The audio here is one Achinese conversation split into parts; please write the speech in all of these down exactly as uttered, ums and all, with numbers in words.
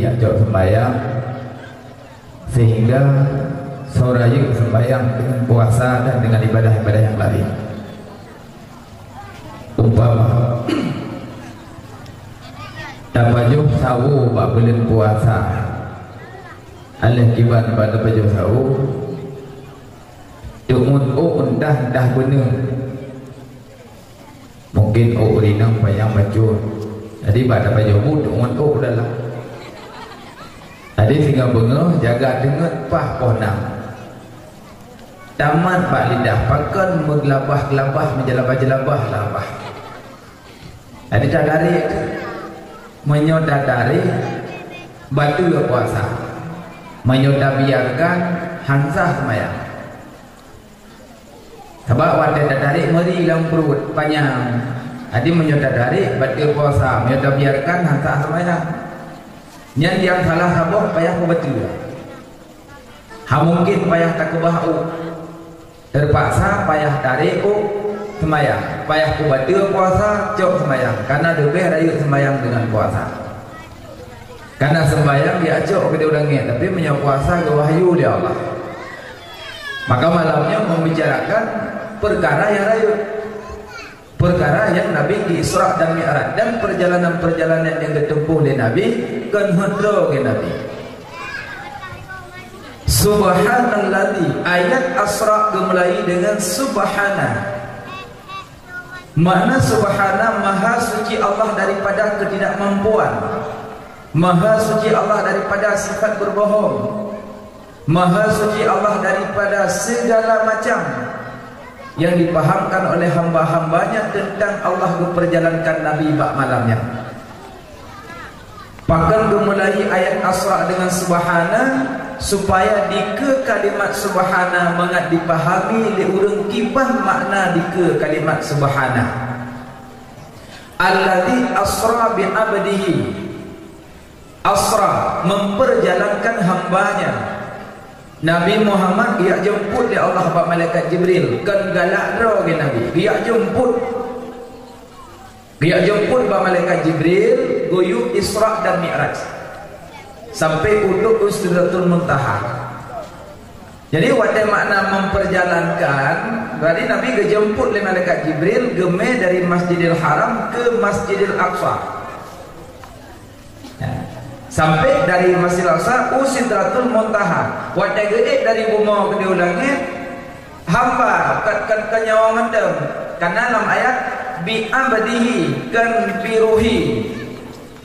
jak cok sembahyang, sehingga soe rayeuk sembahyang dengan puasa dan dengan ibadah-ibadah nyang laén. Umpama, tapajoh sawoe bak buleuen puasa, aléh kiban bak tapajoh sawoe, teungon ôk entah-entah beuneueh. Mungkin ôk rinang panyang bacut. Jadi bak tapajoh bu teungon ôk dalam. Jadi singoh beungoh jaga teungeut paih poh nam. Tamat bak lidah, pakon meugeulabah-geulabah, meujeulabah-jeulabah labah. Jadi tadarek, meunyoe tadarek, bateue puasa. Meunyoe tabiarkan, han sah seumayang. Sabab watée tadarek meuri lam pruet panyang. Jadi meunyoe tadarek, bateue puasa. Meunyoe tabiarkan, han sah seumayang. Nyan nyang salah saboh payah peubateue. Hana mungken payah takeubah ôk. Teupaksa payah tarek ôk seumayang, payah peubateue puasa, cok seumayang, kareuna leubeh rayeuk seumayang deungon puasa. Kareuna seumayang geujak cok keu di langét, tapi meunyoe puasa geuwahyu lé Allah. Maka malam nyoe membicarakan peukara nyang rayeuk. Peukara nyang Nabi di Isra dan Mi'raj dan peurjalanan-peurjalanan nyang geuteupeue lé Nabi kon heuet droe geuh Nabi. Subhanalladzi, ayat Asra geumulai deungon subhana. Makna subhana, maha suci Allah daripada ketidakmampuan. Maha suci Allah daripada sifat berbohong. Maha suci Allah daripada segala macam yang dipahamkan oleh hamba-hamba-Nya tentang Allah geupeurjalankan Nabi bak malam nyan. Pakon geumulai ayat Asra deungon subhana, supaya dikeue kalimat subhana mangat dipahami lé ureuëng kiban makna dikeue kalimat subhana. Alladzi asra bi abdihi. Asra, memperjalankan hamba-Nya. Nabi Muhammad geujak jeumput lé Allah bak malaikat Jibril, kon galak droe geuh Nabi, geujak jeumput. Geujak jeumput bak malaikat Jibril, geuyue Isra dan Mi'raj. Sampai udok u Sidratul Muntaha. Jadi, watée makna memperjalankan, berarti Nabi geujeumput lé malaikat Jibril geumé dari Masjidil Haram ke Masjidil Aqsa. Ya. Sampai dari Masjidil Aqsa u Sidratul Muntaha. Watée geuék dari bumoe keudéh u langét, hamba, kon, kon, kon nyawöng mantong. Kareuna lam ayat, "Bi abdihi", kon "bi ruhi".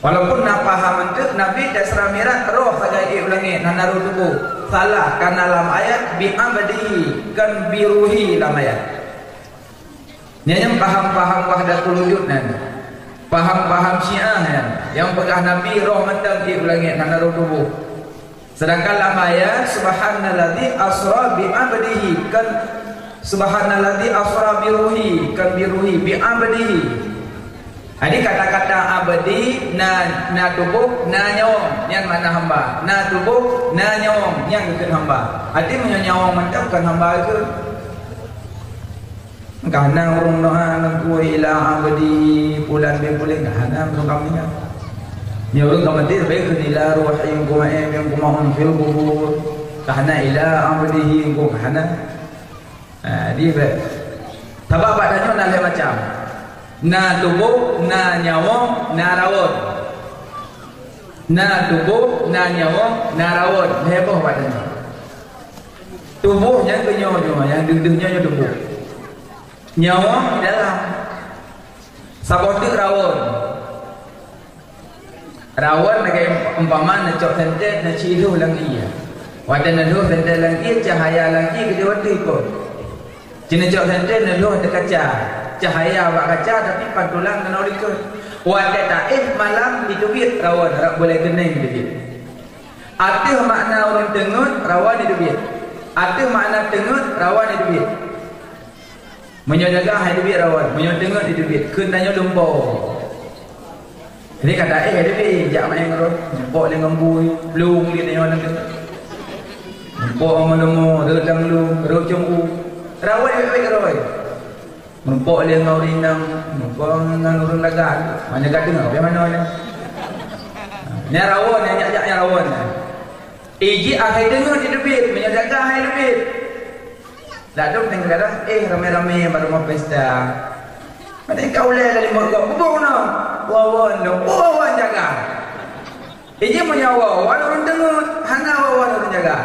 Walaupun na paham eunteuk, Nabi Isra Mi'raj roh sagai ék u langét, hana roh tuboh. Salah, kareuna lam ayat, "Bi abdihi", kon "bi ruhi" lam ayat. Nyan nyang paham-paham Wahdatul Wujud nyan. Paham-paham Syiah nyan. Nyang peugah Nabi roh mantong ék u langét, hana roh tuboh. Sedangkan lam ayat, "Subhanalladzi asra bi abdihi", kon, "Subhanalladzi asra bi ruhi", kon "bi ruhi", "bi abdihi". Jadi kata-kata abdi na, na tuboh, na nyawöng, nyan makna hamba. Na tuboh, na nyawöng, nyan geukheun hamba. Jadi meunyoe nyawöng mantong kon hamba geukheun. Ka hana ureuëng doa ngon ku, "Ila abdi fulan bin fulan," ka hana ureuëng ka meuninggai. Nyoe ureuëng ka maté, tapi kheun, "Ila ruhi," ngon ku, "ma'e," ngon ku, "ma'un fil qubur." Ka hana "ila abdihi," ngon ku, ka hana. Ha, di be. Sabab bak tanyoe na lhée macam. Na tuboh, na nyawöng, na rawon. Na tuboh, na nyawöng, na rawon. Lhée boh bak tanyoe. Tuboh nyang keunyoe nyoe, nyang deuh-deuh nyoe, nyoe tuboh. Nyawöng di dalam. Saboh teuk rawon. Rawon lagée umpama neucok senter, neuci lhôh lam ié. Watée neulhôh senter lam ié, cahya lam ié geujak watée kon. Ci neucok senter neulhôh ateueh kaca. Cahya bak kaca, tapi pantulan keunoe likot. Watée taéh malam, jiteubiet rawon, rab buleuen keuneng jiteubiet. Ateueh makna ureuëng teungeut, rawon jiteubiet. Ateueh makna teungeut, rawon jiteubiet. Meunyoe dagah hai teubiet rawon, meunyoe teungeut jiteubiet, kheun tanyoe lumpoe. Jadi kata, "Eh, hai teubiet, jak maén ngon rawon." Lumpoe lé ngon bui, plueng lé tanyoe lam teungeut. Lumpoe ngon leumo, rhot lam lông, rhot cong u. Rawon wét-wét rawon. Meureumpok lé ngon ureueng inong, meureumpok ngon ureueng lagak. Mana ka deungoe, bagaimana ni? Nyan rawon, nyang jak-jak nyan rawon. Iji akhé deungon di teubiet, meunyoe jaga hai teubiet. Ladôm kadang-kadang, eh, ramé-ramé bak rumoh pesta. Padahai ka ulèe lam limong gob, bubuk na. Wawan lom, wawan jaga. Iji meunyoe wawan ureueng teungeut, hana wawan ureueng jaga.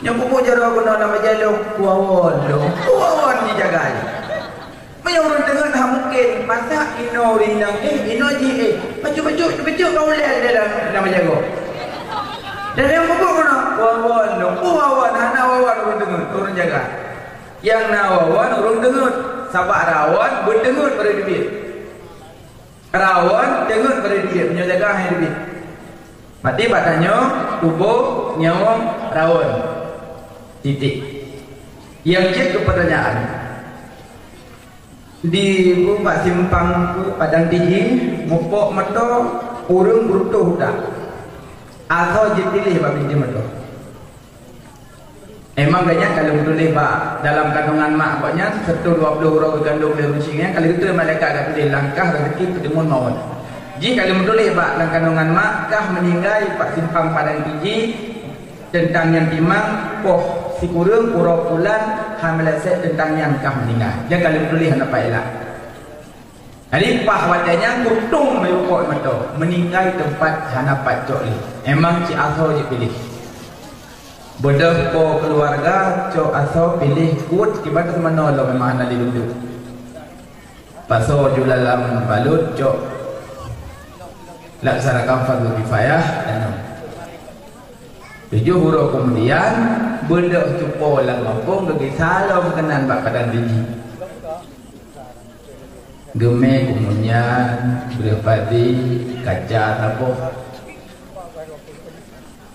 Nyoe bubuk jaroe keunoe lam meja lom, wawan lom, wawan jijaga. Meunyoe ureueng teungeut hana mungken, masa inoe ureueng inong, eh, inoe jih, eh, bacut-bacut, bacut ka ulèe di dalam, dalam jagoe. Dan nyang mubuet keunoe, wawan, wawan, hana wawan ureueng teungeut, ureueng jaga. Nyang na wawan ureueng teungeut, sabab rawon beuteungeut bak teubiet. Rawon teungeut bak teubiet, meunyoe jaga hai teubiet. Maté bak tanyoe, tuboh, nyawöng, rawon. Titik. Nyang jeuet keu peutanyaan. Di bak simpang Padang Tiji, mupok moto, ureueng beureutôh dak. Asoe jipiléh bak binti moto. Emang gobnyan ka lheueh meutuléh bak dalam kandungan mak gobnyan, sireutoh dua ploh uroe geugandong lé ureueng syik nyan, ka lheueh geutreun malaikat ka tuléh langkah rezeki peuteumon mawöt. Jih ka lheueh meutuléh bak lam kandungan mak, kah meuninggai bak simpang Padang Tiji, teuntang nyan timang, poh sikureueng uroe bulan, hana meuleset teuntang nyan kah meuninggai. Nyan ka lheueh meutuléh hana paih lak. Jadi, paih watèe nyan kutông meurumpok mantong, meuninggai teumpat hana pat cok lé. Emang cit asoe jipiléh. Beudôh po keuluwarga cok asoe piléh kuet kiban teumanoe lom memang hana lé lunduk. Pasoe ju lam balot cok laksanakan fardhu kifayah dan tujoh uroe keumudian beudôh cupo lam gampông geugisa lom keunan bak Padang Tiji. Geumè kumunyan, breueh padi, kaca saboh.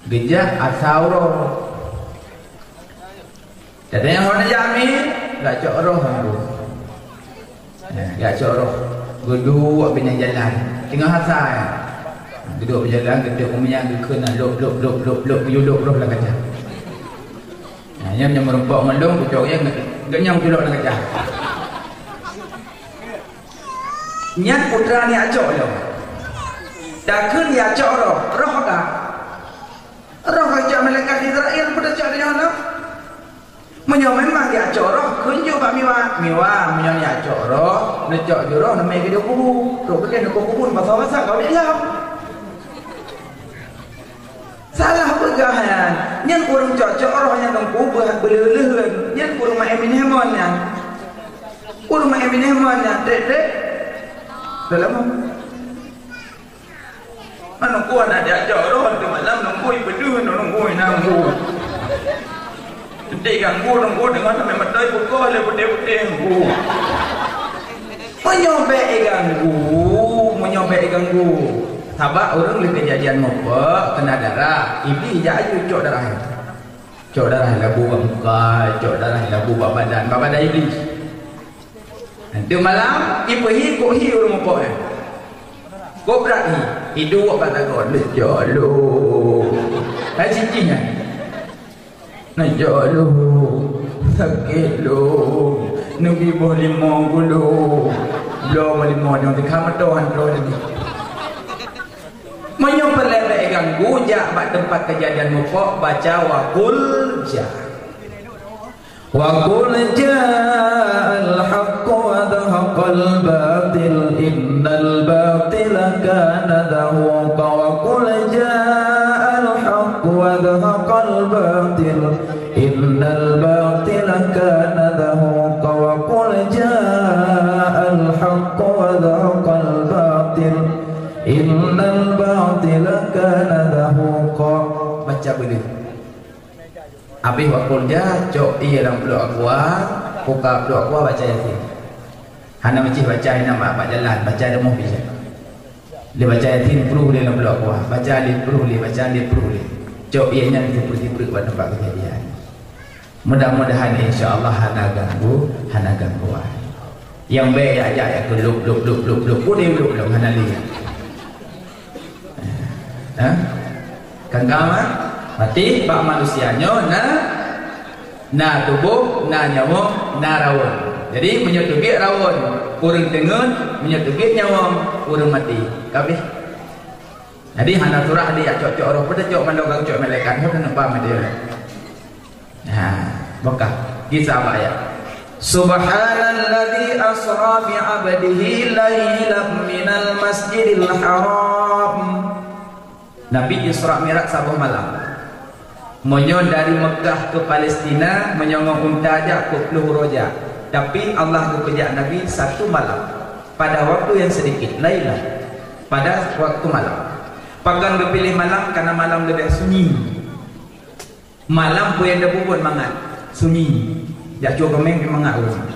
Geujak asa uroe. Teudeungoe hana jami, geucok roh ngon bu. Ya, geucok roh. Geuduek binéh jalan. Teungoh asa, ya. Geuduek beujalan, geuduek kumunyan, geukheun na lop, lop, lop, lop, lop, geuyue lop roh lam kaca. Nah, nyan nyang meurumpok ngon lôn, kucok nyan, geunyang culok lam kaca. Nyan putra nyak cok lôn. Takheun nyak cok roh, roh ka. Roh ka jak malaikat Israel, peue tacok di nyoe lom? Meunyoe memang nyak cok roh, kheun jok bak Miwa. Miwa, meunyoe nyak cok roh, neucok jih roh, neumè keudéh kubu. Trok keudéh neukoh kubu, basa-basa kau di lom. Salah peugah nyan. Nyan ureueng cok-cok roh nyan teungku beu-, beuleuh-leuh. Nyan ureueng maén binéh mon nyan. Ureueng maén binéh mon nyan, trek-trek. Dalam. Mana ku anak diajak roh, tu malam nunggu, peudeuh nunggu, nunggu. Enti ganggu, nunggu, deungon sampai meutai pukul lé putéh-putéh, nunggu. Meunyoe bèk iganggu, meunyoe bèk iganggu. Sabab ureueng lé keujadian mupok keuna darah, Iblih jak aju cok darah. Cok darah labu bak muka, cok darah labu bak badan, bak badan Iblih. Teuma malam, ipeuhi kok hi ureueng mupok nyan. Kok brat hi, iduek bak lagoe, neucok lôn. Hai cicih nyan. Neucok lôn, sakét lôn, neubi boh limong gulong. Bloe boh limong nyoe teuka meutoan droe tadi. Meunyoe peureulèe bèk ganggu, jak bak teumpat keujadian mupok, baca wa qul ja. Wa qul ja'al haqq wa zahaqal batil innal batila kana zahuqa. Wa qul ja'al haqq wa zahaqal batil innal batila kana zahuqa. Wa qul ja'al haqq wa zahaqal batil innal batila kana zahuqa. Baca beudeuh. Abéh wa qul ja, cok ié lam pluek aqua, buka pluek aqua, baca Yasin. Hana meucih baca inan bak, bak jalan, baca deungon bisa. Lé baca Yasin puluh lé lam pluek aqua, baca lé puluh lé, baca lé puluh lé. Cok ié nyan sipreuk-sipreuk bak teumpat keujadian. Mudah-mudahan insya Allah hana ganggu, hana ganggu ai. Nyang bèk jak-jak jak keu lôb, lôb, lôb, lôb, lôb, udeb lôb, lôb, hana lé. Ha? Kan ka, ha? Berarti bak manusia nyoe na, na tuboh, na nyawöng, na rawon. Jadi, meunyoe teubiet rawon, ureueng teungeut, meunyoe teubiet nyawöng, ureueng maté. Ka abéh. Jadi hana surah di cok-cok roh, pada cok mandor gang cok malaikat, hana nampak media. Ha, buka. Kisah apa ayat? Subhanalladzi asra bi 'abdihi lailan minal masjidil haram. Nabi Isra Mi'raj saboh malam. Meunyoe dari Mekah ke Palestina, meunyoe ngon unta jak, peuet ploh uroe jak. Tapi Allah geupeujak Nabi satu malam. Pada waktu yang sedikit, lailan. Pada waktu malam. Pakon geupiléh malam, karena malam leubeh sunyi. Malam peue nyang tapeubuet mangat, sunyi. Jak cue keumeng pih mangat ureueng.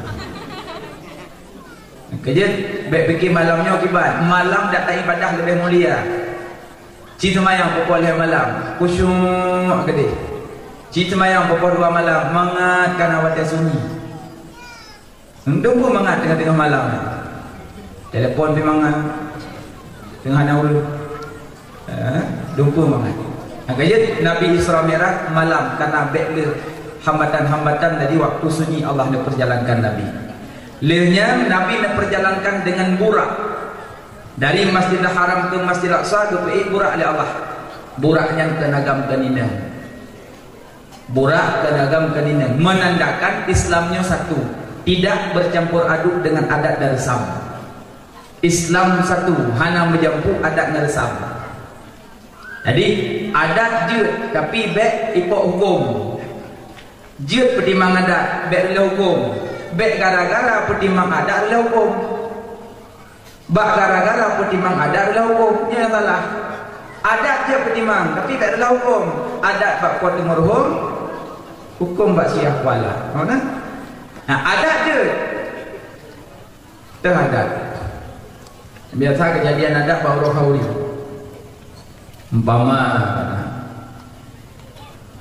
Keujeuet, bèk pike malam nyoe kiban. Malam data ibadah leubeh mulia. Ci seumayang pukul lhèe malam, khusyuk keudéh. Ci seumayang pukul dua malam, mangat kana watèe sunyi. Dum peue mangat teungoh-teungoh malam. Telepon pih mangat. Teungoh na ureueng. Eh, dum peue mangat. Maka jeuet Nabi Isra Mi'raj malam, karena bèk le hambatan-hambatan dari waktu sunyi Allah neuperjalankan Nabi. Lheueh nyan Nabi neuperjalankan dengan burak. Dari Masjidil Haram ke Masjidil Aqsa geupeuék burak lé Allah. Burak nyan keuneuk agam keunineng. Burak keuneuk agam keunineng, menandakan Islam nyoe satu, tidak bercampur aduk dengan adat dan reusam. Islam satu, hana meujampu adat ngon reusam. Jadi, adat jeuet, tapi bèk ipok huköm. Jeuet peutimang adat, bèk reuloh huköm. Bèk gara-gara peutimang adat reuloh huköm. Bak gara-gara peutimang adat reuloh huköm, nyan nyang salah. Adat jeuet peutimang, tapi bèk reuloh huköm. Adat bak po teungoh ruhueng, huköm bak siah kuala. Ho na? Nah, adat jeuet. Teuh adat. Biasa keujadian adat bak uroe khauri. Umpama,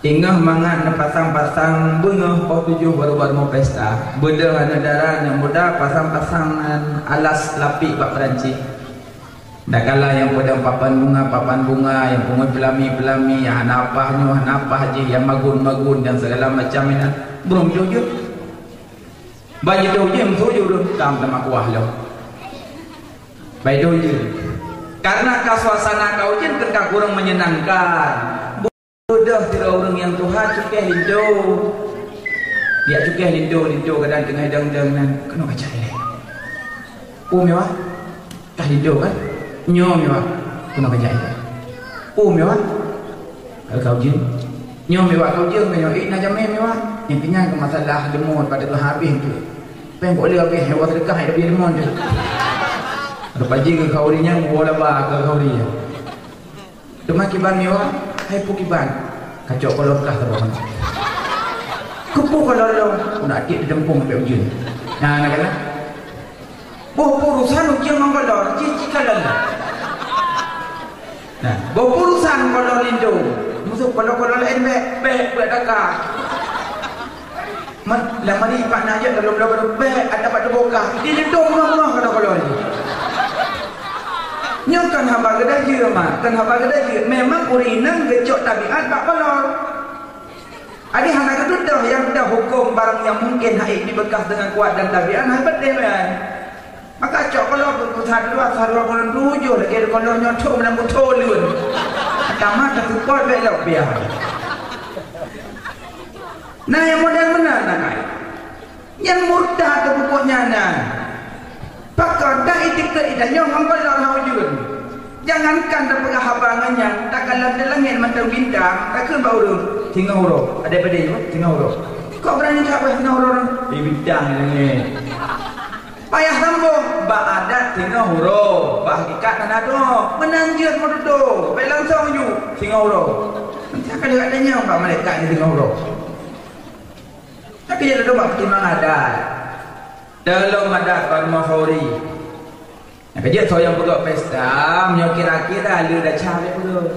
ingat mangat neupasang-pasang beungoh poh tujoh baru-baru mau pesta. Beudôh aneuk dara, aneuk muda pasang-pasang nan alas lapik bak Perancis. Dakala nyang peudong papan bunga, papan bunga, nyang pungoh peulami, peulami, nyang hana apah nyoe, hana apah jih, nyang magun-magun dan segala macam inan. Burung jujur. Bak jitôh ujeuen, meuseujur lôn, tam teuma kuah lom. Bak jitôh ujeuen. Karena ka suasana ka ujeuen, kan ka kurang menyenangkan. Beudôh sidroe ureueng nyang tuha cukéh linto. Dia cukéh linto, linto kadang teungoh idong-idong nan, keunoe kajak ilèe. Oh, meuwah. Kah linto kan? Nyoe meuwah. Keunoe kajak ilèe. Oh, meuwah. Ka ujeuen. Nyoe meuwah ka ujeuen, nyoe ék na jamé meuwah. Nyang keunyan keu masalah deungon pada keu habéh tu. Péng kok lé habéh, nyoe seudeukah ék leubeh deungon tu. Rupa jih keu khauri nyan, woe laba keu khauri nyan. Teuma kiban meuwah, hai peue kiban? Kacok kolor kah saboh. Keupeue kolor lom? Keuneuk atiek di teumpông bèk ujeuen. Nah, na kan? Boh peurusan ujeuen ngon kolor, cit-cit kalon. Nah, boh peurusan kolor linto. Musoh kolor-kolor laén bèk, bèk, bèk daka. Mat, lam mari pat na jeuet dalam bloe bèk, ada pat teuboka. Di linto meunoh-meunoh kolor-kolor jih. Nyoe kan haba geuda jeuet, mak. Kan haba geuda jeuet. Memang ureueng inong geucok tabiat bak kolor. Adi hana geututoh nyang teuhuköm barang nyang mungken hana jibeukah deungon kuat dan tabiat hana beutôi nyan. Maka cok kolor peusaha dua, saha dua bulan tujoh lagèe kolor nyoe thom lam beuthôn lôn. Tamat ka seupôt bèk lom biar. Nah, nyang model meunan na kai. Nyang murtad teuh pokok nyan na. Pakon dak itikeuet ida nyoe ngon kolor hana ujeuen. Jangankan tapeugah haba ngon nyan, takalon di langèt mantong bintang, takheun bak ureueng, "Singoh uroe." Ada pada nyoe, "Singoh uroe." Kok beurani that bah singoh uroe? Di bintang di langèt. Payah sambông, bak adat singoh uroe, bak hakikat hana dua. Meunan jeuet meututoe, bèk langsông ju singoh uroe. Meuntang ka lheueh gata nyang bak malaikat nyan singoh uroe. Tapi jeuet lom bak peutimang adat. Dalam adat bak rumoh khauri. Nyang keujeuet soe nyang peugöt pesta, meunyoe kira-kira le desya lé peugöt.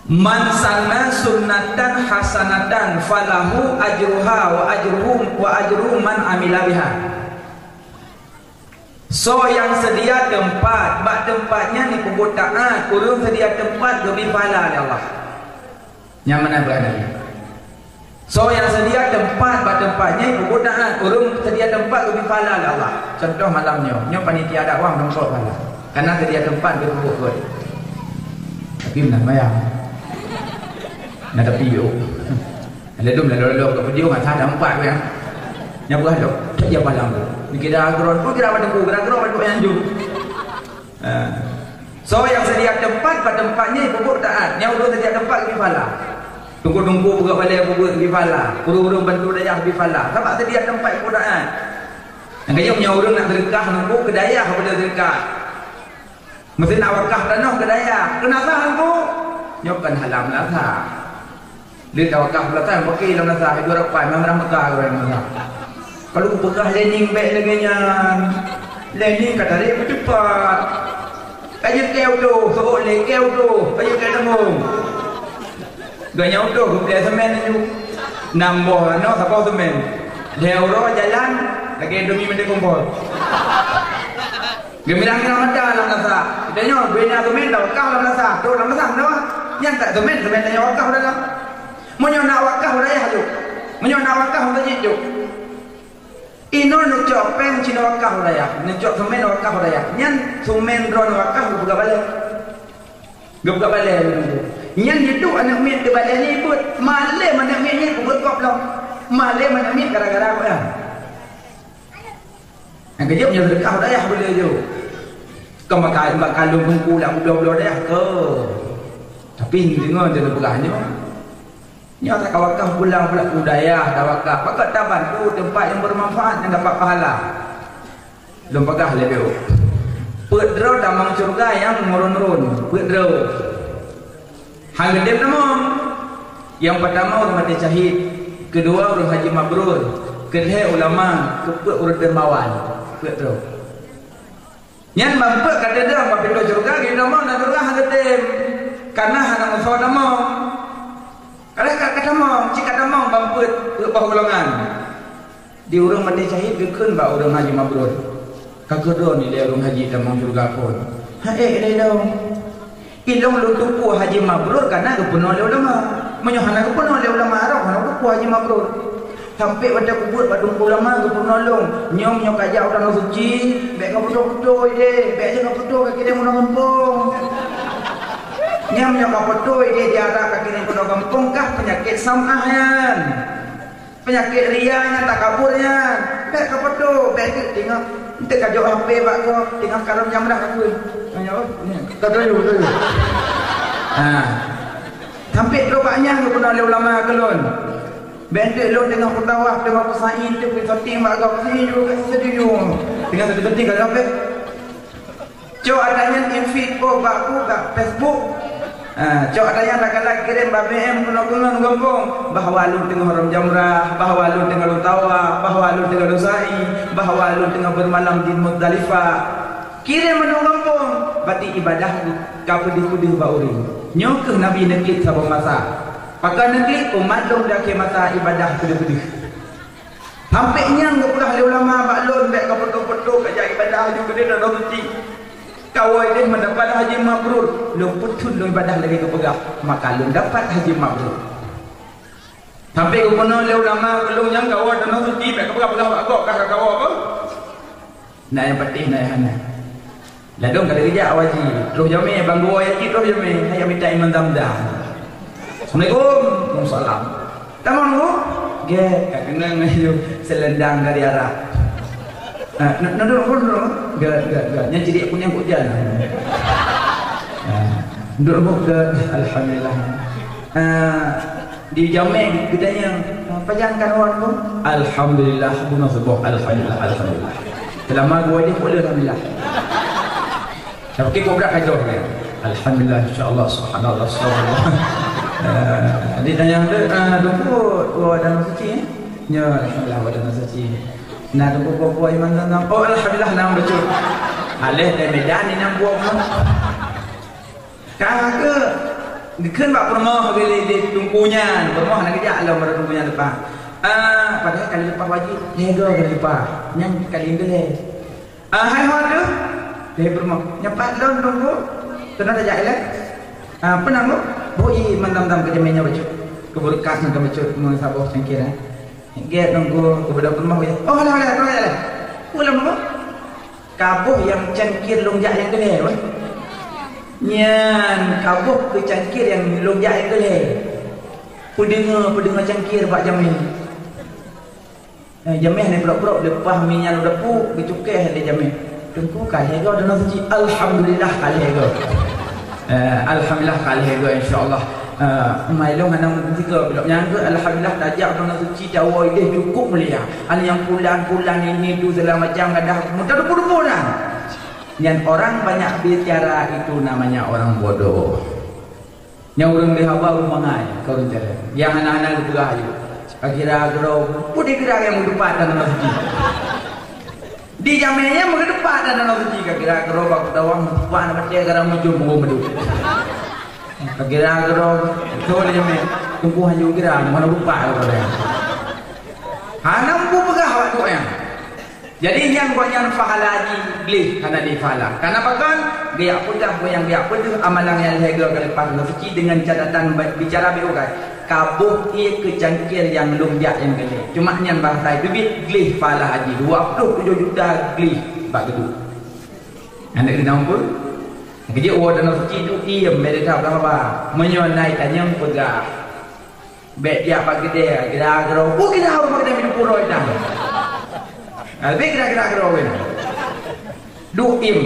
Man sanna sunnatan hasanatan falahu ajruha wa ajruhum wa ajru man amila biha. Soe nyang seudia teumpat, bak teumpat nyan jipeubuet taát, ureueng seudia teumpat geubri pahala lé Allah. Nyan meunan bak Nabi. Soe nyang seudia teumpat bak teumpat nyan jipeubuet taát, ureueng seudia teumpat geubri pahala lé Allah. Contoh malam nyoe, nyoe panitia dakwah meureumpok pahala. Karena setiap tempat dia pupuk kot. Tapi menang bayang. Nah, tapi yuk. Lalu, lalu, lalu, ke video nggak sadar empat ya. Nyabu ada. Tak ya malam tu. Ni kira agron. Kau kira apa tu? Kira agron apa tu yang jum? Ah. So, nyang setiap tempat, pada tempatnya ibu taat. Nyang ureueng setiap tempat lebih pala. Tunggu-tunggu buka balai buka lebih pala. Ureueng-ureueng bantu dayah lebih pala. Sebab setiap tempat ibu taat. Nyang kaya punya ureueng nak sedekah nunggu ke dayah pada sedekah. Mesti nak wakaf tanoh ke dayah. Kena sah nunggu. Nyokan halam lah sah. Dia dah wakaf beulatan, pakai lam nasa, dua rapat, memang merah Mekah orang nasa. Kalau peugah lening baik lagèe nyan, lening ka tarik beutupat. Kaya keu tu, seuôt lé keu tu, kaya keu tembong. Ganyau tu, geupiak semen laju. Nam boh, ano, saboh semen. Lhèe uroe jalan, lagèe demi meuti kumpul. Geumirang-mirang mata lam nasa. Tanyoe bina semen dah wakaf lam nasa. Trok lam nasa, meunoe. Nyang tak semen, semen tanyoe wakaf dalam. Meunyoe nak wakaf dayah tu. Meunyoe nak wakaf masjid tu. Inoe neucok péng cina wakaf dayah. Neucok semen wakaf dayah. Nyan semen droe wakaf geupeugah balèe. Geupeugah balèe. Nyan jiduek aneuk miet di balèe nyan ibuet. Malèe aneuk miet nyan kubuet gob lom. Malèe aneuk miet gara-gara gob nyan. Nyang keujeuet nyoe seudeukah dayah boleh ju. Kon bak, bak kalon bungku lam bloe-bloe dayah ke. Tapi deungoe teupeugah nyoe. Nyoe tawakaf pulang pula u dayah tawakaf. Pakon tabantu teumpat nyang bermanfaat nyang dapat pahala. Lôn peugah lé beuh. Peuet droe tamong syeuruga nyang meurôn-rôn. Peuet droe. Hana tem tamong. Nyang peutama ureueng maté syahid, keudua ureueng haji mabrur, keulhèe ulama, keupeuet ureueng dermawan. Peuet droe. Nyan ban peuet ka teudeung bak pintoe syeuruga, geutamong lam syeuruga hana tem. Karena hana meusoe tamong. Kadang ka, ka tamong, cit ka tamong ban peuet, peuet boh golongan. Di ureueng maté syahid geukheun bak ureueng haji mabrur. Ka keudroe nilai ureueng haji tamong syeuruga phon. Hai, eh, ilôn. Ilôn lôn tupeue haji mabrur kana geupeunoh lé ulama. Meunyoe hana geupeunoh lé ulama Arab, hana tupeue haji mabrur. Sampai watèe kubuet bak teungku ulama geupeunoh lôn. Nyoe meunyoe ka jak u Tanoh Suci, bèk kapeutoh-peutoh idéh, bèk jeuet kapeutoh ka kirém keunoe gampông. Nyan meunyoe kapeutoh idéh di Arab ka kirém keunoe gampông kah peunyakét sam'ah nyan. Peunyakét ria nyan, takabur nyan. Bèk kapeutoh, bèk jeuet teungoh. Enteuk kajok H P bak gob, teungoh karông jamrah ka keuh. Tanyong, oh, ni. Ka tanyong, tanyong. Ha. Sampai trok bak nyan geupeugah lé ulama keu lôn. Bèk enteuk lôn teungoh peutawaf, teungoh peusa'i, enteuk peusa'i bak gob, peusa'i juga setuju. Teungoh setuju ka sampai. Cok ata nyan info bak ku bak Facebook. Ha, cok ata nyan takalon kirém bak B M keunoe-keunoe gampông. Bahwa lôn teungoh rhom jamrah, bahwa lôn teungoh lôn tawaf, bahwa lôn teungoh lôn sa'i, bahwa lôn teungoh beumalam di Muzdalifah. Kirém keunoe gampông, berarti ibadah ka peudeuh-peudeuh bak ureueng. Nyoe keuh Nabi neuklik saboh masa. Pakon neuklik, umat lôn di akhé masa ibadah peudeuh-peudeuh. Sampai nyan geupeugah lé ulama bak lôn, bèk kapeutoh-peutoh, kajak ibadah laju keudéh Tanoh Suci. Kawoe deh mendapat haji mabrur, lôn peuthôn lôn ibadah lagèe geupeugah, maka lôn dapat haji mabrur. Sampai geupeugah lé ulama keu lôn nyang kawoe Tanoh Suci, bèk kapeugah-peugah bak gob, kah ka kawoe apa? Na nyang patéh, na nyang hana. Ladôm ka lheueh geujak awai jih, troh jamé, bang geuwoe nyan cit troh jamé, hai mita iman Zamzam. Assalamualaikum. Waalaikumsalam. Tamong, Bu? Gèt, ka keunong laju seulendang dari Arab. Ah, nu-, nuduk, nuduk, nuduk. Gèt, gèt, gèt. Nyan ciri kuning hujan. Ah, nuduk, Bu, gèt. Alhamdulillah. Ah, Di jamé geutanyong, "Pajan keunoe, Tuan?" "Alhamdulillah, bunoe suboh. Alhamdulillah, alhamdulillah." Seulama dua jeuh boleh, alhamdulillah. Tapi kok brat ka jroh, ya. "Alhamdulillah, insya Allah, subhanallah, subhanallah." Eh, ditanyong tu, eh, "Teungku, dua Tanoh Suci, eh?" "Ya, alhamdulillah, dua Tanoh Suci." "Nah, Teungku, dua, dua iman Zamzam?" "Oh, alhamdulillah, nah, beutôi." Aléh dari Medan, inan buah. Ka keuh, geukheun bak peurumoh di, di, di teungku nyan. Peurumoh hana geujak lom bak teungku nyan leupah. Ah, padahai kali leupah wajéb, lhèe goe kali leupah. Nyan kali keulhèe. Ah, hai ho teuh. Lhèe peurumoh. Nyoe pat lôn teungku. Keunoe tajak ilèe. Ah, peue nan, Bu? Bu, iman Zamzam keu jamé nyoe bacut. Keu beureukat nyoe bacut, meusaboh cangkir, eh. Gèt teungku, keu beudôh peurumoh, ya. Oh, alah, alah, alah, alah. Peue lom, Bu? Ka boh nyang cangkir lôn jak nyang keu lhèe, weh. Nyan ka boh keu cangkir nyang lôn jak nyang keu lhèe. Peudeungoe, peudeungoe cangkir bak jamèe. Eh, jamèe hana prok-prok, leupah minyeuk u dapu, geucukéh lé jamèe. Teungku, ka lhèe goe Danau Suci. Alhamdulillah, ka lhèe goe. Eh, alhamdulillah, ka lhèe goe, insya Allah. Eh, umai lôn hana meusigoe bilok nyan geuh, alhamdulillah, tajak Danau Suci, tawoe idéh cukup mulia. Hana nyang pulan-pulan ini tu segala macam, gadah meuteupeu-teupeu nyan. Nyan orang banyak bicara itu namanya orang bodoh. Nyang ureueng lé haba ureueng mangai, ka ureueng jalan. Nyang hana-hana geupeugah ayue. Ka kira keudroe, peue dikira nyang meutupat dan Danau Suci. Di jamèe nyan meutupat dan Danau Suci, ka kira keudroe bak peutawang meutupat dan batèe gara meujom bungong meuduk. Ka kira keudroe, beutôi lé jamèe. Teungku hanjeuet kira, mana lupa kata dia. Hana mampu peugah waktu nyan. Jadi, nyang gobnyan pahala jih gleh hana di pahala. Karena pakon? Geujak peugah, nyang geujak peudeuh amalan nyang lhèe goe ka leupah Danau Suci deungon catatan ba-, bicara beuukai. Ka boh ié keu cangkir nyang lôn jak nyang gleh. Cuma nyan bahasa teubiet gleh pahala haji dua puluh tujoh juta gleh bak geuduek. Aneuk inong pun. Keujeuet woe Danau Suci tu iem bèk teutab haba. Meunyoe na i tanyong peugah. Bèk jak bak keudè, kira keudroe. Peue kira ureueng bak keudè minyeuk pura itam. Leubeh kira-kira keudroe weh. Duek iem,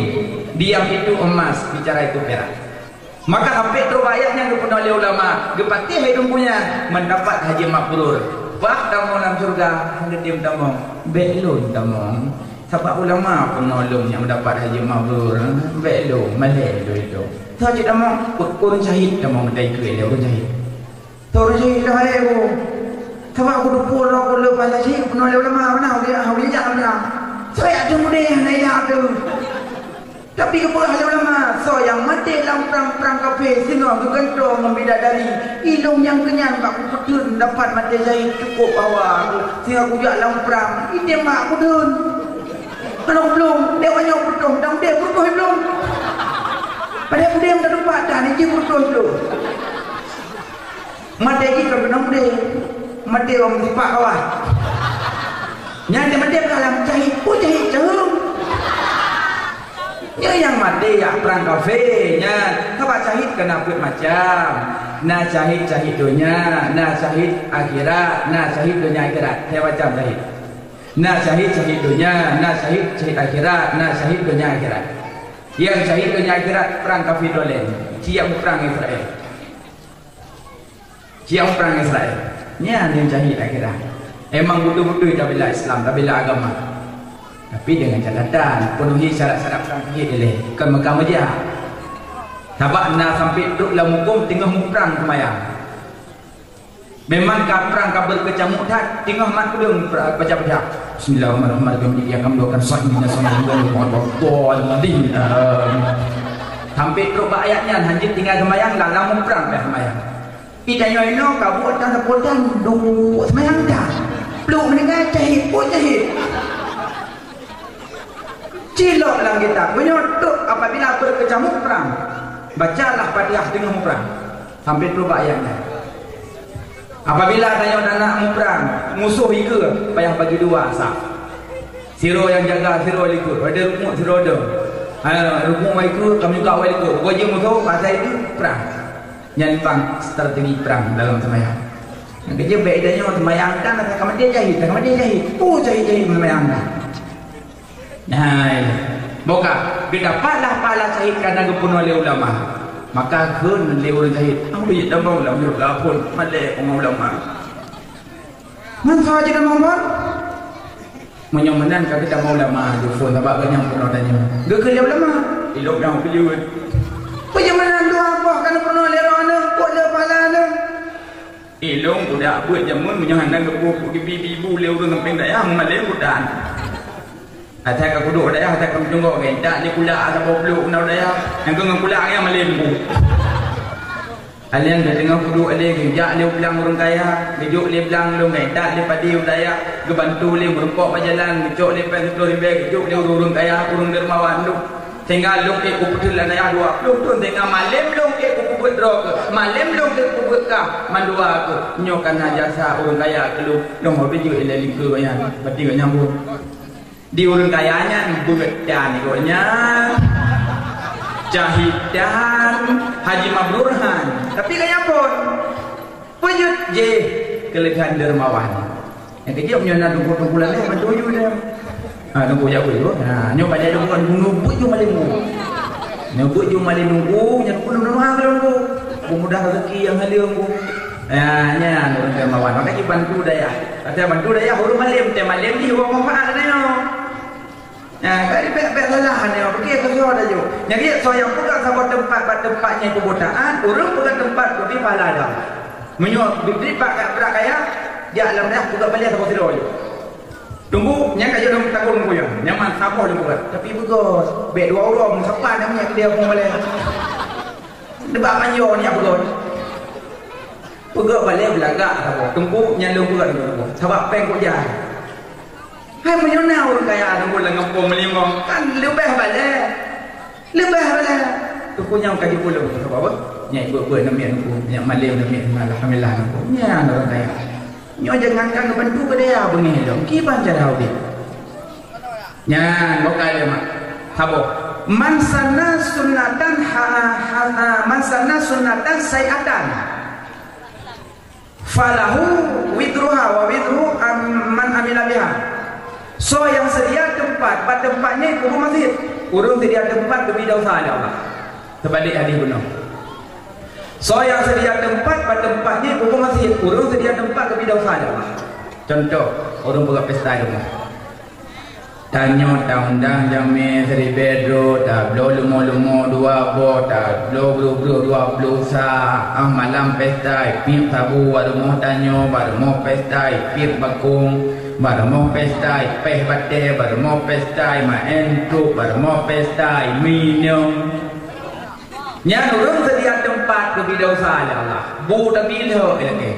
diam itu emas, bicara itu perak. Maka sampai trok ayat nyang geupeunoh lé ulama, geupatéh hai Teungku nyan, meudapat haji mabrur. Bah tamong lam syeuruga, hana tem tamong. Bèk lôn tamong. Sabab ulama peunoh lôn nyang meudapat haji mabrur. Bèk lôn, malèe lôn itu. Soe cit tamong, ureueng syahid tamong, dai keu lé ureueng syahid. Toro jih dah hai bu. Sabab ku teupeue lôn ku le pala jih peunoh lé ulama mana dia hau dia mana. Saya tu mudah na ya tu. Tapi kepeugah lé ulama, soe nyang maté lam prang-prang kafé singoh geugantoe ngon bidadari, ilong nyang keunyan bak kupeuteun dapat maté jahit cukup bahwa aku singoh kujak lam prang, itembak kudeun. Kalau belum, dia banyak peutoh, dan dia peutoh belum. Pada dia tak dapat dah, ni peutoh belum. Maté jih ka keunong deh. Maté wang sipak kawah. Nyan dia maté dalam jahit pun jahit ceuhung. Nyan nyang maté yak prang kafé nyan. Sabab syahid keu na peuet macam. Na syahid-syahid donya, na syahid akhirat, na syahid donya akhirat. Tiap macam syahid. Na syahid-syahid donya, na syahid-syahid akhirat, na syahid donya akhirat. Nyang syahid donya akhirat prang kafé dolén. Siap prang Israel. Siap prang Israel. Nyan nyang syahid akhirat. Emang beutôi-beutôi tabila Islam, tabila agama. Tapi dengan catatan, penuhi syarat-syarat prang syahid ilèe. Kon meuka meujak. Sabab na sampai trok lam huköm teungoh muprang seumayang. Memang ka prang ka beukeucamuk that, teungoh mat peudeueng pra-, baca-baca. Bismillahirrahmanirrahim. Ya kamu akan sahih minasal. Sampai trok bak ayat nyan, hanjeuet tinggai seumayang, lam muprang dah seumayang. Ih, tanyoe inoe ka buet tan sapotan, duek seumayang tan. Pluek meuninggai, syahid pun syahid. Cilok lam kitab, meunyoe trok apabila beukeucamuk prang, bacalah Fatihah teungoh muprang. Sampai trok bak ayat nyan. Apabila tanyoe aneuk muprang, musoh ikeue, payah bagi dua saf. Sidroe nyang jaga, sidroe likot. Pada rukuk, sidroe dong. Ha, rukuk wai ikeue, kamoe juga wai likot. Pokok jih musoh, pasai itu, prang. Nyan bang strategi prang dalam seumayang. Nyang keujeuet bèk tanyoe seumayang kan, ka maté jahit, ka maté jahit. Oh, jahit-jahit seumayang kan. Nah, boka, geudapatlah pahala syahid karena geupeunoh lé ulama. Maka kheun lé ureueng syahid, "Ambo jeuet tamong lam syeuruga phon, malèe ngon ulama." Masa jeuet tamong phon? Meunyoe meunan ka geutamong ulama, jeuet phon sabab geunyang peunoh tanyoe. Geukheun lé ulama, ilok nyang peujeuet. Peue meunan dua boh ka neupeunoh lé droeneuh, buet lé pahala neuh. Ilong udah buet jameun meunyoe hana geupeue-peue geubi-bi bu lé ureueng sampéng dayah meumalém budan. Asai ka kuduek dayah, asai ka meucunggok geuintat lé kulak saboh blok na dayah. Nyang keu ngon kulak nyang malém bu. Alian geuteungoh kuduek lé geujak lé u blang ureueng kaya, geujok lé blang lôn geuintat lé padi u dayah, geubantu lé meurumpok bak jalan, geucok lé péng siploh ribèe, geujok lé ureueng-ureueng kaya, ureueng dermawan lôn. Sehingga lôn ék kupeuteun lam dayah dua ploh thon, sehingga malém lôn ék kupeubuet droe keuh, malém lôn ék kupeubuet kah mandua keuh. Nyoe ka na jasa ureueng kaya keu lôn, lôn ho beujeuet ilèe likot gobnyan, bati gobnyan buet. Di ureueng kaya nyan beuet dan gobnyan, Cahit dan Haji Mabrur han. Tapi kaya phon, peujeuet jih keuleubhan dermawan. Nyang keujeuet nyoe na teungku-teungku laleh bantu ju dah. Ha, teungku jak beuet ju. Ha, nyoe bajai teungku kan bunoe beuet ju malém teungku. Nyoe beuet ju malém teungku, nyan teungku lôn ha lôn teungku. Peumudah rezeki nyang haleueng teungku. Ya, nyan ureueng dermawan. Maka jibantu dayah. Kata bantu dayah ureueng malém, teuh malém jih ureueng manfaat nyoe. Ya, kan bèk-bèk salah nyoe. Oke, keu soe dah ju. Nyang jeuet soe nyang peugah saboh teumpat bak teumpat nyang peubutaan, ureueng peugah teumpat tu di pahala dah. Meunyoe dibri bak brat kaya, jak lam dayah peugah balèe saboh sidroe ju. Teungku, nyan ka jeuet lôn takot teungku nyan. Nyaman saboh lôn peugah. Tapi beugöt. Bèk dua uroe, meusapat nyang nyan keu dia peugah balèe. Deubak panjoe nyan beugöt. Peugah balèe beulagak saboh. Teungku, nyan lôn peugah teungku. Sabab péng kujai. Hai meunyoe na ureueng kaya teungku lam gampông meulimong, kan leubeh balèe. Leubeh balèe. Teungku nyang ka jipulung, sabab apa? Nyan beuet-beuet namiet teungku, nyan malém namiet, alhamdulillah teungku. Nyan ureueng kaya. Nyoe jangankan geubantu keu dayah beungèh lom, kiban cara udép. Nyan, boh kali mak. Saboh. Man sanna sunnatan ha-, ha-, ha-, man sanna sunnatan sayyi'atan. Falahu wizruha wa wizru am-, man amila biha. Soe nyang seudia teumpat bak teumpat nyan kubu masjid, ureueng seudia teumpat geubri desya lé Allah. Teubalek hadih bunoe. Soe nyang seudia teumpat bak teumpat nyan kubu masjid, ureueng seudia teumpat geubri desya lé Allah. Contoh, ureueng peugah pesta di rumoh. Tanyoe taundang jamèe siribèe droe, tabloe leumo-leumo dua boh, tabloe brôh-brôh dua ploh sa. Ah, malam pesta, ipiep sabu bak rumoh tanyoe, bak rumoh pesta, ipiep bakong, bak rumoh pesta, ipèh batèe, bak rumoh pesta, imaén trôk, bak rumoh pesta, iminong. Nyan ureueng seudia teumpat geubri desya lé Allah. Bu tapi lheueh lagèe.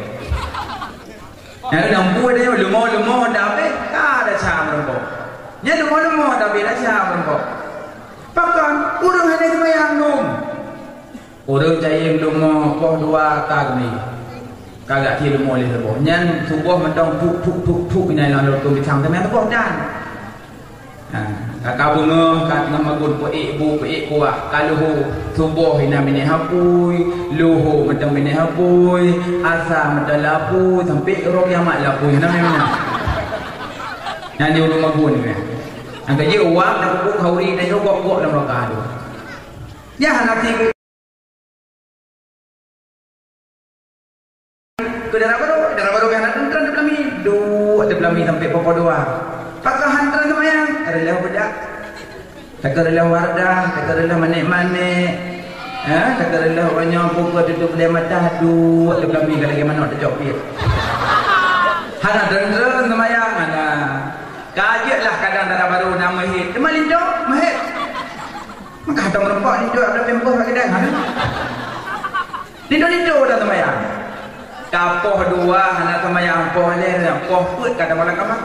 Nyan lampu ada nyoe leumo-leumo dah habéh, ka desya meurumpok. Nyan leumo-leumo dah habéh desya meurumpok. Pakon ureueng hana seumayang dum. Ureueng cayeng leumo poh dua ka geumi. Ka gak thi leumo lé saboh. Nyan suboh mantong thuk, thuk, thuk, thuk nyan lam lôn tueng pisang teuma suboh dan. Ha, ka, ka beungoh, ka teungoh magun, peuék bu, peuék kuah, ka leuhô, suboh inan binéh apui, leuhô mantong binéh apui, asa mantong lapui, sampoe uroe kiamat lapui, hana meunan. Nyan di ureueng magun nyan. Nyang keujeuet wak dan pupuk khauri dan nyoe gok-gok lam raka tu. Nyan hana tiga. Keu dara barô, dara barô pih hana teuntreun teupeulami. Duek teupeulami sampoe poh dua. Pakon han teuntreun seumayang, reuloh beudak. Takeu reuloh wardah, takeu reuloh manék-manék. Ha, takeu reuloh uroe nyoe pukon tutob lé mata, duek teupeulami ka lagèe manok teucok piet. Hana teuntreun seumayang, hana. Ka jeuet lah kadang dara barô na meuhét. Teuma linto, meuhét. Maka hana meurumpok linto, ada pempeuh bak keude, hana. Linto-linto dah seumayang. Ka poh dua hana seumayang, poh lhèe, poh peuet ka tamong lam kama.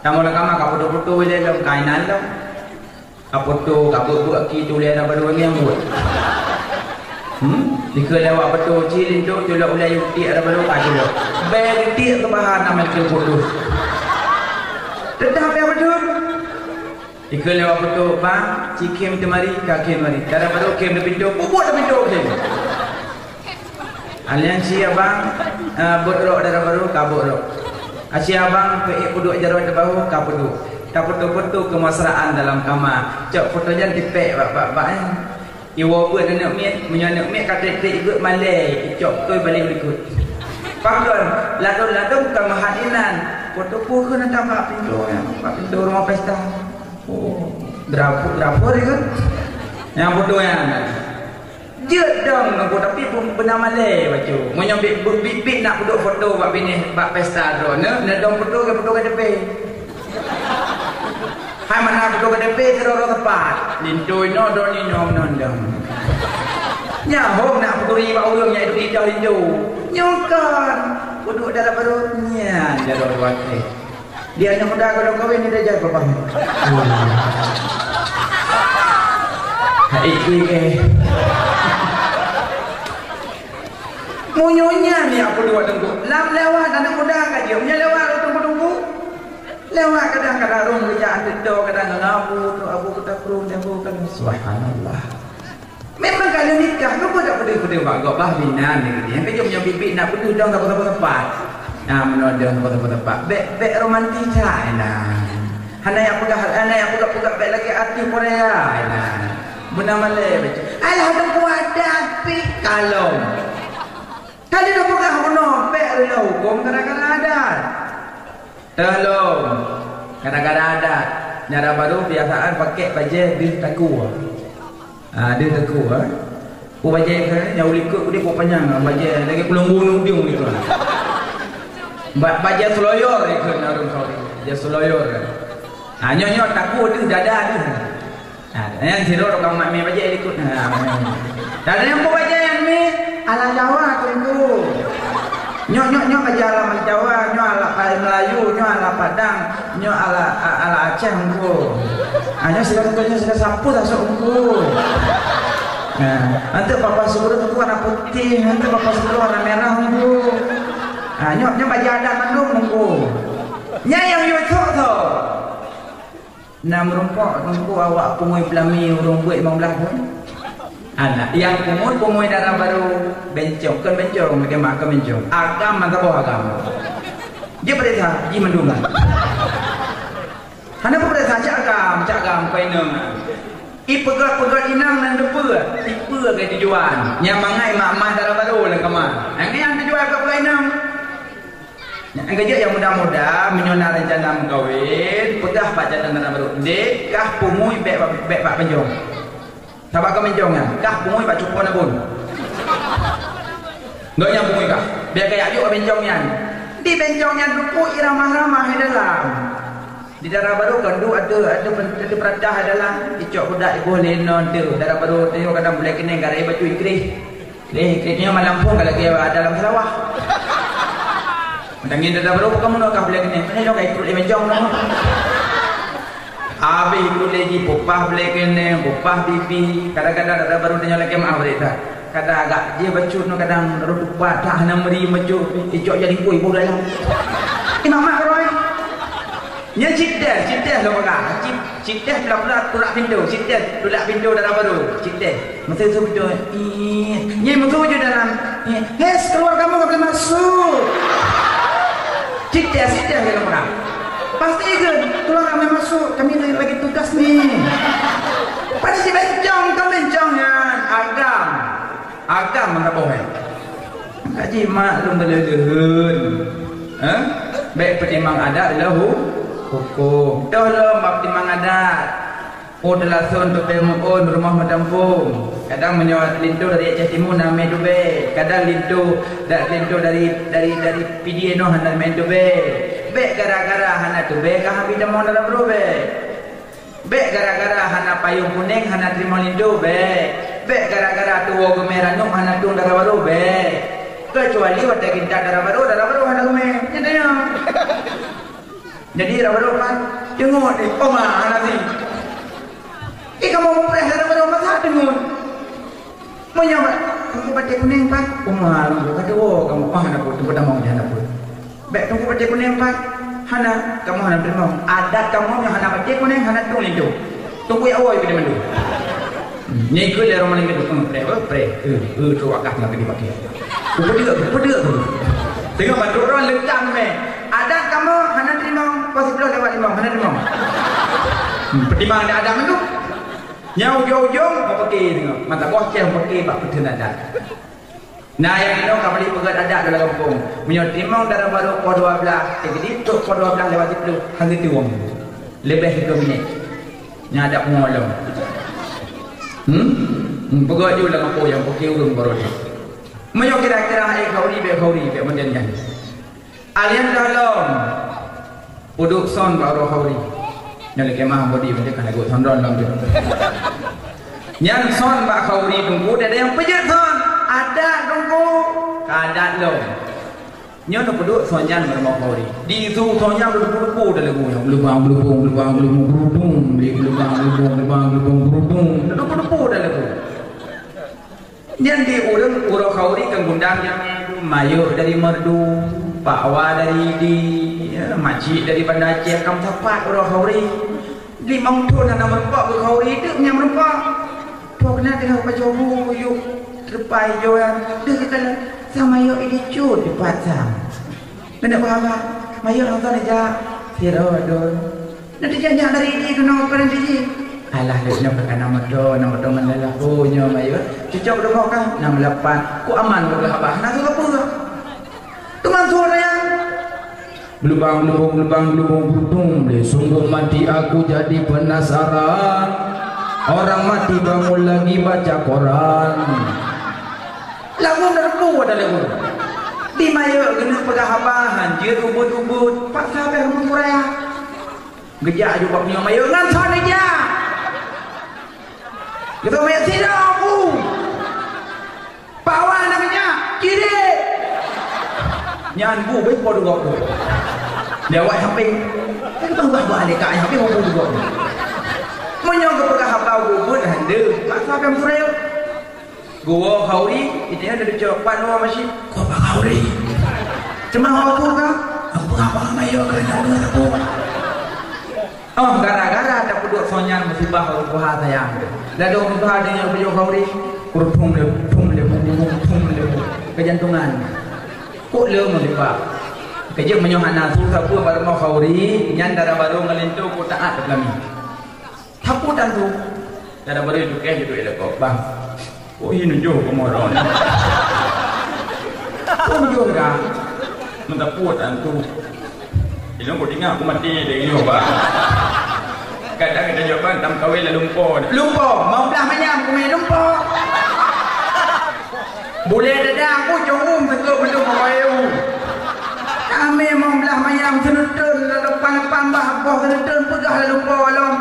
Tamong lam kama ka putôh-putôh ilèe lom, ka inan lom. Ka putôh, ka beuet-beuet aki tulèe lam balueng nyang buet. Hmm? Dikeue lewat putôh ci linto, culok ulèe yue tiek lam balueng ka culok. Bèe tiek keubahan nama itu putus. Tetap ya betul. Dikeue lewat putôh, bang, ci khém teumari, ka khém mari. Dara barô khém di pintoe, peubuet di pintoe khém. Alian ci abang, eh, bot rok dara barô, ka bot rok. Aci abang, peuék peuduek jaroe teubahu, ka peuduek. Tapeutoe-peutoe keumesraan dalam kama. Cok foto nyan tipèk bak, bak, bak, eh. Iwoe beuet aneuk miet, meunyoe aneuk miet ka trép-trép ibeut malèe, icok beutôi balek u likot. Pakon, ladôm-ladôm ka meuhat inan. Foto peue kheun ata bak pintoe nyan, bak pintoe rumoh pesta. Oh, drapo, drapo dia kan? Nyang foto nyan. Jeuet dong, tapi beuna malèe bacut. Meunyoe bit, bit, bit, bit nak peuduek foto bak binéh, bak pesta droeneuh, neudong foto keu foto K T P. Hai mana peuduek K T P keudroe-droe teumpat. Lintô inoe droeneuh inoe meunan dong. Nyan hom nak peuturi bak ureueng nyang iduek lidah lintô. Nyoe kan peuduek dara barô nyan jaroe dua trép. Di aneuk muda kalau kawin ni dah jadi babah. Hai, ikui ke. Meunyoe nyan ni apa dua teungku. Lam lewat aneuk muda ka jeuet. Meunyoe lewat teungku-teungku. Awak kadang-kadang rhung geujak anteudo, kadang ngon abu tu, abu keuta krueng, abu kan, subhanallah. Memang ka lheueh nikah, keupeue dak peudeuh-peudeuh bak gob, bah binan ni, nyang keujeuet nyoe biet-biet nak peudeuh dong saboh-saboh teumpat. Nah, meunoe dong saboh-saboh teumpat. Bèk, bèk romantis that, nah. Hana nyang peugah, hana nyang peugah-peugah bèk lagèe artis Korea, nah. Beuna malèe bacut. Alah, teungku adat pih kalon. Ka lheueh peugah bunoe, bèk lheueh huköm gara-gara adat. Teuhlom, gara-gara adat. Dara barô biasaan pakèk bajèe deuh takue. Ah, deuh takue, eh. Peue bajèe ka, nyang u likot udép peue panyang, bajèe lagèe kulông gunong deuh likot. Ba-, bajèe seloyor ikot na ureueng kawin. Bajèe seloyor. Ah, nyoe, nyoe takue deuh dada deuh. Ha, nyan sidroe tukang mak mie bajèe likot. Ha, dan nyang peubajèe nyan mie ala Jawa tu, Teungku. Nyoe, nyoe, nyoe bajèe ala Jawa, nyoe ala Melayu, nyoe ala Padang, nyoe ala, a-, ala Aceh, Teungku. Ha, nyoe sidroe, nyoe sidroe sapu tasok, Teungku. Ha, nanti papa sidroe, Teungku, warna putih, nanti papa sidroe warna merah, Teungku. Ha, nyoe, nyoe bajèe adat mandum, Teungku. Nyan nyang yue cok tu. Na meurumpok, Teungku, awak punggui peulami ureueng buet limong blaih thon. Anak nyang punggui, punggui dara barô, bencong, kon bencong, lagèe mak kon bencong. Agam mantong boh agam. Jeuet peuriksa, jih mandum lah. Hana peureuksa cak agam, cak agam, kon inong. Ipeugöt-peugöt inong nan deupeue, ipeue keu tujuan. Nyang mangat mak-mak dara barô lam kama. Nyang nyan tujuan peugöt-peugöt inong. Nyang keujeuet nyang muda-muda, meunyoe na reuncana meukawen, peugah bak calon dara barô, "Dek, kah punggui bèk, bèk bak bencong." Sabab ka bencong nyan, kah punggui bak cupo nabôn. Gobnyan punggui kah, bèk kajak jok bak bencong nyan. Di bencong nyan teupeu iramah-ramah di dalam. Di dara barô kan duek ateueh, ateueh, ateueh peuratah di dalam. Icok budak iboh lé ngon teuh. Dara barô teuh kadang bulèe keuneng ka rayeuk bacut ikreh. Eh, keunoe malam phôn ka lagèe dalam seulawah. Mantong ngieng dara barô, "Peue kamoe nyoe ka bulèe keuneng?" "Nyoe ka ikrot lé bencong nyoe." Abéh ikrot lé jih, peupah bulèe keuneng, peupah bibi. Kadang-kadang dara barô tanyoe lagèe maaf rét that. Kadang agak jih bacut nyoe kadang rot tupat that hana meuri bacut. Icok jadi kui boh dalam. Imak-mak roh. Nyan cit teuh, cit teuh lôn peugah. Cit, cit teuh pula-pula tulak pintoe, cit teuh tulak pintoe dara barô, cit teuh. Meuteuseu pintoe, ih, nyan meuteuseu dalam, ih, "Hes, keluar kamu, nggak boleh masuk." Cit teuh, cit teuh lôn peugah. Pasti kan, "Keluar, nggak boleh masuk, kami lagi, lagi tugas nih." Pada si bencong, kan bencong nyan, agam. Agam meusaboh, eh. Kaji mak lôn beuleuheun. Eh? Bèk peutimang adat lé hu-, huköm. Toh lom bak peutimang adat. Oh, teulason tubèe meu'ôn rumoh meudampông. Kadang meunyoe linto dari Aceh Timu na mè tubèe. Kadang linto da-, linto dari, dari, dari Pidie noh hana mè tubèe. Bèk gara-gara hana tubèe ka habéh tamong dalam rubèe. Bèk gara-gara hana payông kunèng hana teurimong linto, bèk. Bèk gara-gara tuwoe geumè ranub hana tueng dara barô, bèk. Keucuali watèe gintak dara barô, dara barô hana geumè. Nyan tanyoe. Jadi dara barô kan, deungon, eh, oma hana si. Eh, kamoe mupreh dara barô masa deungon. Meunyoe bak, teungku paté kunèng, Pak. Uma, teungku ka tuwoe kamoe, oh, hana peue, teungku tamong jih hana peue. Bèk teungku paté kunèng, Pak. Hana, kamoe hana teurimong. Adat kamoe nyang hana paté kunèng, hana tueng linto. Teungku jak woe keu mandum. Hmm, nyan ikheun lé ureueng malam keu teungku, preh, oh, preh. Eh, eh, trok wakah ngon keu dipaké. Kupeudeuek, kupeudeuek tu. Teungoh mandum droe leutang mè. Adat kamoe hana teurimong, poh siploh lewat limong, hana teurimong. Hmm, peutimang adat-adat mandum. Nyang ujong-ujong, meupaké teungoh. Mata boh ceh meupaké bak peutheun adat. Nah, nyang inoe ka bali peugöt adat dalam gampông. Meunyoe teurimong dara barô poh dua blaih, teukeudiek trok poh dua blaih lewat siploh, hana teurimong. Leubeh siplôh minèt. Nyan adat pungo lom. Hmm? Hmm, peugöt ju lam gampông nyang paké ureueng barô nyan. Meunyoe kira-kira hai khauri, bèk khauri, bèk model nyan. Alien dalam. Peuduek son bak uroe khauri. Nyoe lé kemah bodi, macam ka lagu sondon lom tu. Nyan son bak khauri teungku, dak ada nyang peujeuet son. Adat teungku. Ka adat lom. Nyoe peuduek son nyan bak uroe khauri. Di su son nyan berdebu-debu dak lagu nyoe. Gelubang, gelubung, gelubang, gelubung, berubung. Di gelubang, gelubung, gelubang, gelubung, berubung. Berdebu-debu dak lagu. Nyan di ureueng uroe khauri kan gundam nyang mayok dari merdu. Pak Wa dari di, ya, makcik dari Banda Aceh, ka meusapat uroe khauri. Limong thon hana meurumpok keu khauri, teuk nyang meurumpok. Toh keunan teungoh pajoh bu yuk teupai joan. Deuh geukalon, sang mayok idi cut dipat sang. Keuneuk haba, mayok nonton ija. Siro doi. Nanti jajak dari di keunoe keunan jiji. Alah, lheueh nyoe ka na moto, na moto mandala. Oh, nyoe mayok. Cocok deungoe ka, enam lapan. Ku aman beugah abah, na keu peue? Teuma suara yang Gelubang, gelubung, gelubang, gelubung, gelubung, lé sungguh mati aku jadi penasaran. Orang mati bangun lagi baca koran. Lagu na rebu ada lagu. Di mayok keuneuk peugah haba, hanjeuet ubit-ubit, paksa beh meuturaya. Geujak aju bak nyoe mayok ngon son ija. Geutôh mayok sidroe bu. Pawa na geujak, kiri. Nyan bu beh po dugok tu. Dia awak samping. Kan bang bah balik kat samping bu dugok tu. Meunyoe geupeugah haba bu pun hande, paksa beh meuturaya. Geuwoe khauri, iteueh laju cok pan woe masjid. Kok bak khauri? Cuma aku ka, aku peugah bak mayok keu nyan dua sapu. Oh, gara-gara tapeuduek soe nyan musibah ureueng tuha sayang. Ladôm ureueng tuha deungoe bujôh khauri, kureueng thum lé, thum lé, thum lé, keujantungan. Kok le musibah. Keujeuet meunyoe hana su sapeue bak rumoh khauri, nyan dara barô ngon linto kok taát lé peulami. Sapeue tantu? Dara barô jukeh juduk ilée kok, "Bang, kok hi nujoh keumoe droeneuh?" "Kok nujoh dah?" "Meusapeue tantu? Ilôn kok ingat aku maté dari nyoe, Bang." Kadang kita jawab, "Bang, tam kawin lalu lumpo." "Lumpo? Mau belah manyam kumé lumpo." Bulée dadang ku jong um teuka beuleueng meukayu. Kami mau belah manyam seuneutôn, lalu pan-pan bah boh seuneutôn peugah lalu lumpo lom.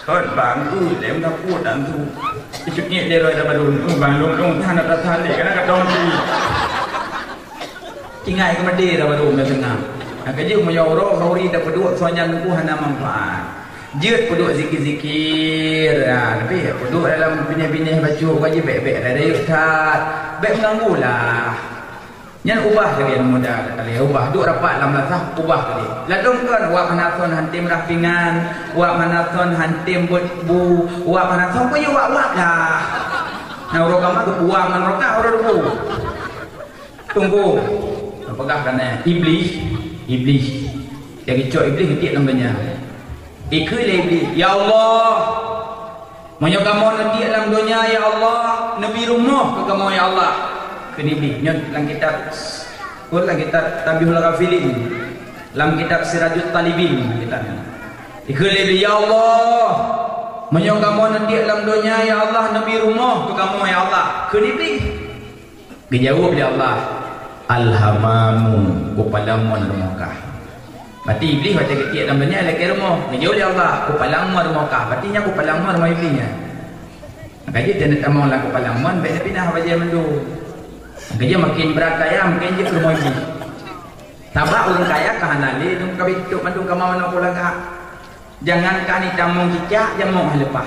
Kon bangku lem dapur dan tu. Icut nyek lé roi dapur. Bang lung lung hana tasali kana ka dong ti. Ingat keu mati dapur dah tengah. Nah, keujeuet meunyoe uroe khauri dapur dua soe nyan teungku hana manfaat. Jeuet peuduek zikir-zikir. Ha, tapi peuduek dalam binéh-binéh bacut ka jibék-bék rayeuk that. Bék meuganggu lah. Nyan ubah lagée muda tadi, ubah. Duek rapat lam lasah, ubah tadi. Ladôm kon, wak hana son hantem rah pingan, wak hana son hantem buet bu, wak hana son peue wak-wak dah. Nah, uroe kama geubuang ngon rokah uroe bu. Tunggu. Peugah kan, eh, Iblih, Iblih. Jadi cok Iblih geutik lam donya. Ikheun lé Iblih, "Ya Allah, meunyoe kamoe neutiek lam donya, ya Allah, neubi rumoh keu kamoe, ya Allah." Kheun Iblih, nyoe lam kitab, oh, lam kitab Tanbihul Ghafilin, lam kitab Sirajut Talibin, kitab nyan. Ikheun lé Iblih, "Ya Allah, meunyoe kamoe neutiek lam donya, ya Allah, neubi rumoh keu kamoe, ya Allah." Kheun Iblih. Geujaweueb lé Allah, "Alhamamu, kupalang mon rumoh kah." Berarti Iblih watée geutiek lam donya lakée rumoh. Geujaweueb lé Allah, "Kupalang mon rumoh kah." Berarti nyan kupalang mon rumoh Iblih nyan. Maka jih dan tamong lam kupalang mon, bék pinah bajée mandum. Maka jih makin brat kaya, makin jih rumoh Iblih. Sabab ureuëng kaya ka hana lé, dum ka bitok mandum ka manoe lagak. Jangankan itamong cicak, jamong hana leupah.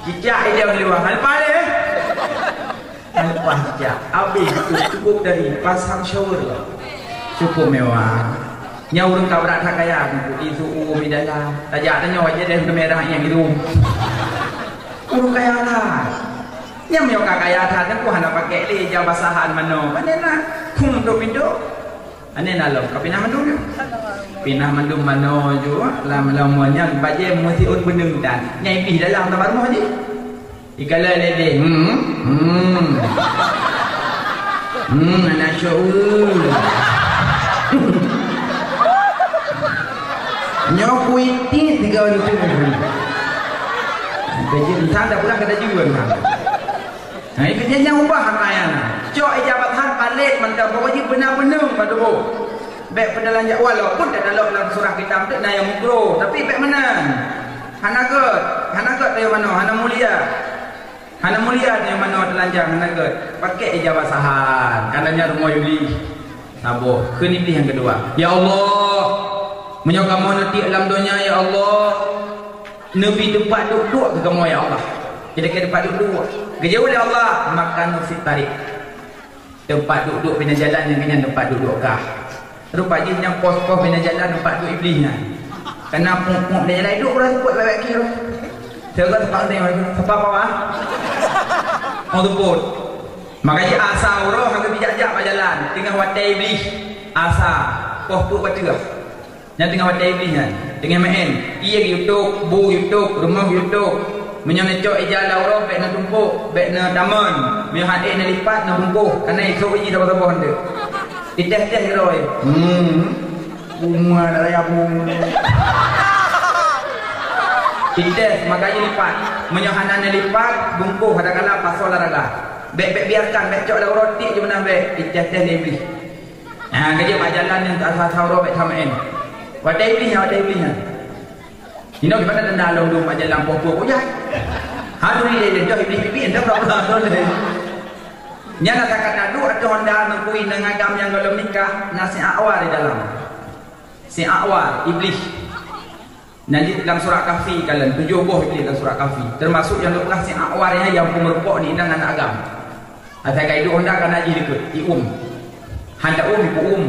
Cicak idong liwang, hana leupah lé. Hana leupah cicak. Habéh tu cukup dari pasang shower. Cukup mewah. Nyang ureuëng ka brat that kaya, di suku di dalam. Tajak tanyoe aja deh merah nyang itu. Ureuëng kaya that. Nyang meunyoe ka kaya that, teungku hana pakai lé ija basahan manoe. Pane na? Khum tu pintu. Ane na lom, ka pinah mandum nyoe. Pinah mandum manoe ju, lam, lam nyan bajée meusiôt beuneung tan. Nyai pih dalam tabar rumoh jih. Ikalai lé deh. Hmm. Hmm. Hmm, anak syok, uh. Nyoe kuitik tiga orang tu. Kejut entah dah pulang kata jiwa entah. Nah, itu dia nyang ubah kaya na. Cok ija basahan palet mantong, pokok jih beuna beuneung bak tuboh. Bék peudalan jak, walaupun takalon lam surah kitab tu na nyang mukro, tapi bék meunan. Hana gét, hana gét tayoe manoe, hana mulia. Hana mulia tayoe manoe teulanjang, hana gét. Pakai ija basahan, kana nyan rumoh Iblih. Saboh, kheun Iblih nyang keudua. Ya Allah, meunyoe kamoe neutiek lam donya, ya Allah, neubi teumpat duek-duek keu kamoe, ya Allah. Jadi keu teumpat duek-duek. Geujaweueb lé Allah, "Makanu fit tariq." Teumpat duek-duek binéh jalan nyan, nyan teumpat duek-duek kah. Rupa jih nyang pos-pos binéh jalan teumpat duek Iblih nyan. Kana pok-pok binéh jalan duek ureueng seupôt bak kiri. Teuka teumpat binéh, teumpat bawah. Oh, seupôt. Maka jih asa uroe hana bijak-jak bak jalan, teungoh watèe Iblih. Asa, poh peuet watèe. Nyan teungoh watèe Iblih nyan. Teungoh meu'en, ié YouTube, bu YouTube, rumoh YouTube. Meunyoe neucok ija lam uroe, bèk neutumpôk, bèk neutamon. Meunyoe han ék neulipat, neubungkôh. Kana isôk jih saboh-saboh hantu. Itèh-tèh keudroe. Hmm. Uma dak raya bu. Itèh, maka jih lipat. Meunyoe hana neulipat, bungkôh, kadang-kadang pasoe lam ragah. Bèk, bèk biarkan, bèk cok lam uroe, tiek jih meunan bèk. Itèh-tèh lé Iblih. Ha, ka jeuet bak jalan nyan, asa-asa uroe bèk tameu'en. Watèe Iblih nyan, watèe Iblih nyan. Inoe gimana tanda lôn dum bak jalan poh-poh kujai. Ha, turi lé, lé, joh Iblih pipi, entah berapa lama lôn lé. Nyan asa ka taduek ateueh honda neukui ngon agam nyang gohlom nikah, na si A'war di dalam. Si A'war, Iblih. Nyan di lam surat Kahfi kalon, tujoh boh Iblih lam surat Kahfi. Teumasuk nyang lôn peugah si A'war nyan nyang peumeureumpok di inong aneuk agam. Asai ka iduek honda kana jih dikeue, ium. Han ta um, ipeuum.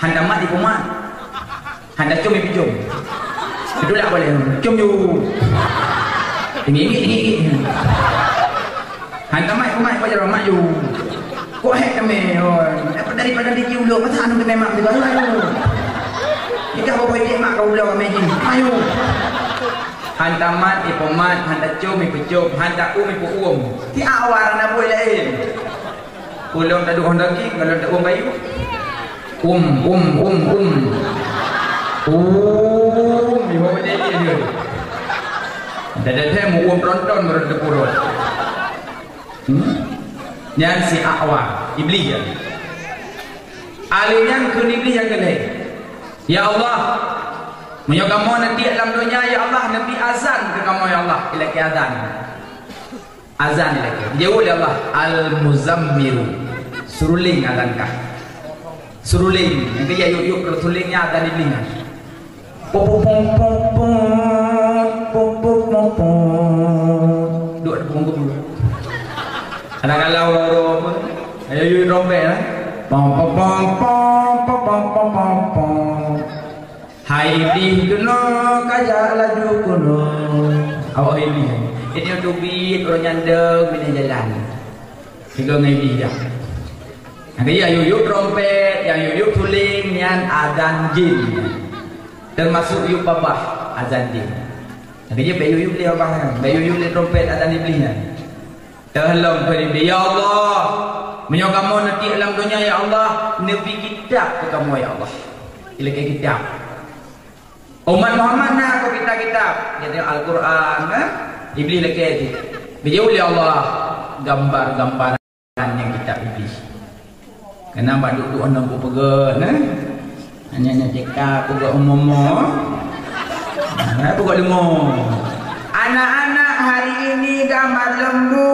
Han ta mat, ipeumat. Han ta com, ipeucom. Beutôi tak boleh. Com ju. Tinggi, tinggi, tinggi. Han ta mat, ipeumat, ipeumat, mat ju. Kok hék teumé, oi. Daripada di ulo, masa anu teumé mak juga, ayo. Kita bawa ijek mak ke ulo kami jih. Ayo. Han ta mat, ipeumat, han ta com, ipeucom, han ta um, ipeuum. Ti awar na bui laén. Ulôn taduek honda ki, ngon lôn ta um bayu. Um, um, um, um. Um, ibu menyanyi dia. Dah dah dah, mu um tronton baru teukurot. Hmm? Nyan si A'war, Iblih nyan. Ahli nyan kheun Iblih nyang keu lhèe, "Ya Allah, meunyoe kamoe neutiek lam donya, ya Allah, neubi azan keu kamoe, ya Allah." Ilakèe azan. Azan ilakèe. Jaweueb lé Allah, "Al-Muzammilu." Suruling azan kah. Suruling. Nyang keu jak yub-yub keu suruling nyan azan Iblih nyan. Pop, pop, pop, pop, pop, pop, pop, pop. Duek di punggung dulu. Adak galau ro-ro pun. Ayo, yuk, trompet, eh. Pom, pom, pom, pom, pom, pom, pom, pom, pom. Hai Iblih keunoe, kajak laju keunoe. Awak Iblih. Ini untuk bit orang nyandeng bina jalan. Tiga ngai Iblih dah. Nyang keu yub-yub trompet, nyang yub-yub suling, nyan azan jin. Teumasuk yub babah, azan jin. Nyang keu yub, bèk yub-yub lé babah nyan, bèk yub-yub lé trompet, azan Iblih nyan. Teuh lom keu Iblih, "Ya Allah, meunyoe kamoe neutiek lam donya, ya Allah, neubi kitab keu kamoe, ya Allah." Ilakèe kitab. Umat Muhammad na keu kitab-kitab, jadi Al-Quran, eh? Iblih lakèe jih. Geujaweueb lé Allah, gambar-gambaran nyang kitab Iblih. Keunan bak duek-duek ngon peugöt, eh? Hanya-hanya cekak peugöt umoe-umoe. Nah, peugöt leumo. Anak-anak hari ini gambar lembu.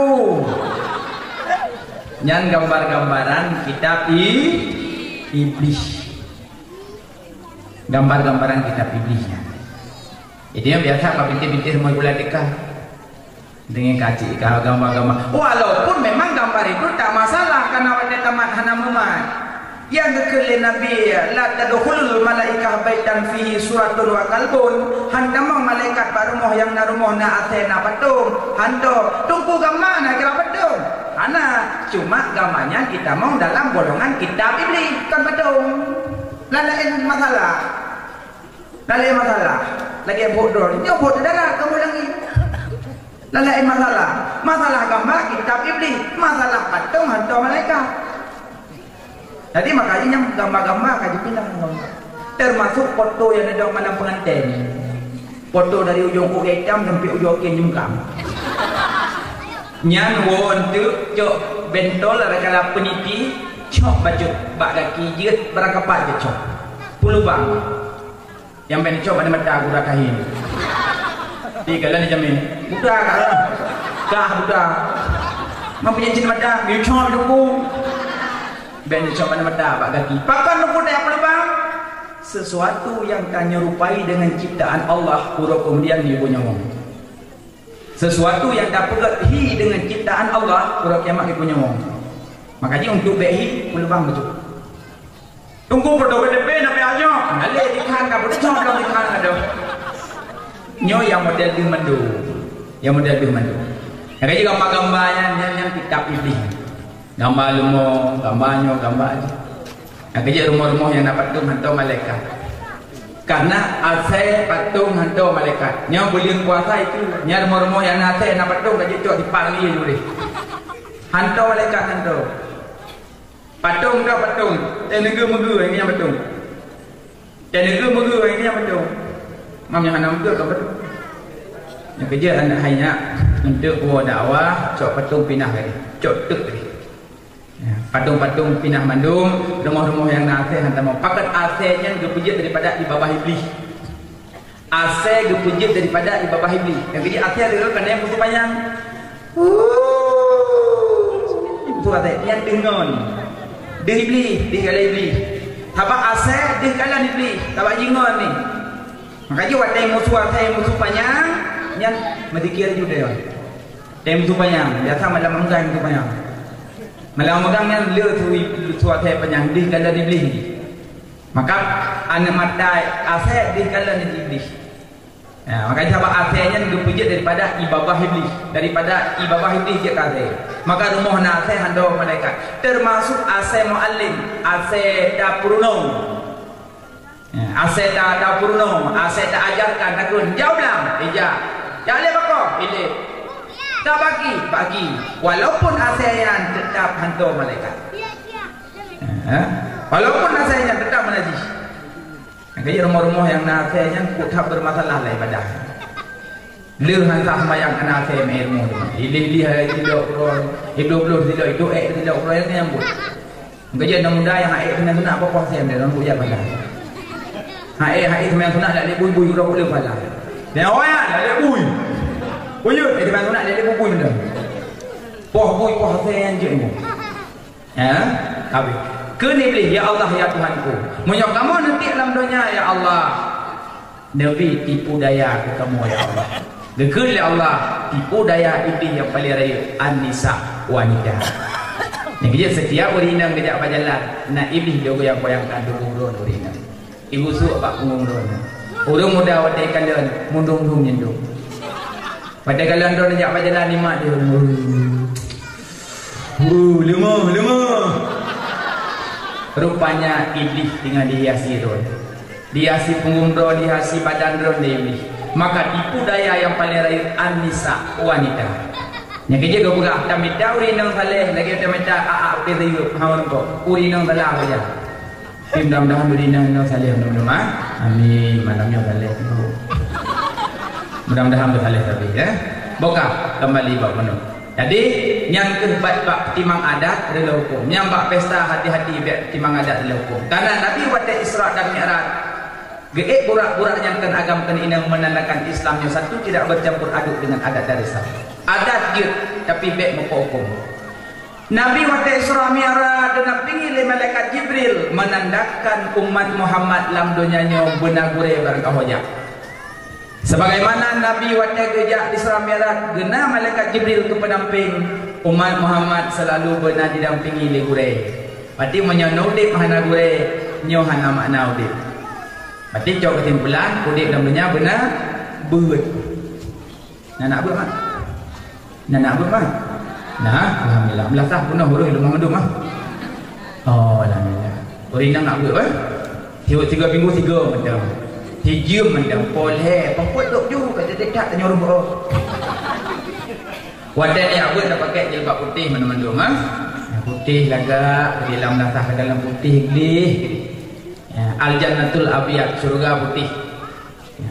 Nyan gambar-gambaran kitab I-, Iblih. Gambar-gambaran kitab Iblih nyan. Jadi, nyang biasa bak bintéh-bintéh rumoh bulan teuka. Deungon kacik ka gambar-gambar. Walaupun memang gambar itu tak masalah, karena watèe tamat hana mumat. Nyang geukheun lé Nabi, "La tadkhulul malaikah baitan fihi suratun wa kalbun." Han tamong malaikat bak rumoh nyang na rumoh na asèe na patong. Hantom. Teungku, gama na kira patong? Hana. Cuma gama nyan kitamong dalam golongan kitab Iblih, kon patong. Laén masalah. Laén masalah. Lagèe buet droe. Nyoe buet darat, kamoe langit. Laén masalah. Masalah gama kitab Iblih. Masalah patong hantom malaikat. Jadi, makajih nyan gamba-gamba ka jipinah. Termasuk foto nyang neudong malam pengantin. Foto dari ujong kuk itam sampai ujong kaki nyungkam. Nyan woe enteuk cok bentol, raka-raka peniti, cok bacut bak gaki jeuet, beurangkapat jeuet cok. Peue lubang. Nyang bèk neucok bak mata gura kahin. Di kalan dijamin. Buta kah? Kah buta. Mampu nyan cit mata, neucok di duku. Bèk neucok bak mata, bak gaki. Pakon duku teuh peulubang? Sesuatu yang tanyerupai dengan ciptaan Allah, uroe kemudian geuyue nyawong. Sesuatu yang tapeugöt hi dengan ciptaan Allah, uroe kiamat geuyue nyawong. Maka jih untuk bèk hi, peulubang beutôi. Teungku peutoh K T P na pih ajoe. Alèh dikhan ka beutôi lom dikhan ka dong. Nyoe nyang model deuh mandum. Nyang model deuh mandum. Nyang ka jih gamba-gamba nyan, nyan, nyan kitab Iblih. Gamba leumo, gamba nyoe, gamba jih. Nyang ka jih rumoh-rumoh nyang na patong hantom malaikat. Karena asèe patong hantom malaikat. Nyoe buleuen puasa itu, nyan rumoh-rumoh nyang na asèe na patong ka jicok dipat lagi jih. Hantom malaikat hantom. Patong ka patong, teuneugeu-meugeu nyang patong. Teuneugeu-meugeu nyang patong. Mam nyang hana meugeu ka patong. Nyang keujeuet aneuk hai nyak, untuk woe dakwah, cok patong pinah tadi. Cok teuk tadi. Ya, patong-patong pinah mandum, rumoh-rumoh nyang na asèe hantom. Pakat asèe nyan geupeujeuet daripada ié babah Iblih. Asèe geupeujeuet daripada ié babah Iblih. Nyang keujeuet asèe lheueh ka na musoh panyang. Musoh asèe nyan deuh ngon. Deuh Iblih, deuh kalon Iblih. Sabab asèe deuh kalon Iblih, sabab jih ngon ni. Maka jih watèe musoh asèe musoh panyang, nyan meudikir ju deh. Watèe musoh panyang, biasa malam meugang musoh panyang. Malam meugang nyan le su, su asèe panyang deuh kalon Iblih. Maka aneuk mata asèe deuh kalon Iblih. Ya, maka sabab asèe nyan geupeujeuet daripada ié babah Iblih, daripada ié babah Iblih jeuet keu asèe. Maka rumoh na asèe hantom malaikat, termasuk asèe muallim, asèe tapeurunong. Ya, asèe ta, tapeurunong, asèe taajarkan, takheun, "Jak u blang," ija. "Jak lé bak koh," ilé. "Tak bagi," bagi. Walaupun asèe nyan teutap hantom malaikat. Ya, walaupun asèe nyan teutap meunajih. Nyang ka jih rumoh-rumoh nyang na asèe nyan kok that bermasalah lah ibadah. Le han sah seumayang ana asèe meu'en rumoh teuma. Ilih-ilih hai sidok keudroe, ibloh-bloh sidok, idok ék sidok keudroe nyang nyambut. Nyang ka jih aneuk muda nyang han ék seumayang sunat, poh-poh asèe meu'en rumoh jak pahala. Han ék, han ék seumayang sunat dak lé bui-bui keudroe le pahala. Nyang awai dak lé bui. Buyut, ék seumayang sunat dak lé bui-bui meu'en. Poh bui, poh asèe nyan jeuet rumoh. Ya, habéh. Kheun Iblih, "Ya Allah, ya Tuhanku, meunyoe kamoe neutiek lam donya, ya Allah, neubi tipu daya keu kamoe, ya Allah." Geukheun lé Allah, tipu daya Iblih nyang paleng rayeuk, an-nisa, wanita. Nyang keujeuet setiap ureueng inong geujak bak jalan, na Iblih lôn goyang-goyangkan tuboh droeneuh ureueng inong. Ibu sôk bak punggong droeneuh. Ureueng muda watèe ikalon, mundong-dong nyan dong. Watèe ikalon droeneuh jak bak jalan, imat jih, "Uh, uh, leumah, leumah." Rupanya Iblih teungoh dihiasi droeneuh. Dihiasi punggong droe, dihiasi badan droe lé Iblih. Maka tipu daya nyang paleng rayeuk an-nisa, wanita. Nyang keujeuet geupeugah, tamita ureueng inong saleh, lagèe tamita a-a puteh sayup, ha, ureueng inong salah saja. Tapi mudah-mudahan beurinang nyoe saleh, mudah-mudahan. Amin. Malam nyoe saleh. Mudah-mudahan beusaleh tapi, ya. Boka kembali bak menu. Jadi, nyang keuh bak, bak timang adat adalah hukum. Nyang bak pesta hati-hati bak timang adat adalah hukum. Karena Nabi watèe Isra dan Mi'raj, geuék burak-burak nyang kheun agam kheun inong menandakan Islam nyoe satu tidak bercampur aduk dengan adat dan Islam. Adat jeuet, tapi bèk meuhukum. Nabi watèe Isra Mi'raj geudampingi lé malaikat Jibril menandakan umat Muhammad lam donya nyoe beuna gurèe barangkaho jak. Sebagaimana Nabi watèe geujak Isra Mi'raj geuna malaikat Jibril keu pendamping, umat Muhammad selalu beuna didampingi lé gurèe. Berarti meunyoe na udép hana gurèe, nyoe hana makna udép. Berarti cok keusimpulan, udép lam donya beuna beuet. Na aneuk beuet, Mak? Na aneuk beuet, Mak? Na, alhamdulillah. Meulasah peunoh ureueng di rumoh mandum, Mak? Oh, alhamdulillah. Ureueng inong aneuk beuet, eh? Tiga, tiga minggu tiga macam. Tijeuem macam. Poleh, peuet dok ju, kata dekat tanya ureueng beuet. Watèe nyan aneuk beuet na pakai jilbab putih mandum-mandum, ha? Putih lagak, di dalam meulasah dalam putih gleh. Ya, Al-Jannatul Abyad, syurga putih.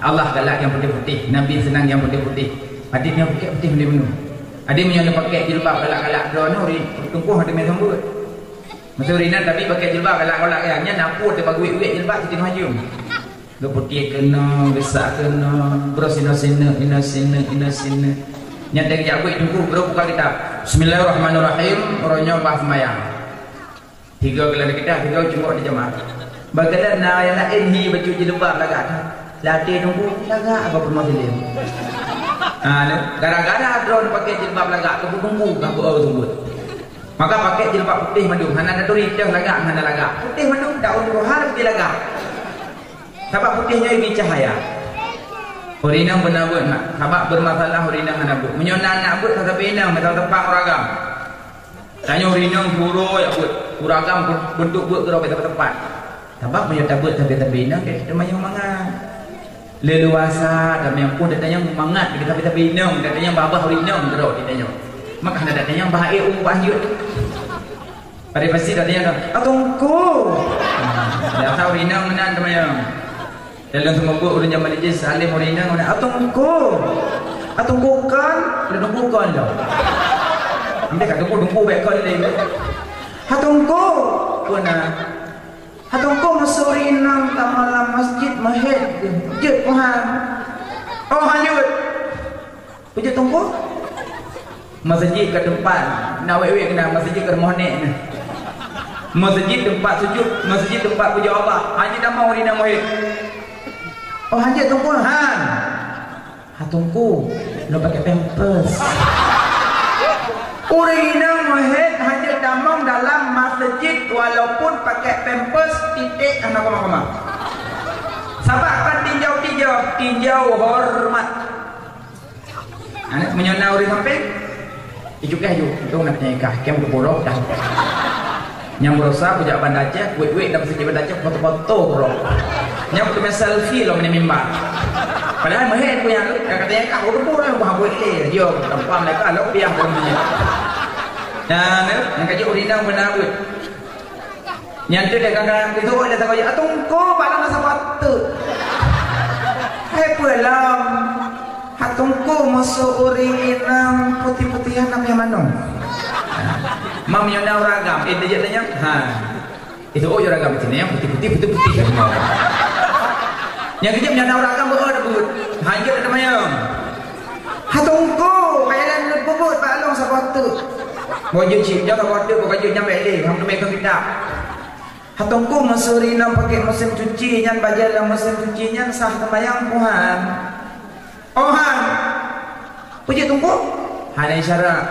Allah galak nyang putéh-putéh, Nabi seunang nyang putéh-putéh. Padit nyang putéh-putéh mandum-mandum. Adak meunyoe neupaké jilbab galak-galak droeneuh, ureueng teungku hana teumé sambot. Meusé ureueng inong tapi paké jilbab galak-galak nyan, nyan na peue teubagoe-goe jilbab siteungoh jeuem. Geuputéh keunoe, geusak keunoe, bros inoe sineuk, inoe sineuk, inoe sineuk. Nyan teuk jak buet teungku, bro buka kitab. Bismillahirrahmanirrahim, uroe nyoe bah seumayang. Tiga kali kita, tiga cungok di jamaah. Bagaimana na nyang laén hi bacut jilbab lagak tu. Latih teungku lagak apa pun muslim. Ha, ni, gara-gara droe pakai jilbab lagak tu teungku ka beu teungku. Maka pakai jilbab putéh mandum, hana taturi teuh lagak hana lagak. Putéh mandum, daun gohar pih lagak. Sabab putéh nyan jicahya. Ureueng inong beuna beuet, sabab bermasalah ureueng inong hana beuet. Meunyoe na aneuk beuet, sabe inong meusapeue teumpat ureueng agam. Tanyoe ureueng inong suroe jak beuet, ureueng agam bentuk beuet keudroe meusapeue teumpat. Sabab meunyoe tabeuet sabe-sabe inong, teuma nyang mangat. Leuluasa, dan nyang pun datang nyang mangat, kita, kita binong, datang nyang babah rinong terus kita nyang. Maka hana datang nyang bahai u banjut. Pada pasti datang nyang, "Atungku." Ya, tahu rinong menan teman nyang. Dalam semua buku urang zaman itu salim rinong menan, "Atungku." "Atungku kan?" Dia tunggu kan dah. Ambil kat tunggu, tunggu baik kan dia. "Atungku." Pun ah. Hatong ko meusuri nang ka malam masjid meuhét jeuet Tuhan. Oh, hanyut. Peujeuet tungku? Masjid ka teumpat, na wék-wék keunan masjid ka rumoh nek na. Masjid teumpat sujud, masjid teumpat puja Allah. Hanyut nama ureueng inong meuhét. Oh, hanyut tungku han. Hatungku, lo pakai pampers. Ureueng inong meuhét hana tamong dalam masjid walaupun pakai pampers titik hana koma-koma. Sabab kan tinjau-tinjau, tinjau hormat. Aneuk meunyoe na ureueng sampéng, Ijukah ju, untung na peunyakah, kem keu purok dah. Nyang berusaha kujak Banda Aceh, wék-wék dan pesakit Banda Aceh, foto-foto purok. Nyang keuteumé selfie lom di mimbar. Padahal meuhén ku nyang, nyang katanya kah, foto purok yang buah buet lé, dia tanpa mereka, lo piah pun punya. Dan, eh, nyang kajak urindang beuna buet. Nyan teuh deh kadang-kadang geuseuôt lé sagoe, "Atungku, bak lôn na saboh teuk." Hai peue lom, "Hatungku, musoh ureueng inong putéh-putéh hana miyah manong." Mam nyoe na ureueng agam, eh, dejek tanyong. Ha. Itu oh, ureueng agam sini yang putéh-putéh, putéh-putéh. Nyang kejam nyoe na ureueng agam, oh, ada buet. Hanjeuet ada mayang. "Hatungku, payah lôn bubuet bak lôn saboh teuk." Bojeu cit, jangan saboh teuk, bojeu nyampe lé, hang teumé keu kitab. Hatungku meusuri nang pakai mesin cuci nyan, bajée lam mesin cuci nyan sah teumayang puhan. Oh han. Peujeuet tungku? Hana isyarat.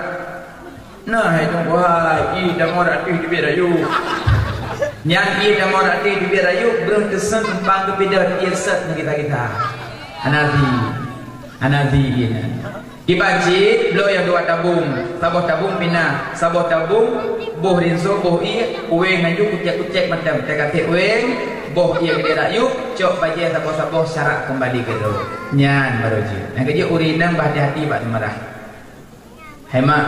Nah, hai tungku hai, i damoe ratéh teubiet rayeuk. Nyan i damoe ratéh teubiet rayeuk, breuh teuseun bang keupidot, ie set ngon gita-gita. Hana zi. Hana zi ie nyan. Kiban cit, bloe nyang dua tabong, saboh tabong pina, saboh tabong boh rinso, boh ié, uweng laju kucek-kucek mantong, teuka-teuka uweng, boh ié keudéh rayeuk, cok bajée saboh-saboh, syarak keumbali keu droe. Nyan barô jeuet. Nyang keujeuet ureueng inong bah hati-hati bak seumarah. Hai mak,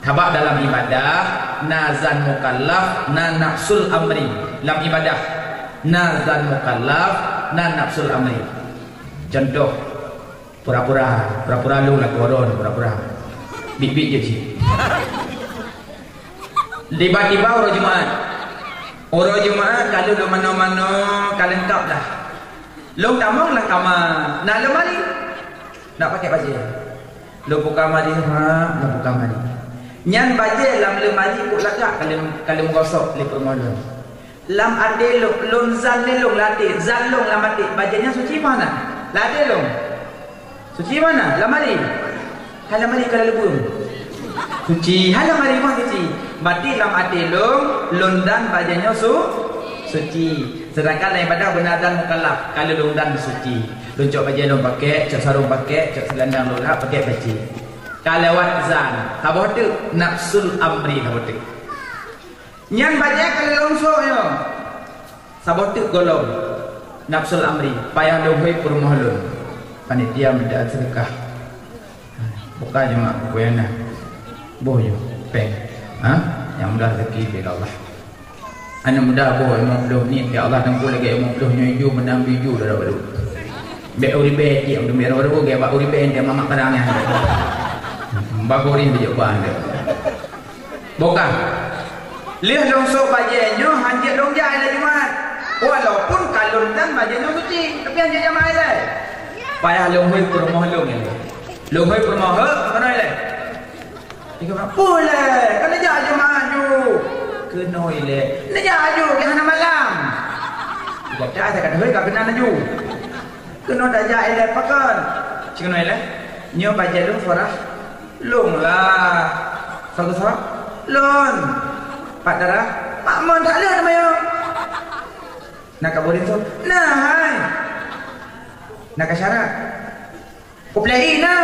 sabab dalam ibadah na zan mukallaf, na nafsul amri. Lam ibadah na zan mukallaf, na nafsul amri. Contoh, Pura-pura, pura-pura lôn lakoe droen, pura-pura. Bit-bit je cit. Tiba-tiba uroe Jumat. Uroe Jumat ka lheueh lôn manoe-manoe ka leungkap dah. Lôn tamong lam kama, na lemari. Nak pakai bajée. Lôn buka lemari, ha, lôn buka lemari. Nyan bajée lam lemari kok lagak ka lheueh, ka lheueh meugosok lé peurumoh lôn. Lam até lôn, lôn zan lé lôn lam até, zan lôn lam até, bajée nyan suci meunan? Lam até lôn. Suci meunan? Lam lemari. Hai lam lemari ka laleubeung. Suci, hai lam lemari mah suci. Berarti lam até lôn, lôn zan bajée nyoe su-, suci. Sedangkan lam ibadah beuna zan mukallaf, ka lheueh lôn zan suci. Lôn cok bajée lôn pakai, cok sarong pakai, cok silandang lôn lap pakai bajée. Ka lewat zan, saboh teuk nafsul amri saboh teuk. Nyan bajée ka lôn sok nyoe. Saboh teuk gohlom. Nafsul amri, payah lôn hôi peurumoh lôn. Panitia meuda seudeukah. Buka jeumak buku nyang na. Boh yôh, péng. Ha? Nyang mudah rezeki lé Allah. Aneuk muda boh limong ploh nit, ya Allah, teungku lagée limong ploh nyoe iju, meunang biju dara baru. Bék uribée tiek, meunang baro baru, gée bak uribée, dia mamak padang nyan. Bagoe rin bijak ban dia. Bukan. Lheueh lôn sok bajée nyoe hanjeuet lôn jak ilée Jumat. Walaupun ka lôn zan bajée nyoe suci, tapi hanjeuet jak ilée. Payah lôn hôi peurumoh lôn ilée. Lôn hôi peurumoh, "Heuek, keunoe ilée." Ikeu, "Peue lé? Kan neujak Jumat ju." "Keunoe ilée." "Neujak ju, keu hana malam." Gata saya kata, "Hei, ka keunan laju." "Keunoe tajak ilée pakon?" "Cikeunoe ilée. Nyoe bajée lôn surah." Lôn lah. Satu-satu. Lôn. Pat Dara, mak mon that lé teuma nyoe. Na ka boleh tu. Nah, hai. Na ka syarat. Kuplei na.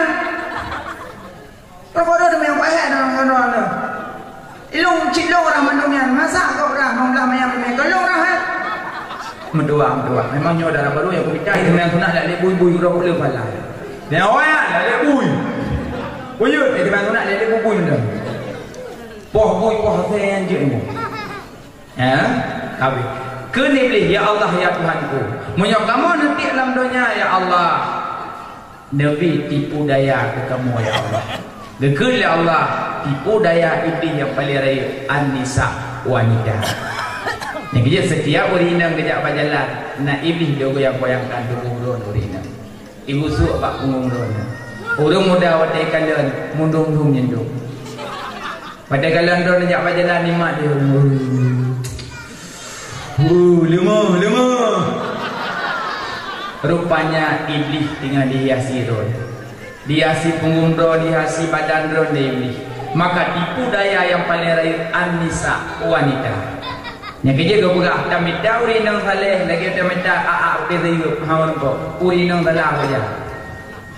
Rokok dah demi apa eh, dah, dah, dah, dah. Ilung cit long orang mandum nyan. Masa kau dah, mau belah mayam demi kau long dah, eh. Meudoa, meudoa. Memang nyoe dara baru nyang kumita, itu memang sunat lé bui-bui, udah uleuh pala. Dia awak ya, lé bui. Buyut, itu memang sunat lé bui-bui dah. Poh bui, poh sen je ni. Ya, habis. Kheun Iblih, "Ya Allah, ya Tuhanku, meunyoe kamoe neutiek lam donya, ya Allah, neubi tipu daya keu kamoe, ya Allah." Geukheun lé Allah, tipu daya Iblih nyang paleng rayeuk, an-nisa, wanita. Nyang keuh setiap ureueng inong geujak bak jalan, na Iblih lé goyang-goyangkan tuboh droe ureueng inong. Ibu suk bak punggong droeneuh. Ureueng muda watèe kalon, mundum-dum nyindum. Watèe kalon droeneuh jak bak jalan, imat dia. Uh, leumah, leumah. Rupanya Iblih teungoh dihiasi droe. Dihiasi punggong droe, dihiasi badan droe lé Iblih. Maka tipu daya nyang paleng rayeuk an-nisa, wanita. Nyang keujeuet geupeugah, tamita ureueng inong saleh, lagèe tamita a-a udép sayup, ha, ureueng po. Ureueng inong salah saja.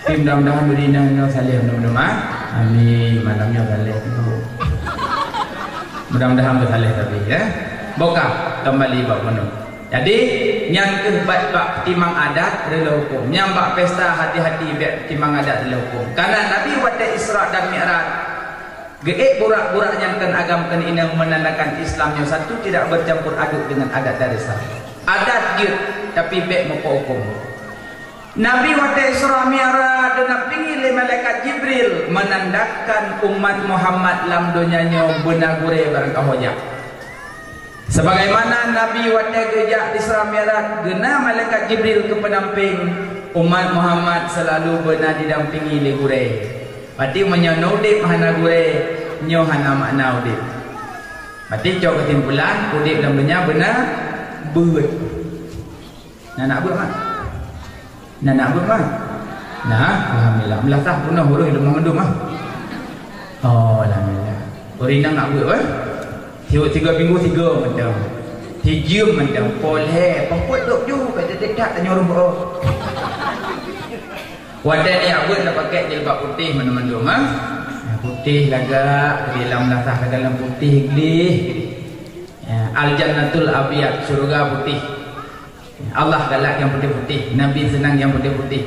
Tapi mudah-mudahan ureueng inong, inong saleh, mudah-mudahan, ah. Amin. Malam nyoe saleh tu. Mudah-mudahan beusaleh tapi, ya. Boka, kembali bak bunoe. Jadi, nyan keuh bak, bak timang adat, reuloh huköm. Nyang bak pesta, hati-hati bèk timang adat, reuloh huköm. Karena Nabi watèe Isra dan Mi'raj, geuék burak-burak nyang kheun agam kheun inong menandakan Islam nyoe satu tidak bercampur aduk dengan adat dari Islam. Adat jeuet, tapi bèk meupo huköm. Nabi watèe Isra Mi'raj deuh na pingi lé malaikat Jibril menandakan umat Muhammad lam donya nyoe beuna gurèe barangkaho jak. Sebagaimana Nabi watèe geujak Isra Mi'raj geuna malaikat Jibril keu peunampéng, umat Muhammad seulalu beuna didampingi lé gurèe. Berarti meunyoe na udép hana gurèe, nyoe hana makna udép. Berarti cok keusimpulan, udép lam donya beuna beuet. Na nak beuet, Mak? Na nak beuet, Mak? Nah, alhamdulillah. Meulasah peunoh ureueng di rumoh mandum, ah. Oh, alhamdulillah. Ureueng inong nak beuet, eh? Tiga, tiga minggu, tiga macam. Tijeuem macam. Poleh, pengkuet dok ju, kat dekat tanyoe rumoh. Watèe neujak beuet na pakèk jilbab putéh mandum-mandum, ha? Putéh lagak, di lam lasah lagak lam putéh gleh. Ya, Al-Jannatul Abyad, syurga putéh. Allah galak nyang putéh-putéh, Nabi seunang nyang putéh-putéh.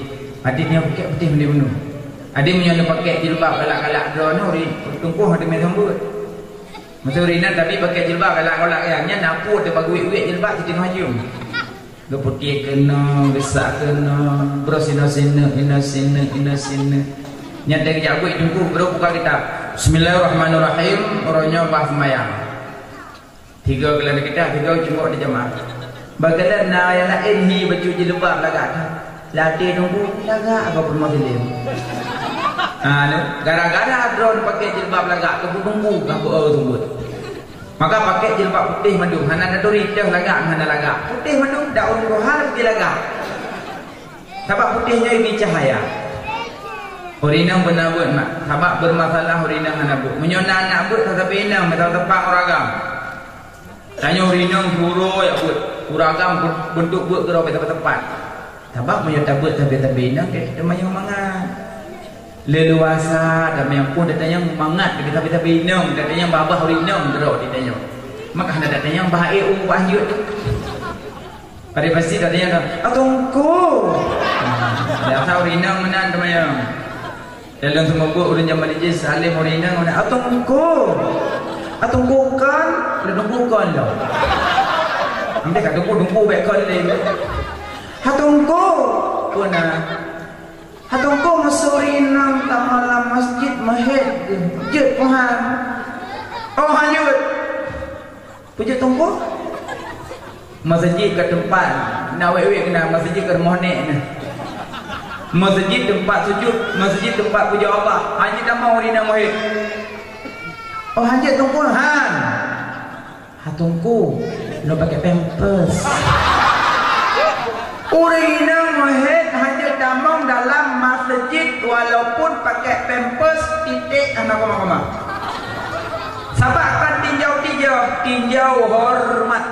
Adak nyoe pakèk putéh mandum-mandum. Adak meunyoe neupakèk jilbab galak-galak droeneuh, ri teungku hana teumé sambot. Masa ureueng inong tapi pakèk jilbab galak-galak nyan, nyan na peue teuh bak geuwét-wét jilbab siteungoh jeuem. Geuputéh keunoe, geusak keunoe, broh sinoe sineuk, inoe sineuk, inoe sineuk. Nyan teuk jak buet teungku, baru buka kitab. Bismillahirrahmanirrahim, uroe nyoe bah seumayang. Tiga keulan kitab, tiga cungkok di jamaah. Bagaimana na nyang laén hi bacut jilbab lagak that. Lam até teungku, lagak apa peurumoh silem. Ha, ni, gara-gara droe pakai jilbab lagak, teungku ka beu teungku. Maka pakai jilbab putéh mandum, hana taturi teuh lagak hana lagak. Putéh mandum, daun duha leubeh lagak. Sabab putéh nyoe ibi cahya. Ureueng inong beuna beuet mak, sabab bermasalah ureueng inong hana beuet. Meunyoe na aneuk beuet, sabe inong meusapeue teumpat ureueng agam. Tanyoe ureueng inong guru jak beuet, ureueng agam bentuk beuet keudroe sabe teumpat. Sabab meunyoe tabeuet sabe-sabe inong, teuma nyang mangat. Leuluasa, dan nyang pun datanyong mangat, tapi sabe-sabe inong, datanyong babah ureueng inong droe ditanyong. Maka hana datanyong bah ék u bah jeuet. Pada pasti datanyong, "Ah, teungku." Biasa ureueng inong meunan teuma nyang. Dalam semua buet ureueng jameun jih salim ureueng inong, "Ah, teungku." "Ah, teungku kon." Lé teungku kon lo. Ambil kat teungku, teungku bèk kon lé. "Ah, teungku." Puna. "Hai teungku, meusuri inong tamong lam masjid meuhét geuh, jeuet Tuhan." "Oh, hana jeuet." "Peue jeuet teungku?" "Masjid ka teumpat, na wék-wék keunan masjid ka rumoh nèk na. Masjid teumpat sujud, masjid teumpat puja Allah. Hana jeuet tamong ureueng inong meuhét." "Oh, hana jeuet teungku, han." "Hai teungku, lôn pakai pampers." Ureueng inong meuhét hana jeuet tamong dalam masjid walaupun pakai pampers titik hana koma-koma. Sabab kon tinjau tijoh, tinjau horeumat.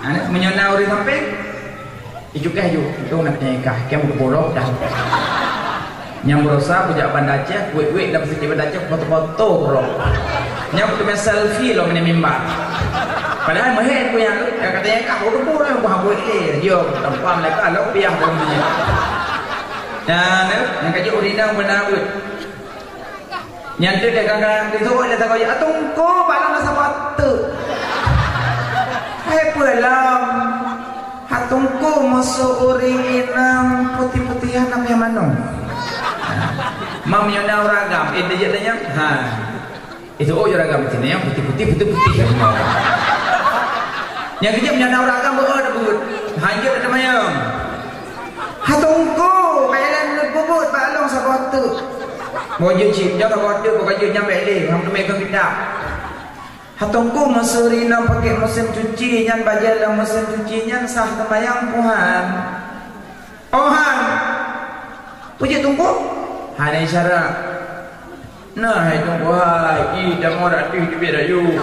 Aneuk meunyoe na ureuëng sampéng, ijukéh ju, untung na peunyakah, kém keupurok dah. Nyang beurasa kujak Banda Aceh, wék-wék lam sikit Banda Aceh, foto-foto keudroe. Nyang kuteumé selfie lom di mimbar. Padahai meuhé ku nyang ka katanya kah, oh, keupurok, bah, wék lé. Yo, tampam lé ka, lom piah dalam dunia. Nyan, nyang ka jeuet ureuëng inong beuna beuet. Nyan teuk deh kangkang di tu ada tak kaya, "Atungku, balang rasa batuk." Hai peue lom. "Atungku, musuh ureuëng inong putih-putih anak yang manong." Mam nyana uragam, eh, dia tanya. Ha. Itu, oh, uragam sini yang putih-putih, putih-putih. Nyang kejam nyana uragam, oh, ada buat. Hanjut ada mayang. "Hai Teungku, bèk lé neubeuet bak lôn saboh teuk." Boh jeuet cit, nyoe saboh teuk, boh ka jeuet nyang bèk lé, nyang teumé keu kitab. "Hai Teungku, meusuri nang pakai mesin cuci nyan, bajèe lam mesin cuci nyan sah teumayang peue han?" "Oh han." "Peue jeuet Teungku?" "Hana isyarat." Nah, hai Teungku hai, ié tamong ratéh teubiet rayeuk.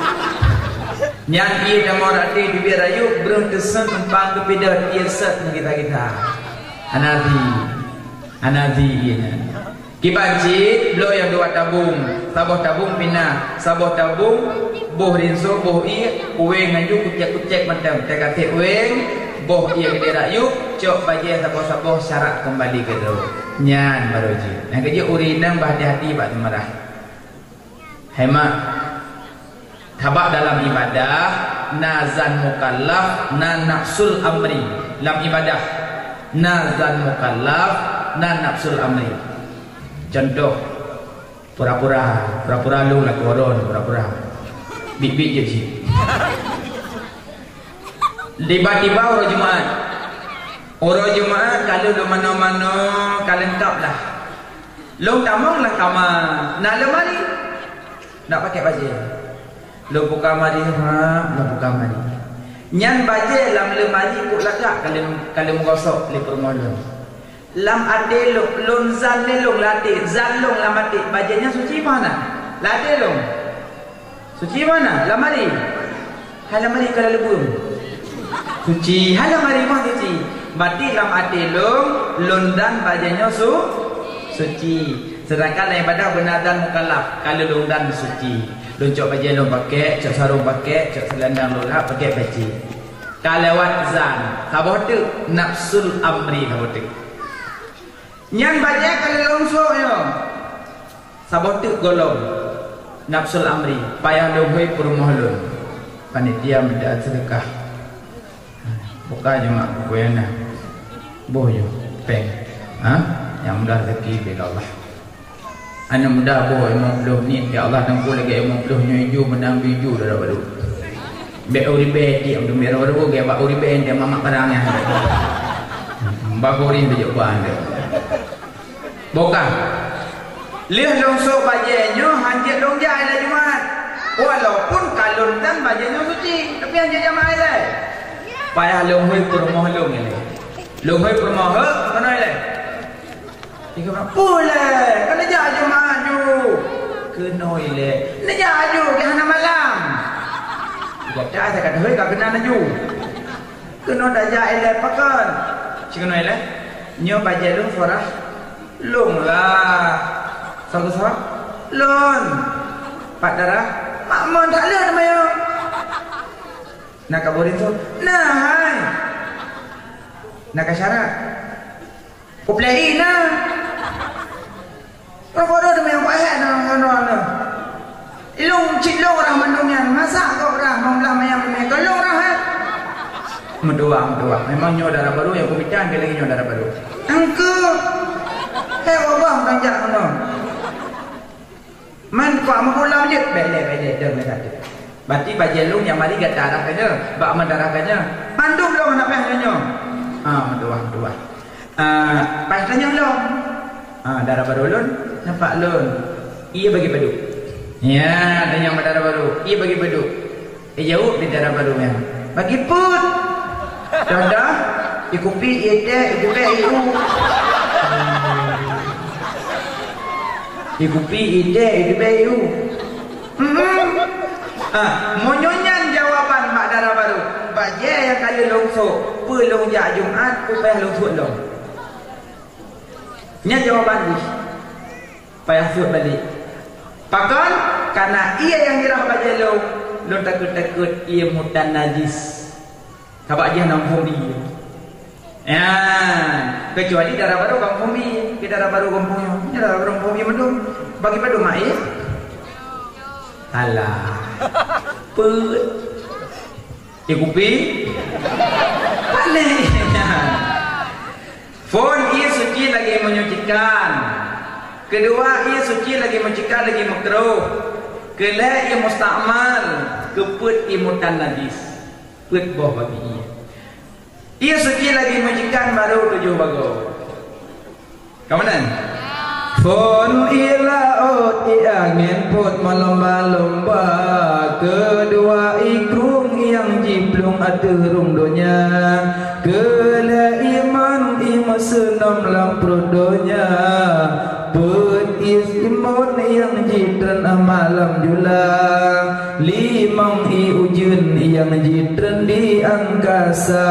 Nyan ié tamong ratéh teubiet rayeuk, breuh teuseun umpang geupidoh ié sot meugita-gita. Hana zi, hana zi ié nyan. Kiban cit, bloe nyang dua tabong, saboh tabong pinah, saboh tabong boh rinso, boh ié, uweng aju kucék-kucék mantong, teuka tiep uweng, boh ié keudéh rayeuk, cok bajèe saboh-saboh syarat keumbali keu droe. Nyan barô jeuet. Nyang keujeuet ureuëng inong bah hati-hati bak teumeurah. Hai mak, sabab dalam ibadah na zan mukallaf, na nafsul amri. Lam ibadah na zan mukallaf, na nafsul amri. Contoh, pura-pura, pura-pura lôn lakoe droen, pura-pura. Bit-bit jeuet cit. Tiba-tiba uroe Jumat. Uroe Jumat ka lheueh lôn manoe-manoe ka leungkap lah. Lôn tamong lam kama, na lemari. Nak pakai bajèe. Lôn buka lemari, ha, lôn buka lemari. Nyan bajèe lam lemari kok lagak ka lheueh, ka lheueh meugosok lé peurumoh lôn. Lam até lôn, lôn zan lé lôn lam até, zan lôn lam até, bajèe nyan suci meuhana? Lam até lôn. Suci meuhana? Lam lemari. Hai lemari ka leubeung. Suci, hai lemari mah suci. Berarti lam até lôn, lôn zan bajèe nyoe su-, suci. Sedangkan lam ibadah beuna zan mukallaf, ka lheueh lôn zan suci. Lôn cok bajèe lôn pakai, cok sarong pakai, cok seulendang lôn lhap pakai peci. Ka lewat zan, saboh teuk nafsul amri saboh teuk. Nyan bajèe ka lheueh lôn sôk nyoe. Saboh teuk gohlom nafsul amri, payah lôn hôi peurumoh lôn. Panitia minta seudeukah. Buka jeumak buku nyang na. Boh yoh, péng. Ha? Nyang mudah rezeki bak Allah. Aneuk muda boh limong ploh nit, ya Allah, Teungku lagèe limong ploh nyoe ju meunang biju dara baru. Bèk uribèe tiek, untuk bèk dara baru, gèt bak uribèe, dia mamak barang nyan. Bagoe rin beujok ban dia. Boh ka. Lheueh lôn sôk bajèe nyoe, hanjeuet lôn jak ilèe Jumat. Walaupun ka lôn tan bajèe nyoe suci, tapi hanjeuet jak ilèe. Payah lôn hôi peurumoh lôn ilèe. Lôn hôi peurumoh, "Heuek, keunoe ilèe." Jih ka, "Peue lé? Ka neujak Jumat ju." "Keunoe ilèe." "Neujak ju, keu hana malam." Gata asai ka teuhôi ka keunan laju. "Keunoe tajak ilèe pakon?" "Ci keunoe ilèe. Nyoe bajèe lôn surah." "Lôn lah." "Soe geusurah?" "Lôn." "Pat dara?" "Mak mon that lheueh teuma nyoe." "Na ka boh rinso?" "Na hai." "Na ka syarat?" "Kupleh ié na." Rot bodoh teuma nyang kuéh na, na, na, na. Ilôn cit lôn rhah mandum nyan, masa gob rhah, meublah manyam teumé, kon lôn rhah, eh? Meutuwah, meutuwah. Memang nyoe dara barô nyang kumita, lagèe nyoe dara barô. Engkeu. Hei, wabah, urang jak keunoe. Man, kuat meupulang jeuet, bèk lé, bèk lé, dong lé gata. Berarti bajèe lôn nyang mari gata rhah ka nyoe, bak man darah ka nyoe. Mandum lôn hana payah nyoe. Ha, meutuwah, meutuwah. Ah, paih tanyong lom. Ah, dara barô lôn, nampak lôn. Ié bagi padub. Ya, tanyong bak dara barô. Ié bagi padub. Eh, jaweueb di dara barô nyan. Bagi peuet. Dah, dah. Ié kupi, ié teh, ié teh, ié u. Ié kupi, ié teh, ié teh, ié u. Ha, meunyoe nyan jawaban bak dara barô, bajée nyang ka lheueh lôn sôk, peue lôn jak Jumat, peue payah lôn sôk lom. Nyan jawaban jih. Payah sôk balek. Pakon? Karena ié nyang jirah bajée lôn, lôn takot-takot ié mutan najis. Kabak jih hana muphom ié. Ya, kecuali dara barô ka muphom ié. Ke dara barô gampông nyoe. Nyan dara barô muphom ié mandum. Bagi padum mak ié? Alah. Peuet. Di kupi? Paléh. Phôn ié suci lagée menyucikan. Keudua, ié suci lagée menyucikan lagée meukruh. Keulhée ié mustakmal, keupeuet ié mutan najis. Peuet boh bagi ié. Ié suci lagée menyucikan barô tujoh bagoe. Ka meunan? Phôn ié laôt, ié angén pôt meulomba-lomba. Keudua ié krueng nyang jiplueng ateueh rhueng donya. Keulhée ié mon ié meuseunom lam pruet donya. Peuet ié simbon nyang jitreun malam jula. Limong ié ujeuen nyang jitreun di angkasa.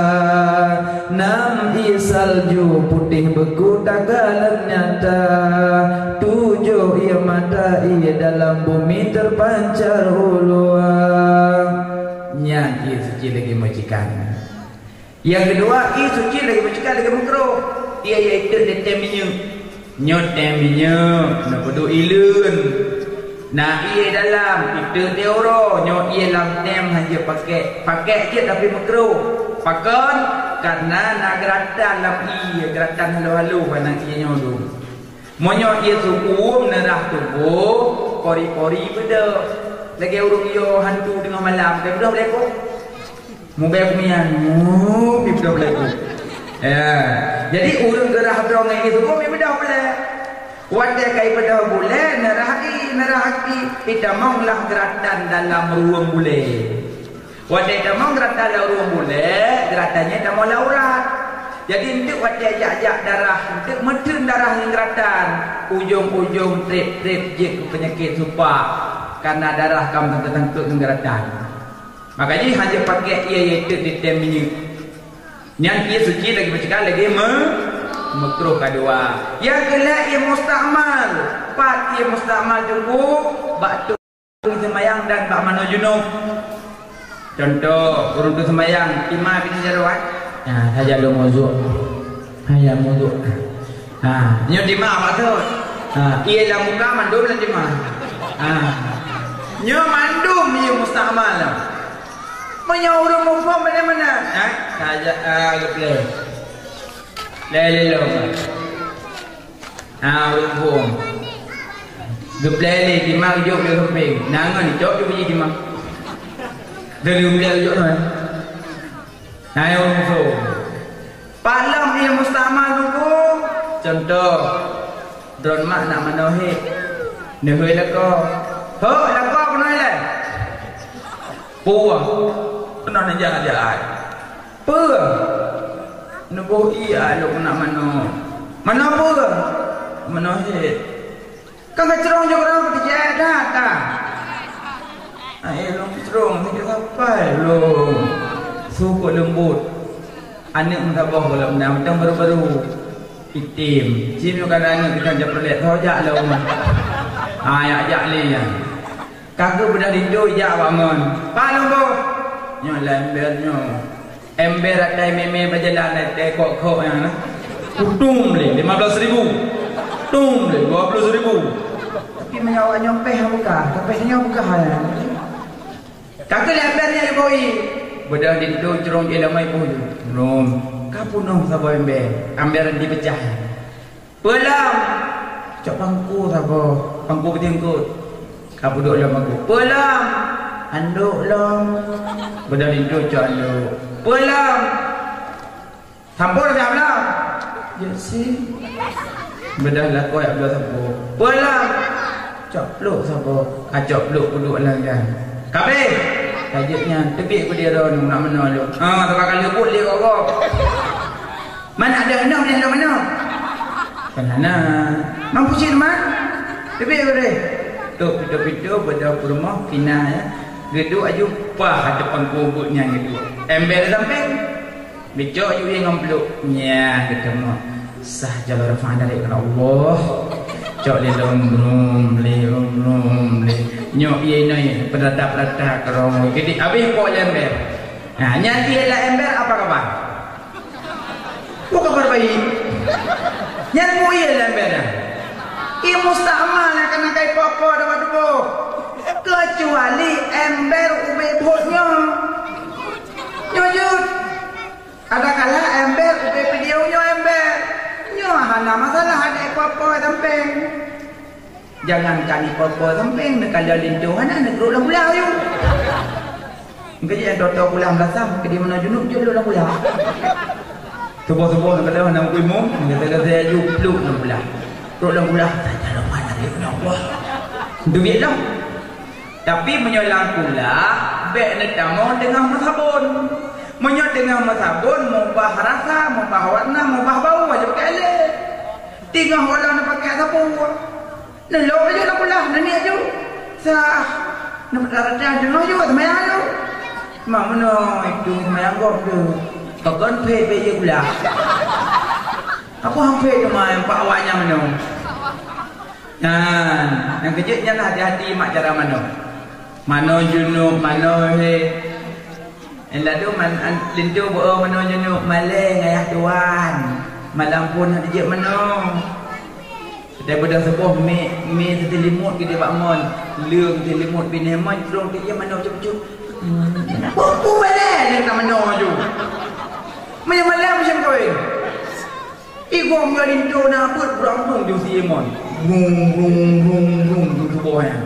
Nam ié salju putéh beuku takalon nyata, tujoh ié mata ié dalam bumi teupancar u luwa. Nyan ié suci lagée menyucikan. Nyang keudua, ié suci lagée menyucikan lagée meukruh. Ié, ié itet di tém minyeuk. Nyoe tém minyeuk, neupeuduek ileuen. Na ié dalam, itet di uroe, nyoe ié lam tém hana jeuet pakèk. Pakèk jeuet tapi meukruh. Pakon? Karena na geuratan lam ié, geuratan halo-halo bak ié nyoe dum. Meunyoe ié seuuem neurhah tuboh, pori-pori beudôh. Lagée ureuëng yo hantu teungoh malam, ka beudôh lé boh. Mubée kumian, mu, pi beudôh lé boh. Ya. Jadi ureuëng geurhah droe ngon ié seuuem, pi beudôh bulée. Watée ka ibeudôh bulée, neurhah ié, neurhah aki, itamong lah geuratan dalam ruweueng bulée. Watée tamong geuratan lam ruweueng bulée, geuratan nyan tamong lam urat. Jadi, eunteuk watée jak-jak darah, eunteuk meuteun darah ngon geuratan, ujong-ujong treb-treb jeuet keu peunyakét supak, kareuna darah ka meutangkeuet ngon geuratan. Maka jih hana jeuet pakèk ié, ié teuk ditém minyeuk. Nyan ié suci lagée meuseukat lagée meu-, meukruh ka dua. Nyang keulhée ié mustakmal. Pat ié mustakmal teungku? Bak Ureuëng seumayang dan bak manoe junub. Contoh, ureuëng tu seumayang, tima bit jaroe. Ya, saja lôn mozok. Haya mozok. Ha, nyoe tima maksud. Ha, ié lam muka mandum lam tima. Ha. Nyoe mandum ié mustakmal. Meunyoe ureuëng muphom bagaimana? Ha, saja, ah, geupeu. Lé lé lom. Ha, ureuëng phôn. Geuplè lé tima geujok di sampéng. Na ngon icok di biji tima. Dari geuplè geujok ngon. Na ureuëng phôn. Palam ié mustakmal buku. Contoh. Droen mak nak manoe hét. Neuhôi lakoe. Hok lakoe keunoe lé. Puah. Keunoe neujak-jak ai. Peue? Neuboh ié lôn nak manoe. Manoe peue? Manoe hét. Ka geucrong jok rang teujiet that ka. Ai lôn crong teujiet sapai lôn. Su kok leumbot. Aneuk meusaboh gohlom na mantong baru-baru. Item. Cim nyoe ka na aneuk itam Chevrolet. Ho jak lom. Ha, jak, jak lé nyan. Ka geubeudôh linto jak bak ngon. Pat lôn boh? Nyoe lam ember nyoe. Ember atai mé-mé beujalan atai kok-kok nyan na. Kutum lé lima belas ribu. Tum lé dua belas ribu. Tapi meunyoe awak nyoe péh buka, tapi nyoe buka hai. Ka keuh lé ember nyan boh ié. Beudôh linto crong ié lam ai boh ié. Belum. Ka punoh saboh ember. Ember dipecah. Peue lom? Cok pangku saboh, pangku peutingkot. Ka peuduek lom pangku. Peue lom? Andok lom. Beudôh linto cok andok. Peue lom? Sampôh dah lom? Jeuet si. Beudôh lakoe jak bloe sampôh. Peue lom? Cok pluek saboh. Ka cok pluek peuduek lam jan. Ka abéh. Ka jeuet nyan, teubiet keu dia droeneuh nak meunoe lom. Ha, teuma ka leubuet lé gob-gob. Man ada aneuk nyan lom meunoe? Kan hana. Mampu cit man? Teubiet keu dia. Pito-pito beudôh peurumoh pinah, ya. Geuduek aju pah ateueh pangku buet nyan geuduek. Ember sampéng. Geucok aju ie ngon pluek. Nyan geuteumé. Sah jalur Rahman dari Allah. Cok lé lom brum lé brum lé. Nyok ie inoe peudatap-datap keurong. Jadi habéh po lé ember. Nah, nyan ie lam ember apa kabar? Bukan baik. Nyan muie lé ember nyan. Ie musta'mal nyang kana kai po-po dapat tuboh. Kecuali ember ubé bhot nyoe. Nyoe jeuet. Kadang-kadang ember ubé video nyoe ember. Nyoe hana masalah, ada po-po sampéng. Jangankan ipo-po sampéng, neukalon linto hana neutrok lam kulah aju. Engkau jih nyang toto kulah blasam, keu di meunoe junub jeuet lôn lam kulah. Suboh-suboh neukalon hana meukuimum, kata-kata aju pluk lam kulah. Trok lam kulah, "Saja lam mana dia, ya Allah?" Duit lah. Tapi meunyoe lam kulah, bék neutamong teungoh meusabon. Meunyoe teungoh meusabon, mubah rasa, mubah warna, mubah bau, aja pakai lé. Teungoh ulang neupakai sapeue. Neulok laju lam kulah, neuniet laju. Sah. Neupeutarah teungoh laju, seumayang laju. Mak meunoe, itu seumayang gob tu. Pakon phét bèk jeuet kulah. Apa han phét teuma, pak awak nyan meunoe. Nyan, nyang keujeuet nyan hati-hati mak cara manoe. Manoe junub, manoe he. Nyang ladôm man, an, linto beu manoe junub, malèe ngayah tuan. Malam phôn hana jeuet manoe. Daripada suboh mi, mi teulimut keu bak mon, leueng teulimut binéh mon, trong teuh manoe cup-cup. Hmm, peue-peue balèe leueng ka manoe ju. Meunyoe malam macam kawin. Igom ngon linto na beuet brang-brung ju si Imon. Brung, brung, brung, brung, ju tuboh nyan.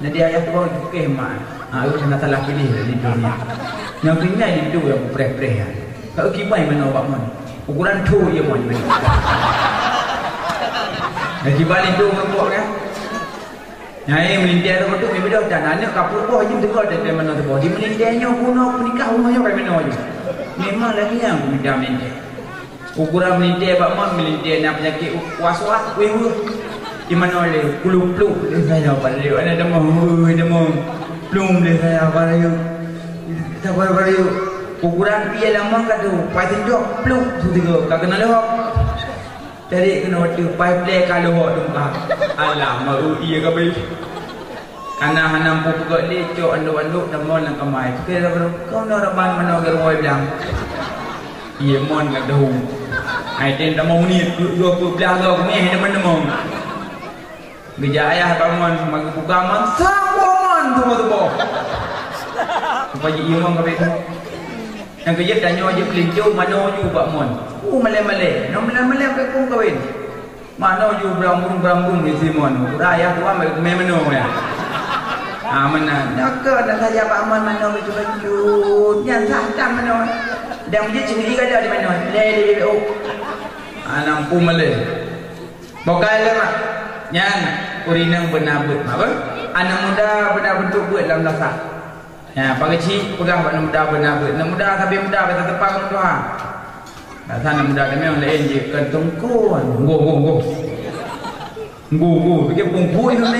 Jadi ayah tuboh ju keh mak. Ha, ureueng na salah pilih linto nyan. Nyang keu nyan linto nyang preh-preh nyan. Ka kiban manoe bak mon. Ukuran tho ie mon. Dah kiban linto meureumpok kan? Nyai meulintèe tu beutôi, mi beudôh dan aneuk ka peuet boh jeuem teuka teuka manoe teuboh. Di meulintèe nyoe bunoe peunikah rumoh nyoe kai manoe jeuem. Memang lagèe nyan peumita meulintèe. Ukuran meulintèe bak mon meulintèe na peunyakét was-was, weueh-weueh. Di manoe lé, kuluk-pluk, lé saya bak lé, aneuk tamong, weueh, tamong. Plum lé saya bak lé. Sabar bak lé. Ukuran pie lamong ka tu, pai sindok, pluk, su tiga, ka keunong leuhok. Cari keunoe watèe pai plè ka leuhok teumpat. Alah, meu ie ka beuh. Kana hana meupeugöt lé cok andok-andok dan mon lam kamai. Kira baru kau na raban manoe geuruwai blang. Ie mon ka dahu. Ai tem tamong ni, dua puluh blang gau ni hana meuneumong. Geujak ayah bangon, magi buka mon, saboh mon tuboh-tuboh. Supaya ie mon ka beuh. Nyang keujeuet tanyoe jeuet peulinto manoe ju bak mon. Uh, malèe-malèe. Nyang malèe-malèe bèk kong kawin. Manoe ju brang-brung-brang-brung di si mon. Raya tuan bèk mé manoe ya. Ah, meunan. Nyang keu na saja bak mon manoe bacut-bacut. Nyan sah tan manoe. Dan jeuet cinggi gada di manoe. Lé, lé, lé, lé, oh. Ah, nampu malèe. Bokai lé mak. Nyan ureueng inong beuna beuet mak beuh. Aneuk muda beuna beuntuk beuet lam dasar. Ya, pakai cit peugah bak aneuk muda beuna beuet. Aneuk muda sabe muda bak teupang ngon Tuhan. Dasar aneuk muda teumé laén jih kon teungku. Nggo, nggo, nggo. Nggo, nggo. Pikir pungpui teumé.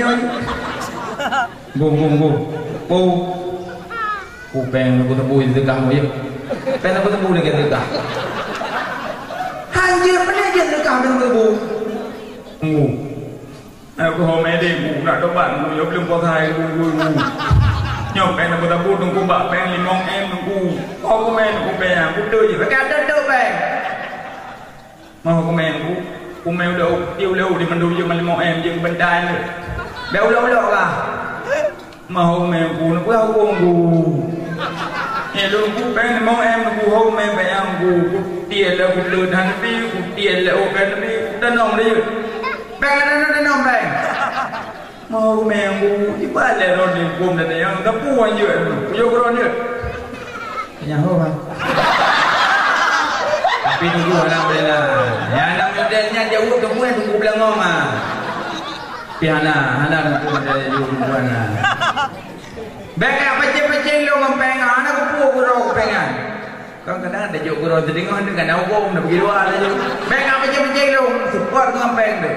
Nggo, nggo, nggo. Po. Ku péng ku tebu sedekah mu ya. Péng ku tebu lagèe sedekah. Hanjeuet beuna jeuet sedekah péng ku tebu. Nggo. Aku ho mede ku nak tobat ku, yo belum puasa ku, ku, ku. Nyoe péng nak beutabu tungku bak péng limong M tungku. Ho ku mé tungku péng, beutôi je. Pakai ada tu péng. Mau ku mé ku, ku mé udah, dia udah di mandum je limong M je bentai. Dah udah-udah lah. Mau mé ku, nak pulang ku. Eh, lu ku péng limong M ku, ho mé péng ku, ku tiel lah, ku le dan bi, ku tiel lah, oh kan bi, ku tanong dia. Péng ada, ada, ada, péng. Mau mé ku, ibalai ron ni, gom dan yang, tapi wan je, yo ron je. Nyan ho, bang. Tapi tunggu, alhamdulillah. Nyan aneuk muda nyan jaweueb tunggu, tunggu beulangong, ah. Tapi hana, hana tunggu, ada jaweueb tunggu, hana. Bèk pacéng-pacéng lôn ngon péng, hana kupeue gurèe péng nyan. Kadang-kadang ada jok gurèe teudeungoh, kadang hukôm, dah pergi luar laju. Bèk pacéng-pacéng lôn, seupôt ngon péng tu.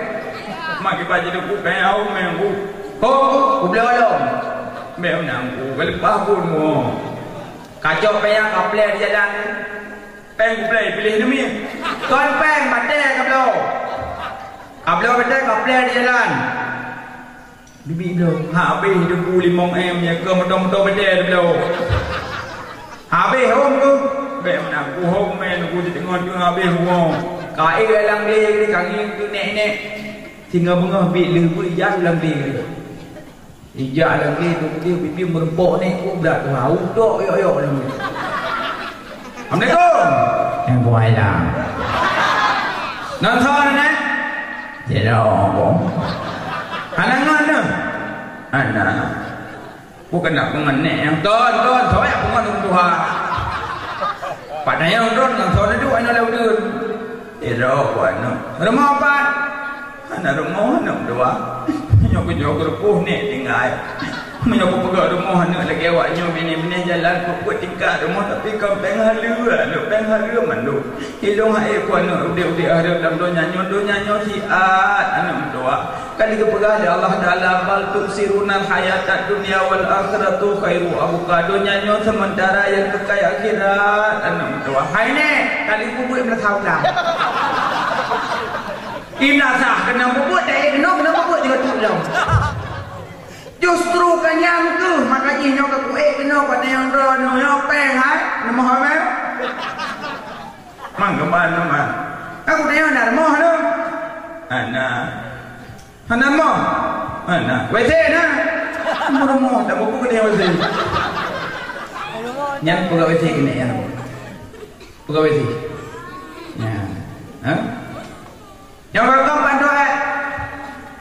Mak kiban jiteupeue péng, au, péng ku. Oh, kubloe lom. Bèk meunan ku, ka leupah phôn mu. Kacok péng nyang kaplè di jalan. Péng kuplè piléh neumi. Kon péng batèe kabloe. Kabloe batèe kaplè di jalan. Bibi bloe, habéh debu limong M nyang keu moto-moto batèe bloe. Habéh hom ku. Bèk meunan ku hom men ku, di teungoh-teungoh habéh hom. Ka ék lam glé, ka ngieng keu nèk-nèk. Singoh beungoh biet leuh beuijak lam glé. Ijak lam glé tu, dia bibi meureumpok nèk, oh, brat tu, hau tok yok-yok lam glé. Assalamualaikum. Yang kuai lah. Nonton, eh? Tidak, Abang. Hana ngon, eh? Hana. Bukan nak pengen nèk yang ton, ton, soe yang pengen ureueng tuha. Padahai yang ton ngon soe duek aneuk leudeun. Ira ku aneuk. Rumoh pat? Hana rumoh, aneuk dua. Nyoe ku nyoe geurupoh nèk tinggai. Meunyoe ku peugah rumoh aneuk lagèe awak nyoe, binéh-binéh jalan peuet-peuet tingkat rumoh, tapi kon péng haleue, aneuk péng haleue mandum. Ilôn hai ku aneuk udép-udép hareuem lam donya nyoe, donya nyoe siat aneuk meutuah. Ka lheueh geupeugah lé Allah Taala, "Bal tu'sirunal hayatad dunya wal akhiratu khairu wa abqa." Donya nyoe sementara, nyang keukai akhirat aneuk meutuah. Hai nèk, ka lheueh peubuet meunasah ulang. Meunasah keunoe peubuet, dayah keunoe keunoe peubuet juga tu lom. Justru ka nyan keuh maka jih nyoe ka kuék keunoe, pada nyang droeneuh nyoe péng hai, neumoh hai. Mang keuban, mang. Aku tengok nak rumoh tu. Hana. Hana rumoh. Hana. W C na. Rumoh, rumoh. Tak buku ke dia W C. Nyan peugah W C kena nyan. Peugah W C. Nyan. Ha? Nyang rekam pandok, eh.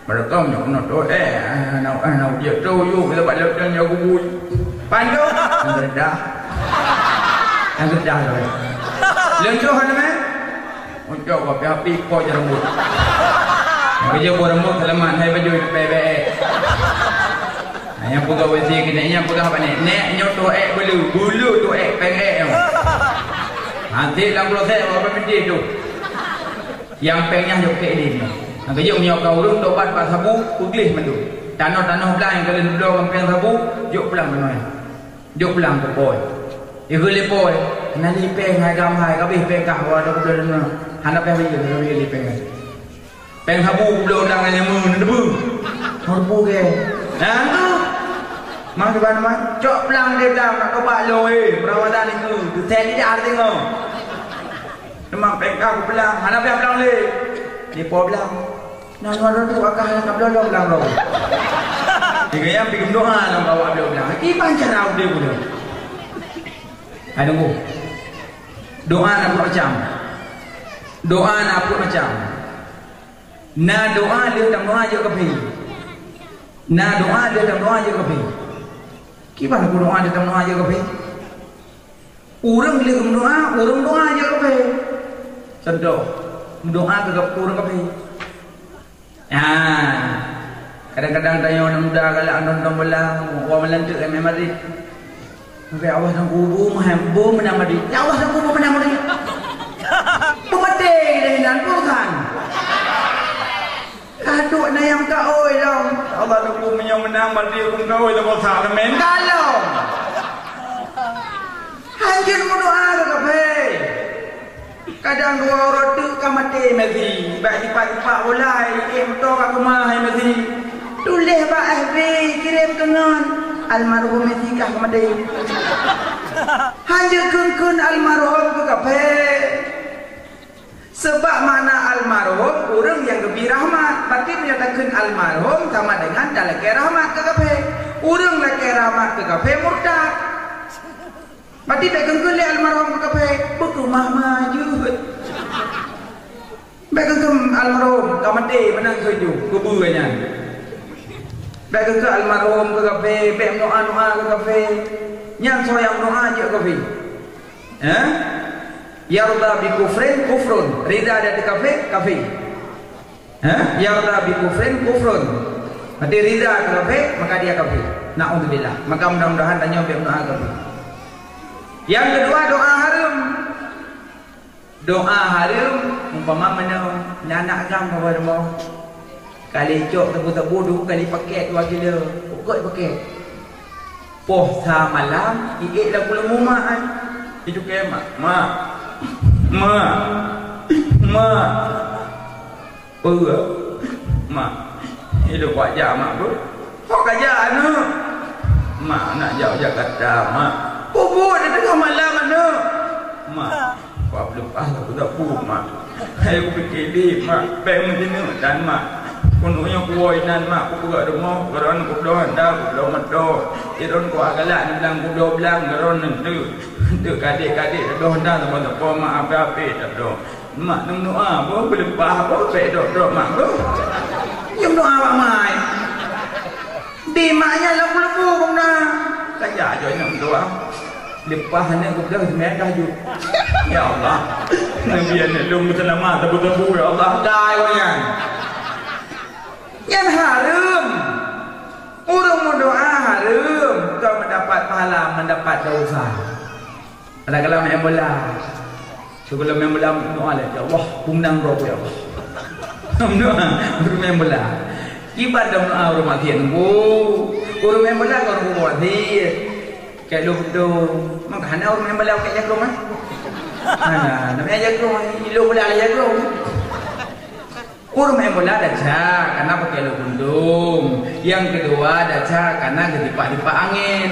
Meureukom nyoe keunoe toh, eh, aneuk, aneuk dia toh, yuk, kita bak leuet nyoe gubui. Pandok, nyang geudah. Nyang geudah tu, eh. Leuet toh, aneuk, eh. Uncok kau pi api, po je rambut. Nyang kerja po rambut, selamat, hai baju, bèk-bèk. Nah, nyang peugah W C keuneuk, nyang peugah apa ni? Nèk nyoe toh ék bulu, bulu toh ék, péng ék nyoe. Nanti lam kloset, apa piti tu? Nyang péng nyan jok keu idin. Nyang keujeuet meunyoe ka ureueng tobat bak sabu, peugleh mandum. Tanoh-tanoh blang nyang ka lheueh neubloe ngon péng sabu, jok pulang keunoe. Jok pulang keu po. Ikheun lé po, "Hana lé péng hai gam hai, ka abéh péng kah, wa, da keubloe leunoe. Hana péng lé, hana lé péng." Péng sabu kubloe udang nyang nyan meuneubeu. Ngon bu ke? Nah, tu. Mang kiban mang, cok pulang di blang, nak tobat lôn, eh, perawatan itu. Tu saya tidak ada tengok. Memang péng ka kublang, hana péng blang lé. Di po blang. Nah, ngon roh tu akah nyang ka bloe lom blang roh. Tiga yang pi geudoa lam bawah bloe blang. Kiban cara udép ulôn. Hai tunggu. Doa na peuet macam. Doa na peuet macam. Na doa lheueh tameudoa jeuet keu kafé. Na doa lheueh tameudoa jeuet keu kafé. Kiban ku doa lheueh tameudoa jeuet keu kafé? Ureueng lheueh meudoa, ureueng doa jeuet keu kafé. Contoh, meudoa keu kaf-, ureueng kafé. Nah, kadang-kadang tanyoe aneuk muda galak nonton bola, wa malam tu M M Madrid. Maka Allah dan kubu meuham, bu menang Madrid. Ya Allah dan kubu menang Madrid. Peumaté dari nan Tuhan. Kadok na nyang ka oi lom. Allah tunggu meunyoe meunang, berarti aku ka oi, tak bosan, amin. Kalau. Hanjeuet meudoa keu kafé. Kadang dua uroe teuk ka maté Messi. Bak jipak-jipak bola, ikém moto ka keumah hai Messi. Tuléh bak F B, kirém keu ngon. Almarhum Messi kah ka maté. Hanjeuet kheun-kheun almarhum keu kafé. Seubab makna almarhum, ureueng nyang geubri rahmat. Berarti meunyoe takheun almarhum, sama dengan talakée rahmat keu kafé. Ureueng lakée rahmat keu kafé murtad. Berarti bèk kheun-kheun lé almarhum keu kafé, beukeumah-mah jeuet. Bèk kheun-kheun almarhum ka maté, meunan kheun ju, kubu nyan. Bèk kheun-kheun almarhum keu kafé, bèk meudoa-doa keu kafé. Nyan soe nyang meudoa jeuet keu kafé. Eh? Yarda bi kufrin kufrun. Rida di ateueh kafé, kafé. Eh? Yarda bi kufrin kufrun. Berarti rida keu kafé, maka dia kafé. Naudzubillah. Maka mudah-mudahan tanyoe bèk meudoa keu kafé. Nyang keudua, doa hareuem. Doa hareuem, umpama meunyoe na aneuk agam ka bak rumoh. Kali cok sabu-sabu dua kali paket dua kilo. Pokok paket. Poh sa malam, iék lam kuleumua mak. Itu ke mak. Mak. Mak. Mak. Peue? Mak. Ilôn kuat jak mak beuh. Kok ka jak aneuk? Mak nak jak Jakarta mak. Peue buet di teungoh malam aneuk? Mak. Kuat leupah sabu-sabu mak. Hai kupike deh mak, bèk meujeuneuh tan mak. Keuneuk nyoe kuwoe inan mak, kupeugah rumoh, keudroe kubloe handa, kubloe meuto. Sidroe kuah galak niblang kubloe blang, keudroe neunteuk. Neunteuk kadek-kadek, teudoh handa sapo-sapo mak, ape-ape teudoh. Mak neumeudoa boh, beuleupah boh, bèk drop-drop mak boh. Nyoe meudoa bak mai. Di mak nyan lam kuleumua bang na. Saja aja nyoe meudoa. Leupah aneuk geupeugah seumaya tahajud. Ya Allah. Nabi aneuk lôn meuseulamat sabu-sabu, ya Allah. Dai awak nyan. Nyan hareuem. Ureueng meudoa hareuem, kon meudapat pahala, meudapat dosa. Kadang-kadang main bola. Sigohlom main bola, meudoa lé, "Ya Allah, peue meunang droe, ya Allah." Meudoa, ureueng main bola. Kiban dah meudoa ureueng maksiet nunggu. Ureueng main bola ngon ureueng maksiet. Kayak lu betul. Maka hana ureueng main bola pakai jakrong, eh? Hana, namanya jakrong, ilo bola lé jakrong. Ureueng main bola desya kana pakai lok undong. Nyang keudua desya kana geutipak-tipak angén.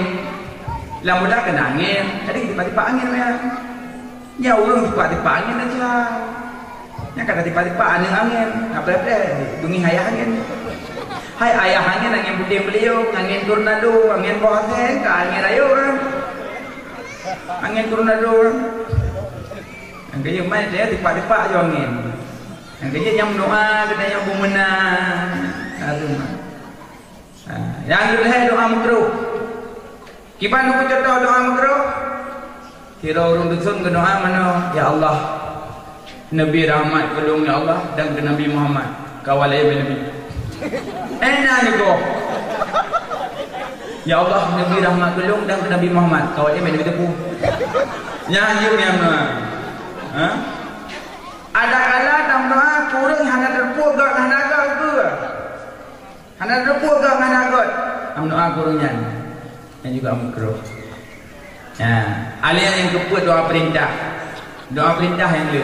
Lam bola keunong angén, jadi geutipak-tipak angén, ya. Nyan ureueng tipak-tipak angén desya. Nyan ka tipak-tipak aneuk angén, na preh-preh, beungéh ayah angén. Hai ayah angén, angén putéh beuliong, angén tornado, angén boh asèe, ka angén rayeuk kan. Angén tornado kan. Angén main dia tipak-tipak jo angén. Nyang keujeuet nyang meudoa, geutanyoe beumeunang. Hareuem. Ha, nyang keulhèe doa meukruh. Kiban neupeucontoh doa meukruh? Sidroe ureueng dusun geudoa meunoe, "Ya Allah, neubri rahmat keu lôn, ya Allah, dan keu Nabi Muhammad, kawal lé Nabi." Eh, na nyoe goh. "Ya Allah, neubri rahmat keu lôn dan keu Nabi Muhammad, kawal lé Nabi teupeu." Nyan yue nyang meunoe. Ha? Adakala tameudoa keu ureueng hana teupeue göt, hana göt keue. Hana teupeue göt, hana göt. Tameudoa keu ureueng nyan. Nyan juga meukruh. Nah, alèh nyang keupeuet doa peurintah. Doa peurintah nyang le.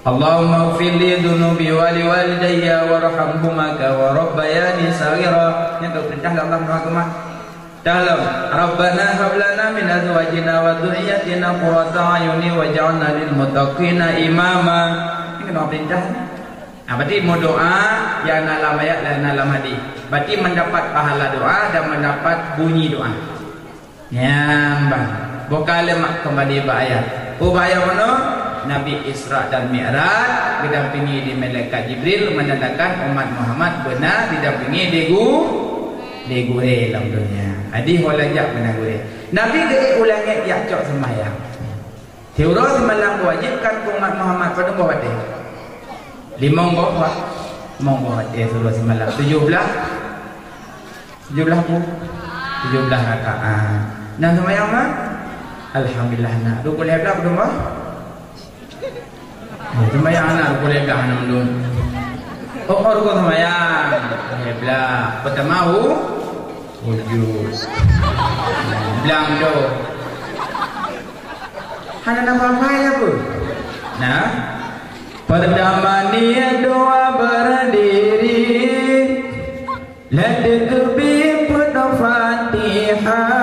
"Allahumma ighfir li dzunubi wa li walidayya warhamhuma kama rabbayani shaghira." Nyan doa peurintah lé Allah doa keumah. Dalam, "Rabbana hab lana min azwajina wa dzurriyyatina qurrata a'yuni waj'alna lil muttaqina imama." Ini keunoe peurintah. Nah, berarti meudoa nyang na lam ayat dan na lam hadis. Berarti mendapat pahala doa dan mendapat bunyi doa. Nyang ban. Buka lemak kembali bak ayat. Ubak ayat meunoe, Nabi Isra dan Mi'raj didampingi di malaikat Jibril menandakan umat Muhammad beuna didampingi di gu-, di gurèe lam dunia. Jadi, ho laju beuna gurèe. Nabi geuék u langèt jak cok seumayang. Siuroe simalam diwajibkan keu umat Muhammad padum boh watèe? Limong boh wa-, limong boh watèe siuroe simalam. Tujoh blah? Tujoh blah boh? Tujoh blah rakaat. Na seumayang ma? Alhamdulillah na. Rukun lhèe blah padum boh? Oh, seumayang na rukun lhèe blah na mandum. Oh, oh, rukun seumayang. Lhèe blah. Peutama hu-, wujud. Blang tu. Hana na apa-apa ya, Bu? Nah. Pertama ni doa berdiri. Lhèe teukeubie peuet Fatihah,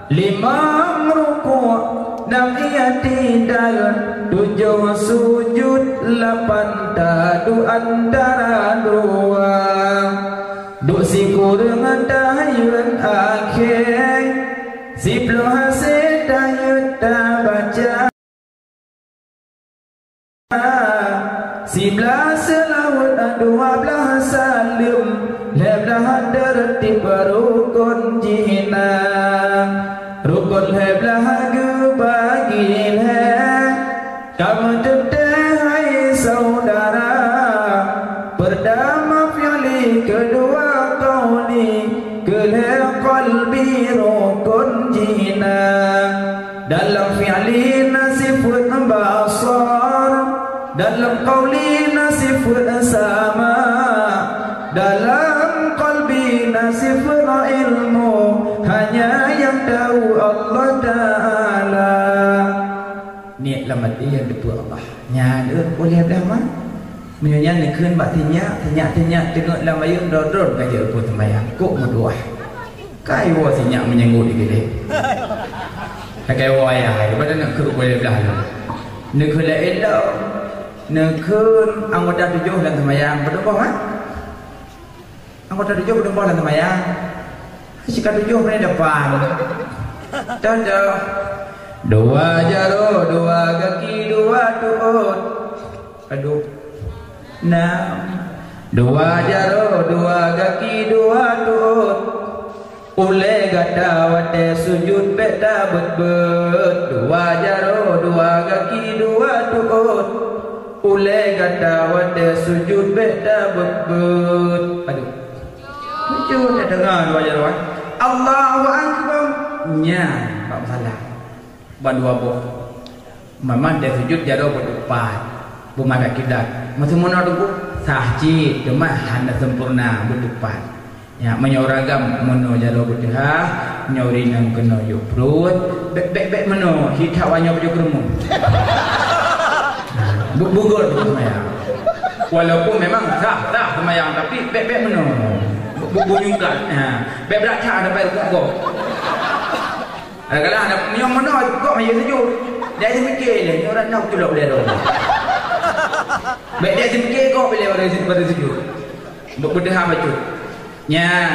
limong rukuk dan i'tidal, tujoh sujud, lapan taduek antara dua. Duek sikureueng tahiyyat akhé, siploh hasé tahiyyat tabaca. Siblaih seulaweuet, dua blaih saleuem, lhèe blaih teurtib rukon jih na. Rukon lhèe blaih geubagi lhèe, ka meuteuntèe hai syedara. Peurtama fi'li, keudua qauli, keulhèe qalbi rukon jih na. Dalam fi'li na sifeuet basar, dalam qauli na sifeuet sama. Dalam qalbi na sifra ilmu, hanya yang tahu Allah Ta'ala. Niet lam até nyang teupeue Allah. Nyan, eh, boleh blah mah. Meunyoe nyan neukheun bak sinyak, sinyak, sinyak teungeut lam ayeueng, droe-droe ka jeuet keu seumayang. Kok meudoá. Kai woe sinyak meunyeungut di keudè. Kai woe ayah, daripada neukheun boleh blah lom. Neukheun laén lom. Neukheun anggota tujoh lam seumayang, beutôi boh, ha? Anggota tujoh beutôi boh lam seumayang. Sika tujoh meunan depan. Dah, dah. Dua jaroe, dua gaki, dua tuot. Aduh. Nam. Dua jaroe, dua gaki, dua tuot. Ulée gata watée sujut bék tabeuet-beuet. Dua jaroe, dua gaki, dua tuot. Ulée gata watée sujut bék tabeuet-beuet. Aduh. Sujut, dak deungoe dua jaroe. Allahu Akbar. Nyan, bak musala. Ban dua boh. Memang dia sujud jaroe beutupat. Beumadab kiblat. Meuseumeunyoe teungku, sah cit, teuma hana sempurna beutupat. Ya, meunyoe ureueng agam meunoe jaroe beuteuhah, nyoe ureueng inong keunoe yue pruet, bék, bék, bék meunoe, hi that awak nyoe pajoh keureumon. Bu-, bugor seumayang. Walaupun memang sah, sah seumayang, tapi bék, bék meunoe. Bu-, bu-, bunyungkat. Ha. Bék brat that sampai rukuk gob. Kadang-kadang ada nyang meunoe kok meunan sujud. Dia seumiké lé, nyoe ureueng inong culok lé droe. Bék dia seumiké kok bila baru, baru sujud. Be-, beudeuh bacut. Nyan.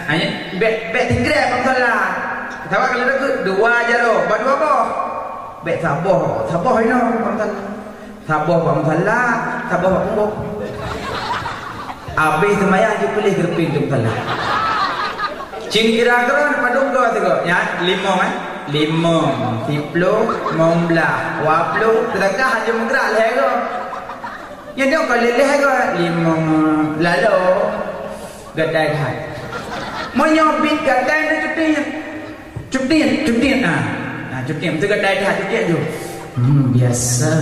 Hanya bék, bék sikrek bak musala. Sabab kalau takheun dua jaroe, ba dua boh. Bék saboh, saboh inoe bak musala. Saboh bak musala, saboh bak punggong. Abéh seumayang jipeuleh geureupin di musala. Cit kira-kira padum goe sigoe? Nyan, limong, eh? Limong, siploh, limong blah, dua ploh, seudeukah aja meugrak lhèe goe. Nyan nyoe ka lhèe goe, limong, lalu gatai that. Meunyoe bit gatai nyoe cuti. Cutiet, cutiet, ah. Ah, cutiet. Beutôi gatai that, cutiet ju. Hmm, biasa.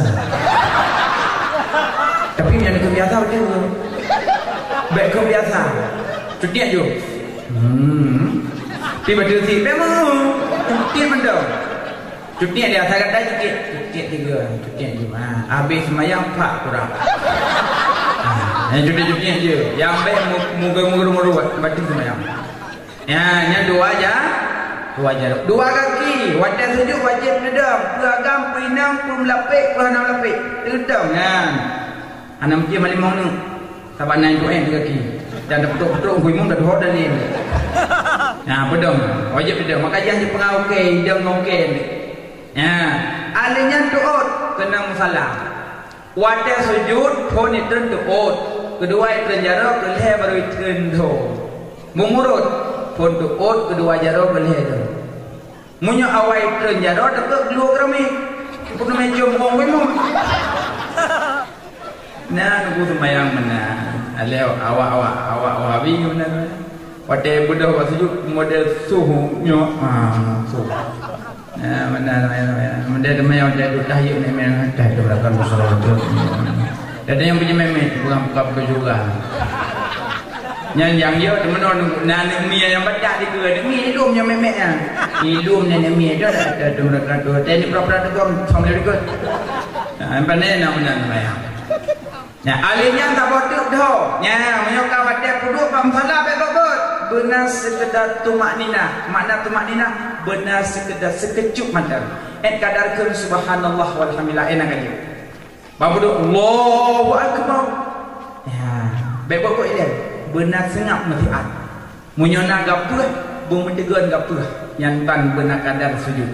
Tapi nyang keu biasa beutôi. Bék keu biasa. Cutiet ju. Hmm. Tapi beutôi sit, bék mu. Cutiet mantong. Cutiet dia, asai gatai cutiet. Cutiet tiga, cutiet ju. Ah, habéh seumayang, pak kurang. Ah, nyang cutiet-cutiet je. Nyang bék mu-, muga-muga rumoh ruwet, batin seumayang. Ya, nyan dua ja-, dua jaroe. Dua gaki, watèe sujud wajéb neudong, peue agam, peue inong, peue meulapék, peue hana meulapék. Neudong, nyan. Hana mungken malimong neuk. Sabab na duek gaki. Dan teupeutôk-peutôk geuimum dah duhok dalil. Nah, peudong. Wajéb neudong. Maka jihnyan jipeungawa ukèe, idong ngon ukèe. Ya. Ahli nyan tuôt, keunong musala. Watèe sujud, phon itreun tuôt, keudua itreun jaroe, keulhèe barô itreun dho. Meumurot, phon tuôt, keudua jaroe, keulhèe dho. Meunyoe awai itreun jaroe, teupeue geuluek keurami. Peuneumé ciom wong imum. Nah, nunggu seumayang meunan. Alèh awak, awak, awak, awak Wahabi meunan. Watèe beudôh bak sujud model suh nyoe, ah, suh. Ah, meunan, meunan, meunan. Model teuma nyang watèe duek tahiyeuk nyan, meunan, dah tu belakang surah tu. Dan nyang punya memek, bukan buka-buka juga. Nyan nyang yo teuma na aneuk mi nyang baca dikeue, aneuk mi ilum nyang memek nyan. Ilum nyan aneuk mi, dah, dah, dah, tu mereka tu. Tadi pura-pura tu, assalamualaikum. Ah, yang pandai nak meunan seumayang. Nyan, ahli nyan saboh teuk dho. Nyan, meunyoe ka watèe peuduek bak musala, bék bot-bot. Beuna seukeudar tumakninah. Makna tumakninah, beuna seukeudar seukecup mantong. Ét kadar kheun subhanallah walhamdulillah, ét na ka jeuet. Bak peuduek, Allahu Akbar. Ya, bék bot-bot ilèe. Beuna seungab meusiat. Meunyoe na gapeuh, beumeuteugon gapeuh. Nyan ban beuna kadar sujud.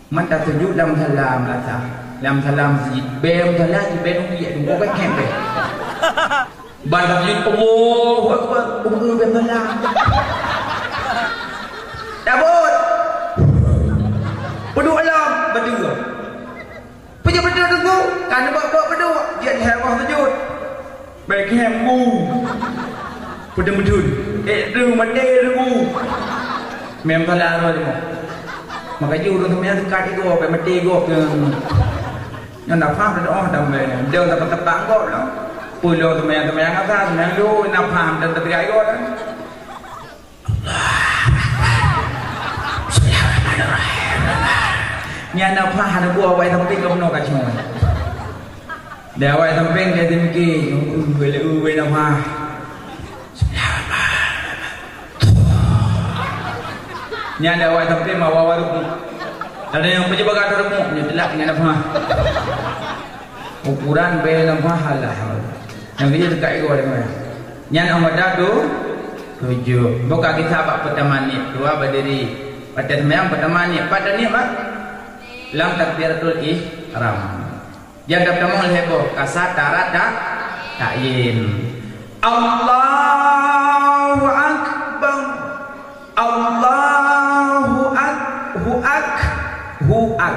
Man tasujud lam salam rasa. Lam salam sujud. Bèe lam salam sujud, bèe nunggu, ya, nunggu bèe kèe bèe. Ban tasujud, Allahu Akbar. Nunggu bèe salam. Tabot. Peuduek lom, beutôi. Peue beutôi nunggu, kan bak-bak peuduek, jeuet lhèe boh sujud. Bèk khem bu. Peudeueng-peudeueng. Eh, deueng maté deueng bu. Mem salah roh deungoe. Maka jih ureueng seumayang teuka tigo, bèk maté gob. Nyan na paham dah doh dah meunan. Deueng teupang-teupang gob lah. Peue lôn seumayang, seumayang asar, seumayang lôn, na paham dan teuga igoe. Nyan na paham, na buah awai sampéng ka bunoe ka cuma. Di awai sampéng dia dimiki, uwe le uwe na paham. Nyan di awai sampéng ma wawa ruku. Ada nyang peujeubaga ruku, nyan telat nyan na paham. Ukuran bée lam pahala. Nyang keu jeuet teuka igoe lé meunan. Nyan anggota tu, tujoh. Buka kitab bak peutama niet, dua berdiri. Patai seumayang peutama niet, pat niet bak? Lam takbiratul ihram. Nyang tamong lhée boh, kasa tara ta, ta'yin. Allahu Akbar. Allahu ak, hu ak, hu ak.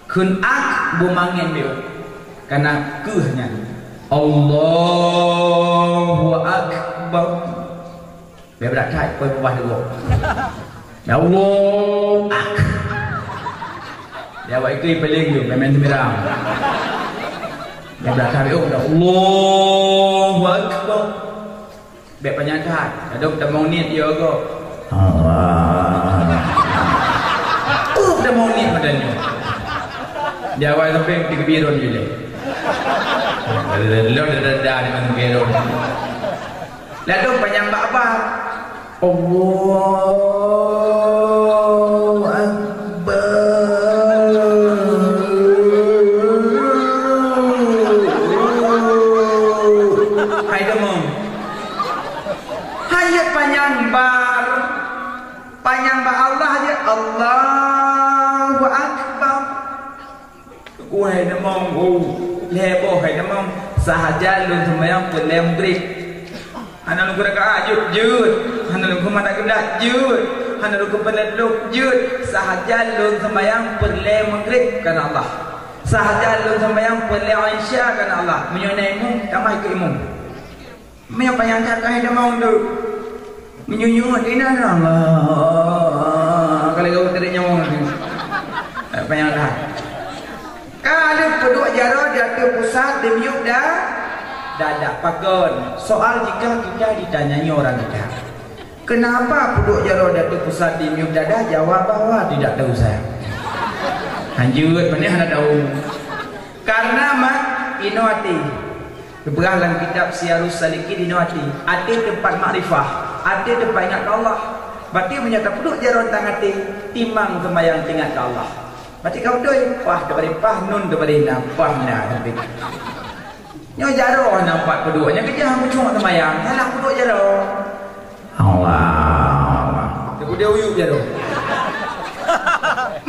Kheun ak beumangen beu, kana keuh nyan. Allahu Akbar. Bèk brat that, koi peubah deungoe. Ya Allah, ak. Ya awak ikui paléng tu, pemain semirang. Bèk brat that, ya Allahu Akbar. Bèk panyang that. Kadang tamong niet yo go. Allah. Uh, tamong niet macam ni. Di awai sampéng tiga biron je leh. Lo dah dah dah dengan biron. Lalu panyang bak-bak. Allahu Akbar. Hai demam. Hai jeuet panyang bar, panyang bak Allah jeuet, Allahu Akbar. Wahai neumong, oh, lhée boh hai neumong, sahaja lôn seumayang peureulée Maghrib. Hana lôn keurakaat jeuet, jeuet. Hana lôn keumata keudat jeuet. Hana lôn keupeureulée lôn jeuet. Sahaja lôn seumayang peureulée Maghrib kana Allah. Sahaja lôn seumayang peureulée Isya kana Allah. Meunyoe na imum, tamah ikeu imum. Meunyoe panyang that ka hai tamong tu. Meunyoe nyoe inan Allah. Kalau kau tadi nyawang tu. Eh, panyang that. Ka lheueh peuduek jaroe di ateueh pusat di miyueb da-, dada. Pakon? Soal jika kita ditanyai orang kita, "Kenapa peuduek jaroe di ateueh pusat di miyueb dada?" Jawab bahwa tidak tahu saya. Hanjeuet, mana hana tahu. Karena mak inoe até. Geupeugah lam kitab Siyarus Salikin inoe até. Até teumpat makrifah, até teumpat ingat keu Allah. Berarti meunyoe tapeuduek jaroe tang até, timang seumayang teuingat keu Allah. Berarti ka beutôi, pah teubari pah, nun teubari na, pah na. Nyoe jaroe na pat peuduek, nyan keujah meucung seumayang, salah peuduek jaroe. Allah. Dia uyup jaroe.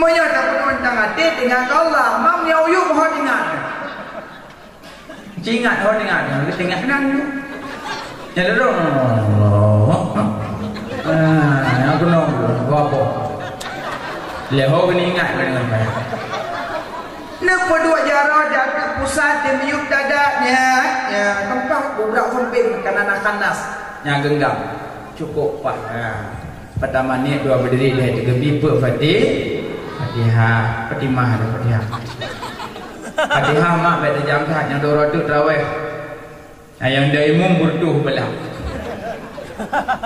Meunyoe tapeuduek tang até, teuingat keu Allah, mam nyoe uyup ho teuingat. Ci ingat, ho ingat, ingat nan. Nyan lôn, Allahu Akbar. Ah, nyang keunoe, Allahu Akbar. Lé ho keuneuk ingat keu dengan payah. Neupeuduek jaroe di ateueh pusat di miyueb dada nyan, nyan teumpat bubrak sumping makanan khanas nyang geunggam. Cukup pah. Ha. Peutama niet dua berdiri lhée teugeubi peue Fati-, Fatihah, Fatimah ada Fatihah. Fatihah mak bèk tajam that nyang dua ratus terawih. Nah, nyang da imum beureutoh beulah.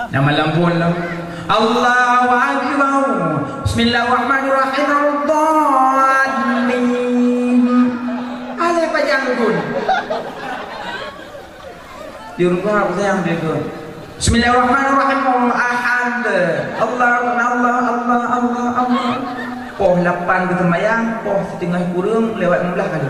Nyang malam phon lah. Allahu Akbar. Bismillahirrahmanirrahim. Waladdallin. Alai pajang gun. Di rumah aku sayang dia tu. Bismillahirrahmanirrahim. Ahad. Allah, Allah, Allah, Allah, Allah. Poh lapan geuseumbayang, poh siteungoh kureueng lewat lima belas kali.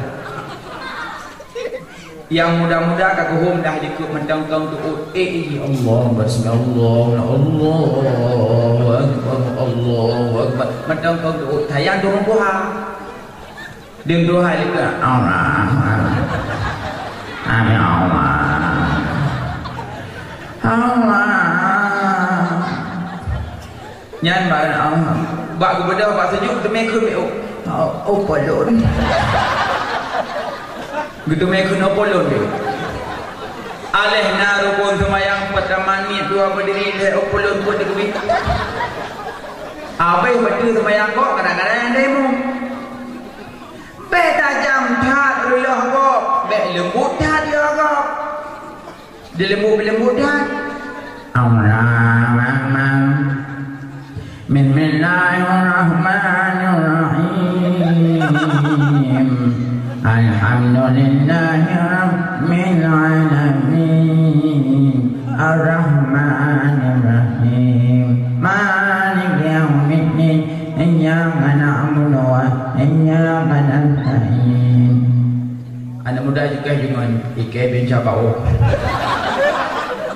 Nyang muda-muda ka geuhom dah jikuk mantong-tong tuut. Eh, eh, Allah, Akbar, Allah, Allahu Akbar, Allahu Akbar. Mantong-tong tuut. Sayang turun buha. Deuh dua hai leuka. Allah. Amin Allah. Allah. Nyan barang Allah. Bak geubeudôh bak seujok teumé kheun miôk. Oh, oh, polon. Geuteumé kheun oh, polon deh. Aléh na rukon seumayang peutama niet dua berdiri lhée oh, polon pun dikeubit. Abéh beutôi seumayang kok kadang-kadang nyang demo. Bèk tajam that reuloh gob. Leumbot that ya, Rob. Dileumbot-leumbot that. Allahu Akbar. Bismillahirrahmanirrahim. Alhamdulillahi Rabbil Alamin. Arrahmanirrahim. Maliki yaumiddin. Iyyaka na'budu wa iyyaka nasta'in. Aneuk muda jikeh jih ngon ikei bin ca bak woe.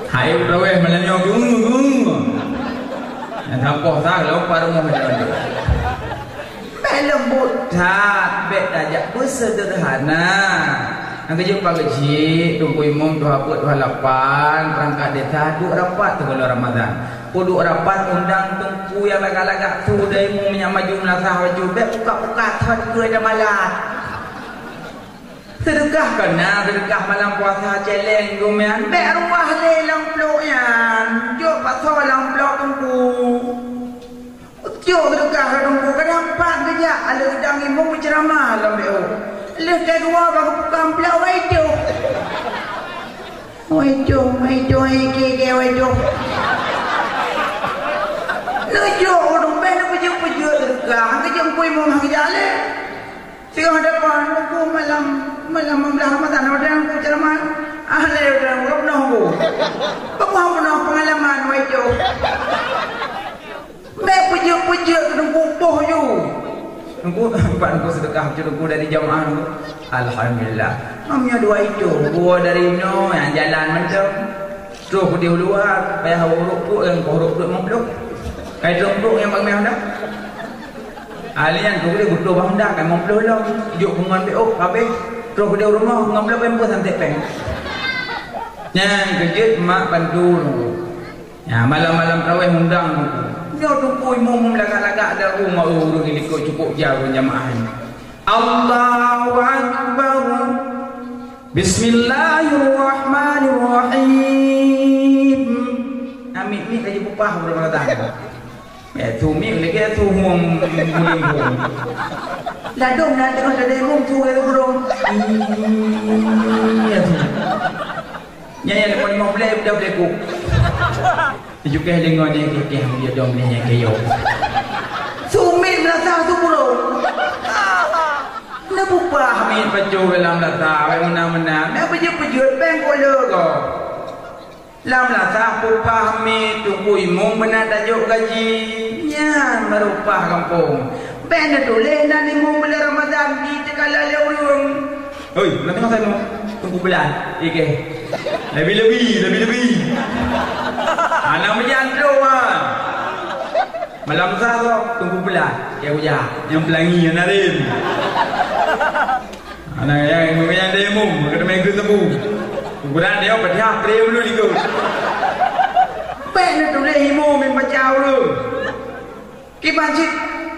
Hai traweh malam nyoe gung gung. Nyang sampôh sa lom pat rumoh jalan tu. Bèk leumbot that, bèk tajak beuseuderhana. Nyang keujeuet pageucik, Teungku Imum tuha peuet tuha lapan, peurangkat desa duek rapat teungoh Ramadan. Peuduek rapat undang teungku nyang lagak-lagak tu dai mu minyak maju meulasah baju, bèk pukat-pukat that keu ida malat. Seudeukah ka na, seudeukah malam puasa celeng geumian, bèk ruah lé lam plôk nyan, jok pasoe lam plôk teungku. Jok seudeukah ka teungku, kadang pat geujak, aleuh geudang imum meuceuramah lam B O. Lheuh ka dua bak geupukam plôk, wai jok. Wai jok, wai jok, wai jok, wai jok. Neujok ureueng bèk neupeujeuet-peujeuet seudeukah, geujok keu imum han geujak lé. Singoh depan, teungku malam, malam lima belas Ramadan, ada teungku ceramah. Ah, lé, ada teungku, peunoh teungku. Peunoh, peunoh pengalaman, wai jok. Bèk peujeuet-peujeuet keu teungku boh ju. Teungku, pat teungku seudeukah keu teungku dari jamaah teungku. Alhamdulillah. Mam nyoe dua itu, dua dari inoe nyang jalan mantong. Troh keudeh u luwa, payah urôk pruet, nyang ka urôk pruet limong ploh. Kai troh pruet nyang bak meuh dah. Ahli nyan troh keudeh geutoh bak honda, kai limong ploh lom. Jok keu ngon B O, habéh. Troh keudeh u rumoh, limong ploh péng peuet santé péng. Nyan keujeuet mak bantu teungku. Ya, malam-malam traweh undang teungku. Nyoe teungku imum lagak-lagak dak rumoh ureueng likot cukup jauh jamaah nyan. Allahu Akbar. Bismillahirrahmanirrahim. Namiet-miet laju peupah ureueng meulatang. Eh, tu miet lagèe tu hom guling hom. Ladôm na teungoh tadeng hom tu lagèe burông. Iya tu. Nyan nyang limong ploh budak beuleukuk. Jukeh deungoe nyan keu-keu, dia dong nyan keu yo. Sumiet meurasa su burông. Neupeupah miet pajoh lam lasa, wai meunan-meunan. Nyan peujeuet-peujeuet péng koleuk ko. Lam lasa peupah miet teungku imum meunan tajok gaji. Nyan baru pah gampông. Bèk neutuléh nan imum buleuen Ramadan di teuka lé ureueng. Hoi, nanti masa nyoe, teungku beulah, ikeh. Lebi-lebi, lebi-lebi. Anak meujan tu, ha. Malam sa tu, teungku beulah, ya uja, nyang pelangi, nyang narim. Anak nyang, nyang dia imum, kena main ke tebu. Kuburan dia, pediah, pre belum ikut. Bèk neutuléh imum, main baca ureueng. Kiban cit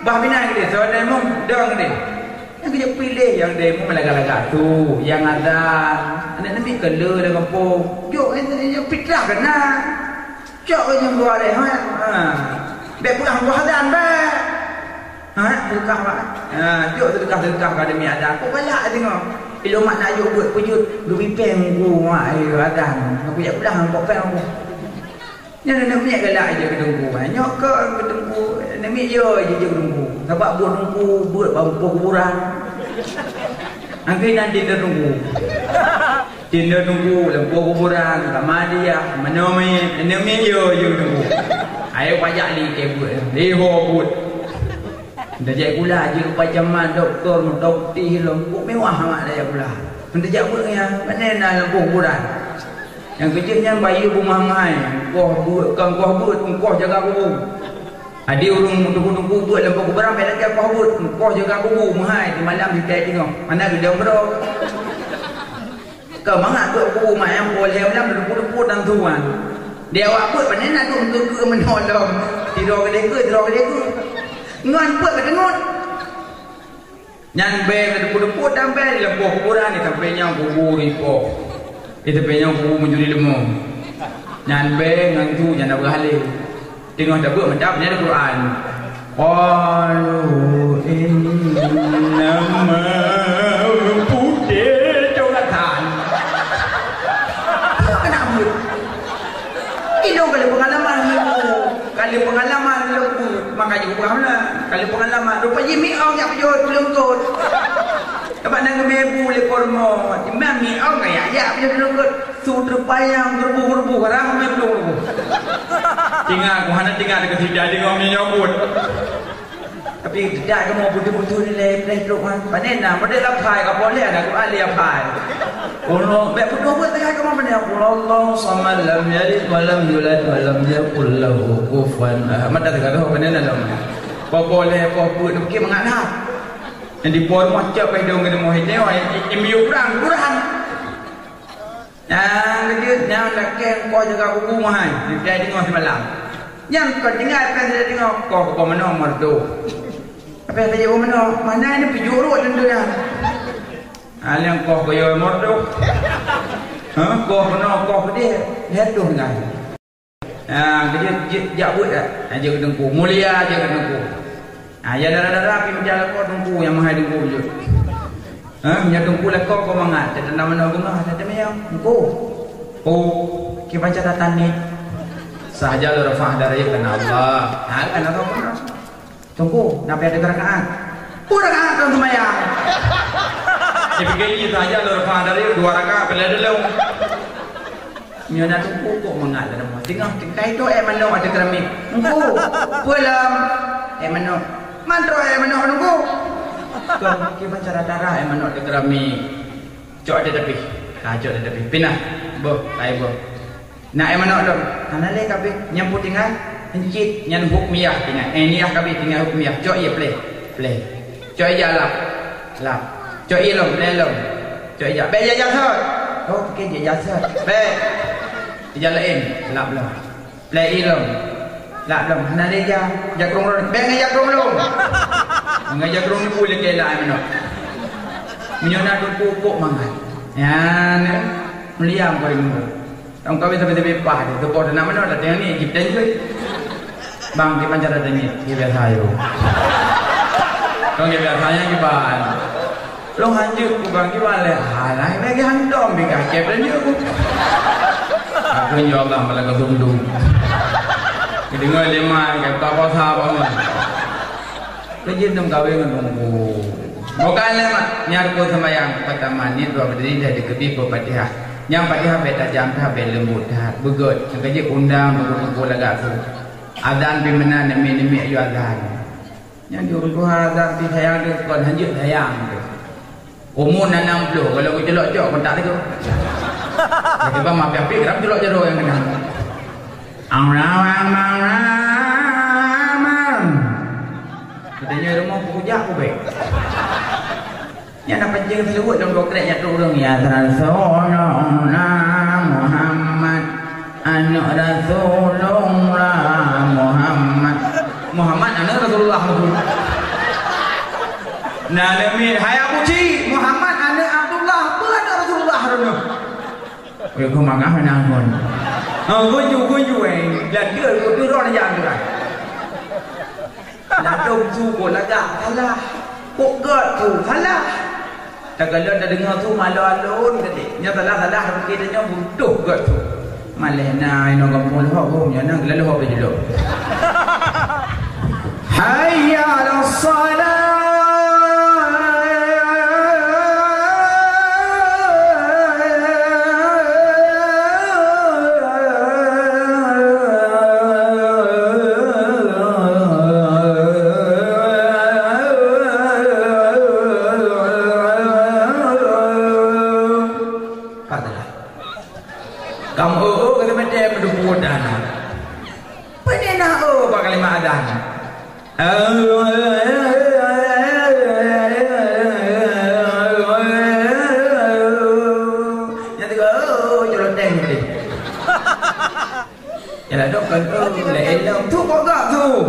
bah binan geude, soe dai mum dong geude. Nyang geujak piléh nyang dai mum lagak-lagak tu, nyang azan. Aneuk namiet keu le lam gampông. Jok, eh, eh, fitrah keunan. Cok, eh, nyang dua dai, ha. Ha. Bèk peugah boh azan bèk. Ha, seudeukah bak. Ha, jok seudeukah-seudeukah ka demi azan. Kok galak deungoe. Ilôn mak na jok buet peujeuet, geubri péng ku mak, eh, azan. Aku jak peugah ngon péng ku. Nyan aneuk miet galak jeuet keu teungku. Nyoe keu teungku, aneuk miet yo jeuet keu teungku. Sabab buet teungku beuet bak muphom kuburan. Angkée nan tinte teungku. Tinte teungku lam muphom kuburan, sama dia, manoe miet, aneuk miet yo jeuet keu teungku. Ayo pajak li keu buet, li ho buet. Tajak sikula jeuet rupa jaman doktor, meutok tih lom, buet mewah amat tajak sikula. Tajak buet nyan, pane na lam muphom kuburan. Nyang keujeuet nyan bayeue beumahai-mahai, ongkoh beuet, ka ongkoh beuet, ongkoh jaga kubu. Adak ureueng teungku-teungku beuet lam kubu barang, bèk lagèe ongkoh beuet, ongkoh jaga kubu, meuhai, di malam di tai tinoh. Mana geudong keudroe. Ka mangat beuet kubu mak nyang po lhèe malam, deupot-deupot dan tuan. Di awak beuet, pane na dum keu-keu meunolong. Sidroe keudéh keu, sidroe keudéh keu. Ngon beuet keuteungot. Nyan bèe teudeupot-deupot dan bèe di lampôh kuburan, di sampéng nyan kubu ripoh. Di sampéng nyan kubu meujuri leumô. Nyan bèe ngon su nyan na beuhale. Teungoh tabeuet mantap nyan Al-Quran. Qalu innama putéh cok gata. Alamat, rupa jih miong jak peujoh teulungkot. Teuma na geumé bu lé kormo, cuma miong jak, jak peujoh teulungkot. Su teupayang, geurubuh-geurubuh, barang mé pulung rubuh. Tinggai, ku hana tinggai deungon sida deungon meunyoe buet. Tapi tidak kamu butuh-butuh nilai pleh trok kan. Panen na, model aphai ka boleh ada ku ahli aphai. Kalau bek butuh buat tengah kamu panen. Allahu samad lam yalid wa lam yulad wa lam yakul lahu kufuwan ahad. Mata tengah tu panen dalam. Popo lé popo tu ke mangat dah. Yang di por mah cak pai dong kena moh ini, wah, im yu kurang, kurang. Nyang keujeuet nyang lakée engkoh jaga kubu mahai, jidai deungoe simalam. Nyang kon tinggai pih jidai deungoe, koh kubu meunoe meureudoh. Apa saja kubu meunoe, mana ini peujuruh tentu dah. Ha, nyang koh keu yo meureudoh. Ha, koh meunoe, koh keudeh, lihat tu dah. Ha, keujeuet jak buet dah. Ha, jak keu teungku, mulia jak keu teungku. Ha, ya dara-dara pi meujalan ko teungku nyang mahai teungku jeuet. Ha, meunyoe teungku lakoe keu mangat, teuntang meunoe beungoh, teuntang miyueb, teungku. Oh, kiban cara tani. Sahaja lôn rafah darajat karena Allah. Ha, karena Allah. Teungku, na pih ada rakaat. Pun rakaat dalam sembahyang. Dia fikir ni sahaja lôn rafah darajat dua rakaat, pilihan dulu. Nyoe na teungku kok mangat lam rumoh. Teungoh teukai tu ék manok ateueh keramik. Teungku, peue lom? Ék manok. Man troh ék manok teungku? Kon kiban cara darah ék manok ateueh keramik. Cok ateueh tapi. Ha, cok ateueh tapi. Pinah. Boh, tai boh. Na ék manok lom. Hana lé kabeh. Nyang peutinggai, encit. Nyan hukmiyah tinggai. Eh, niyah kabeh tinggai hukmiyah. Cok ié pleh. Pleh. Cok ié lap. Lap. Cok ié lom, pleh lom. Cok ija, bèk ija jasad. Oh, oke, ija jasad. Bèk. Ija laén, lap lom. Pleh ié lom. Lap lom. Hana lé ija, ija krong lom. Bèk ngon ija krong lom. Ngon ija krong lom boleh kela meunoe. Meunyoe na teungku kok mangat. Nyan, eh. Mulia keu ilmu. Lam kawin sabe-sabe pah tu, teupoh teunak meunoe, dah tengok ni, Egyptian tu. Bang, kiban cara tengok, dia biasa ayo. Kau dia biasa yang kiban. Long hanjeuet ku bang kiban leh. Alah, lagi hantom bika kep dan jeuet ku. Aku insya Allah malah ke sundu. Kedengar lima, kata apa sahabat ni. Keujeuet dum kawé ngon Teungku. Bukan lé mak, nyan keu seumayang peutama nit dua berdiri dah dikeubri peufatihah. Nyang Fatihah bèk tajam that, bèk leumbot that, beugöt. Nyang keujeuet undang teungku-teungku lagak su. Azan pih meunan, neumi-neumi ayue azan. Nyang di ureueng tuha azan pih sayang deuh kon hanjeuet sayang deuh. Umu na nam ploh, kalau geucelok cok kontak laju. Jadi bang mapi-api geram celok jaroe nyang keunan. Allahu Akbar, Allahu Akbar. Katanya rumah pukul jak kubek. Nyang na pancing seuleuweut lam dua krek nyang trok ureueng, "Ya Rasulullah Muhammad, aneuk Rasulullah Muhammad." Muhammad aneuk Rasulullah. Nah, demi hai Abu Ji, Muhammad aneuk Abdullah, peue aneuk Rasulullah droeneuh? Weh, keu mangah nanggon. Ha, gunju, gunju, eh. Ladeuh, ladeuh, ladeuh, ladeuh. Ladôm su kok lagak, salah. Kok gèt su, salah. Takalon tadeungoe su malon-alon tadi. Nyoe salah-salah, tapi kita nyoe butuh gèt su. Maléh na inoe gampông leuhok, nyoe na geuleuhok bak jilôk. Hayya 'alas shalah. Padahai. Kamoe, oh, kata macam meudupu dah. Peue na, oh, bak kalimat adan. Nyang tiga, oh, celoteh ni. Yalah, dok kan, oh, laén lom. Tu kok gak tu?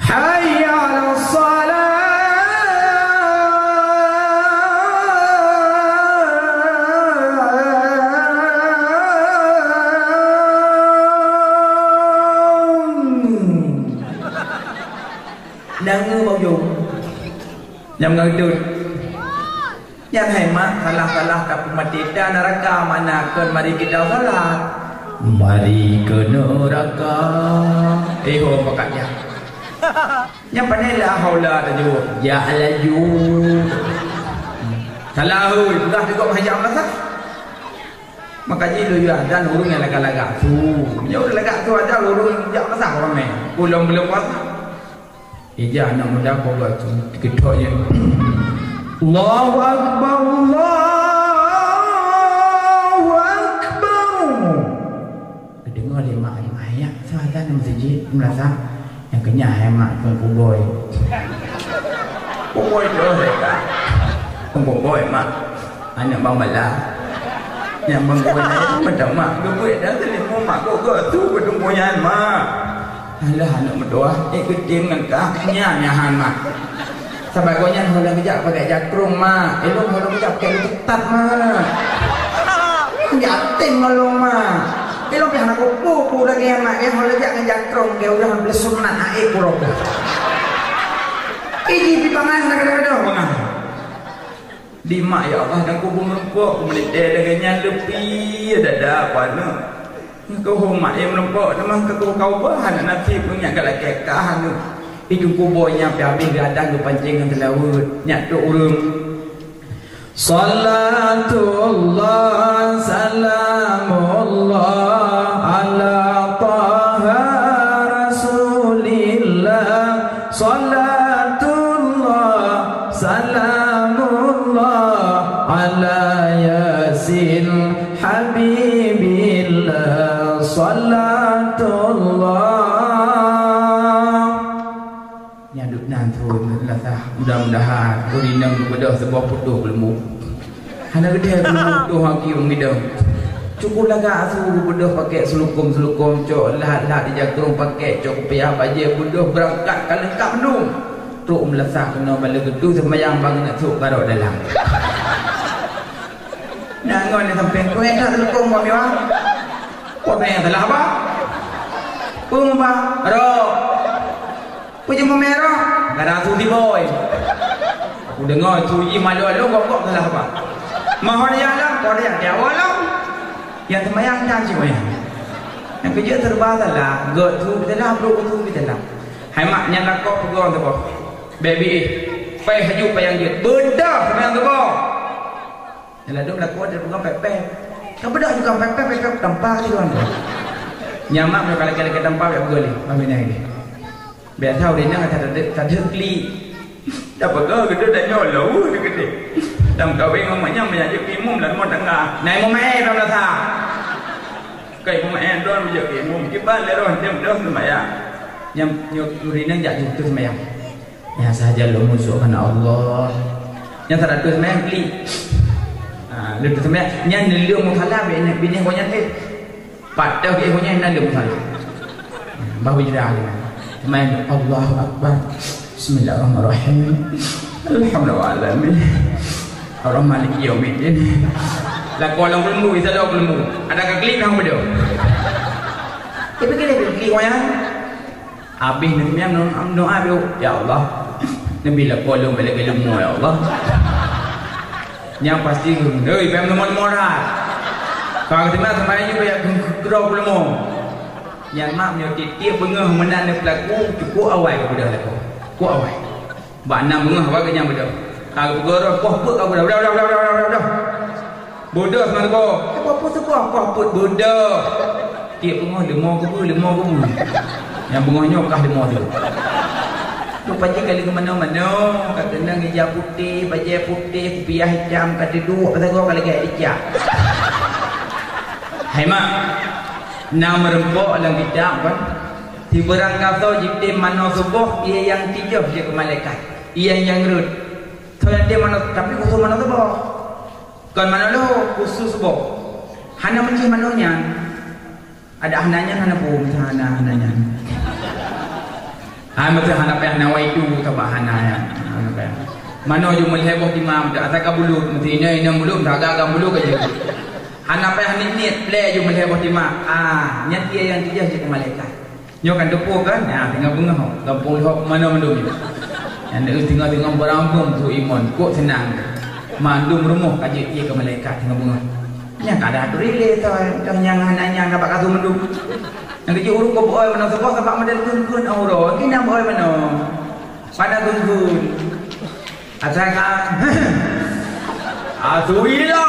Hayya 'alas shalah. Nyang ngeubah ujong. Nyang ngeudut. Nyan hai mak, salah-salah ka peumaté ta neuraka, mana kon mari kita salat. Mari ke neraka. Eh, ho pakat nyan. Nyang pandai la haula tajaweueb, jak laju. Salah oi, peugah teugok hajat masak. Maka jih lôn yue adan ureueng nyang lagak-lagak su. Meunyoe ureueng lagak su adan ureueng jak masak ramé. Ulôn buleuen puasa. Ija aneuk muda poh geuh tu, teukeudok je. Allahu Akbar, Allahu Akbar. Geudeungoe lé mak, "Hai mak, nyak, soe azan lam meuseujid?" Meurasa nyang keunyan hai mak, "Teungku Boy." "Teungku Boy tu, hai Kak." "Teungku Boy, Mak. Aneuk Bang Bala." Nyang Bang Boy nyan, mata mak geubuet dan teurimong mak kok geuh su keu Teungku nyan, Mak. Alah, aneuk meutuah, eh, geutem ngon kah. Nyan, nyan han, Mak. Sabab gobnyan ho lôn geujak pakai jakrong, Mak. Ilôn ho lôn geujak pakai lipstick, Mak. Yatim ngon lôn, Mak. Ilôn pih hana kupu-pu lagèe, Mak, ya, ho lôn jak ngon jakrong, geuh udah han peuleusunat aé pura. Iji pi pangan, kadang-kadang pangan. Di mak, ya Allah, dan kubu meureumpok, kumeulintèe lagèe nyan leupie dada paneuk. Keuhom mak nyang meureumpok teuma keuhom kau bah aneuk naseb nyak galakèe kah aneuk. Itu kubu nyang pih habéh geuadang geupancéng ngon seulaweuet, nyak trok ureueng. Salatullah, salamullah, ala Taha Rasulillah. Salatullah, salamullah, ala Yasin Habibillah. Salatullah. Nyan duek nan thon, mudah-mudahan ureueng inong geubeudôh saboh putôh keuleumbu. Hana geudeh keuleumbu putôh aki ureueng idong. Cukup lagak su geubeudôh pakèk seulukôm-seulukôm, cok lahat-lahat di jakrong pakèk, cok kupiah bajèe beudôh beurangkat ka leungkap mandum. Trok meulasah keunoe bak lé geutu seumayang bang neuk sôk karok dalam. Nyan ngon nyang sampéng, "Peue that seulukôm, Bang Miwa?" "Peue nyang salah, Bang?" "Peue, Bang?" "Rok." "Peue jeuet mumè rok?" "Gara su di boy." Kudeungö su jih malu-alu, gok-gok salah, Bang. Mahon ya lom, kode ya tiap lom. Nyang seumayang nyan cit meunan. Nyang keujeuet serba salah, gèt su pih salah, brôk su pih salah. Hai mak, nyan lakoe peugöt saboh. Bèk bi éh. Pèh laju payang jeuet. Beudôh seumayang saboh. Nyang ladôm lakoe teupeugah pèh-pèh. Ka beudôh juga pèh-pèh, pèh-pèh tampa lé droeneuh. Nyan mak meunyoe ka lakèe-lakèe tampa bèk peugöt lé. Amin, amin. Biasa ureueng inong ka tadeuh, tadeuh klik. Tapeugah geutanyoe lôn teukeudeh. Lam kawén ngon mak nyan meunyo jeuet keu imum lam rumoh tangga. Na imum maé lam rasa. Ka imum maé droe meujeuet keu imum. Kiban lé roh tem droe seumayang. Nyan nyoe ureueng inong jak jeuet seumayang. Nyan sahaja lôn musoh keu Allah. Nyan saratus seumayang klik. Ha, lôn seumayang. Nyan neuleueng musala binéh, binéh gobnyan lé. Pat teuh geuh nyan na leueng musala. Bah bujra lé. Main Allahu Akbar. Bismillahirrahmanirrahim. Alhamdulillahirabbil alamin. Arrahmanirrahim. Maliki yaumiddin. Lakoe lam keuleumu, isa lom keuleumu. Ada ka klik nang beudôh. Tapi kena klik wayang. Abéh neuseumayang, neu-, neu-, neu-, "Ya Allah, neubi lakoe lôn bèk lagèe leumo, ya Allah." Nyang pasti, "Hei, bèk leumo-leumo that." Ka geuteumé seumayang nyoe bèk keudroe leumo. Nyan mak meunyoe tiep-tiep beungoh meunan neupeulaku, cukôp awai geubeudôh lakoe. Cukôp awai. Bak nam beungoh awai geunyang beudôh. Ka geupeugah roh, poh peuet ka beudôh. Beudôh. Beudôh seunang teuboh. Teuboh peuet teuboh, poh peuet beudôh. Tiep beungoh leumo keubeu, leumo keubeu. Nyang beungoh nyoe kah leumo tu. Tu pajih kali keu manoe-manoe, ka keunong ija putéh, bajèe putéh, kupiah itam, ka teuduek, ka sagoe ka lagèe ija. Hai mak, na meurumpok lam kitab kan? Sibeurang gasoe jitem manoe suboh, ié nyang tijôh jeuet keu malaikat. Ié nyang rhot. Soe nyang tem manoe, tapi khusos manoe suboh. Kon manoe lôn khusos suboh. Hana meucih manoe nyan. Ada hana nyan, hana peue, hana, hana nyan. Ha, meucih hana payah nawaitu, sabab hana nyan. Hana payah. Manoe jeuet meulhèe boh tima, meucih asa ka bulut, meucih inong, inong bulut, meucih agak-agak bulut ka jeuet. Hana payah niet-niet, plè jeuet meulhèe boh tima. Ah, nyan ié nyang tijôh jeuet keu malaikat. Nyoe kan teupeu kan? Nyan, teungoh beungoh. Gampông Lhok manoe mandum nyoe. Nyan, teungoh-teungoh beurambông su imon. Kok seunang. Mandum rumoh ka jeuet ié keu malaikat teungoh beungoh. Nyan ka ada aturan lé, toh, toh nyang hana nyang dapat kasô mandum. Nyang keujeuet ureueng beu-oi meunoe saboh sabab model kheun-kheun uroe. Keunan beu-oi meunoe. Pada kheun-kheun. Asai ka. Asui lo.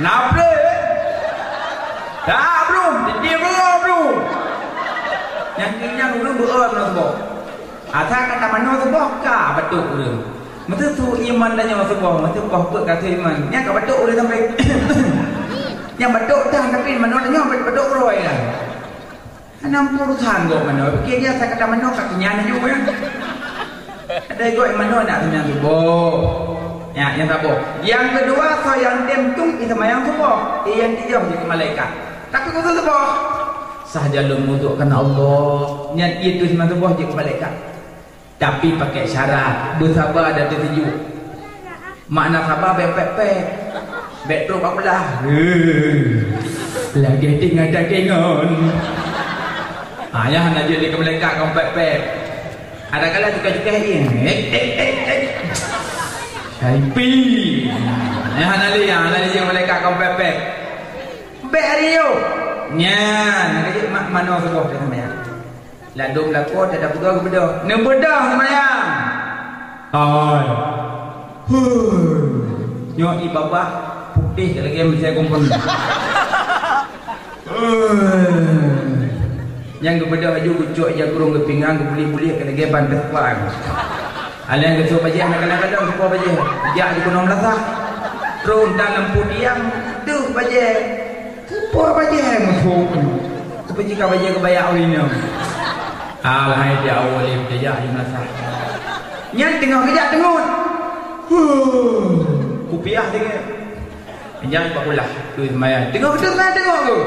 Naplé. Tak, bro. Titi bro, bro. Nyang keunan ureueng beu-oi meunoe saboh. Asai ka tamanoe saboh ka batuk ureueng. Meuseu su iman tanyoe saboh, meuseu poh peuet ka su iman. Nyang ka batuk ureueng sampai. Nyang batuk dah, tapi manoe tanyoe batuk roi lah. Hana urusan gop manoe. Pikir dia asai ka tamanoe ka keunyan laju kan. Ada gop manoe nak seumbahyang suboh. Ya, nyang saboh. Nyang keudua, soe nyang tem tueng i seumbahyang suboh. I nyang tijoh jeuet keu malaikat. Tapi khusos suboh. Sah jalôm untuk karena Allah. Nyan ie tueng seumbahyang suboh jeuet keu malaikat. Tapi pakai syarat, beusaba dan teuseujok. Makna saba bék pek-pek. Bék trok bak beulah. Heh. Lagèe tinggai takengon. Ayah na jeuet lé keu malaikat kon pek-pek. Ada kala cukai-cukai ie. Eh, eh, eh, eh. Syaipi. Ayah na lé, ayah na lé jeuet malaikat kon pek-pek. Bék hari nyoe. Nyan, na jeuet mak manoe saboh dah seumbahyang. Ladôm lakoe tada peugah geubeudôh. Neubeudôh seumayang. Hai. Huh. Nyoe ié babah putéh lagèe meusé kumpul. Huh. Nyang geubeudôh laju geucok ija krueng geupinggang geubuléh-buléh lagèe ban teuhpan. Aléng geusok bajèe na kadang-kadang geupo bajèe. Jak di gunong melasah. Trôn dan lampu tiang deuh bajèe. Peue bajèe meusup? Peue jika bajèe keubayak ulèe nyoe? Alhai di awai lé tajak di meunasah. Nyan teungoh geujak teungeut. Huh, kupiah teungeut. Nyan bak ulah, teuh seumayang. Teungoh beutôi seumayang teungoh tu.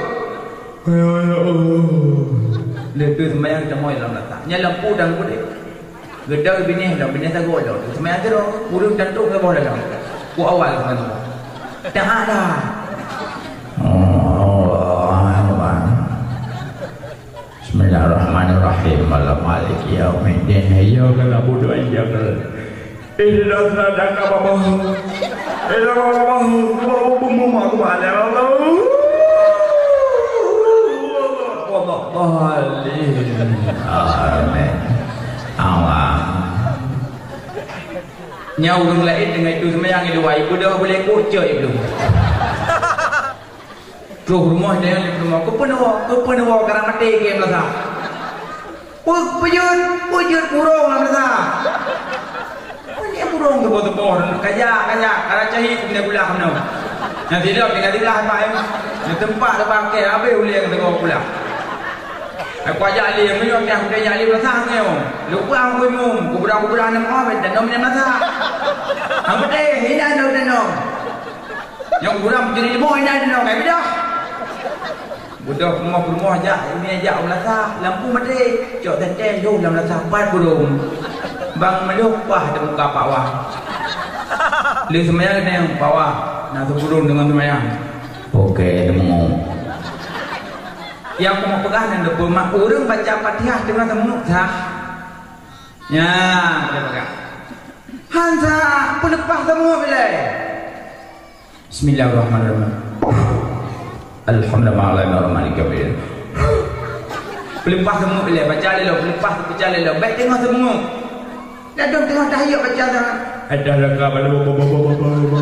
Ayo, ayo, oh. Lé teuh seumayang teungoh lam meunasah. Nyan lampu dan gudé. Geudong binéh lom, binéh sagoe lom. Seumayang sidroe, ureueng tantu saboh lalom. Ku awai seumayang. Taat dah. Allahu Akbar. Bismillahirrahmanirrahim. Maliki yaumiddin. Iyyaka na'budu wa iyyaka nasta'in. Ihdinas siratal mustaqim. Ihdinas siratal mustaqim. Amin. Allah. Nyan ureueng laén deungon itu seumayang di luwa, ibeudôh bulèe kucoi belom. Troh rumoh nyan lé rumoh, keupeue neuwoe, keupeue neuwoe, karang maté keu meunasah. Peue, peue jeuet, peue jeuet burông lam meunasah. Peue jeuet burông teuboh-teuboh, kajak, kajak, karang cahi keu meunasah gula keunoe. Nyan sidroe tinggai di blah mak, eh. Nyan teumpat teubangke, habéh ulèe ngon teuboh gula. Aku ajak lé, meunyoe nyang kudeh jak lé meunasah nyoe. Lupa aku imum, kubra-kubra nem oh, dan nom nem meunasah. Ang beuteh, hina nom dan nom. Nyang kurang jadi leumo hina dan nom, eh, bidah. Beudôh rumoh-rumoh jak, ini jak meunasah, lampu maté. Cok teuntèe lhôh lam meunasah, pat burông. Bang meulhôh pah di muka Pak Wah. Lé seumayang nyan Pak Wah, na siburông deungon seumayang. Oke, deungoe. Nyang kamoe peugah nyan leubeh mak ureueng baca Fatihah teungoh teumeu'ah sah. Nyan, kamoe peugah. Han sah, peuleupah teumeu'ah bilai. Bismillahirrahmanirrahim. Alhamdulillahirrahmanirrahim. Peuleupah teumeu'ah bilai, baca lé lom, peuleupah baca lé lom. Bèk teungoh teumeu'ah. Ladôm teungoh tahiyat baca dah. Ada laka balu baba baba baba.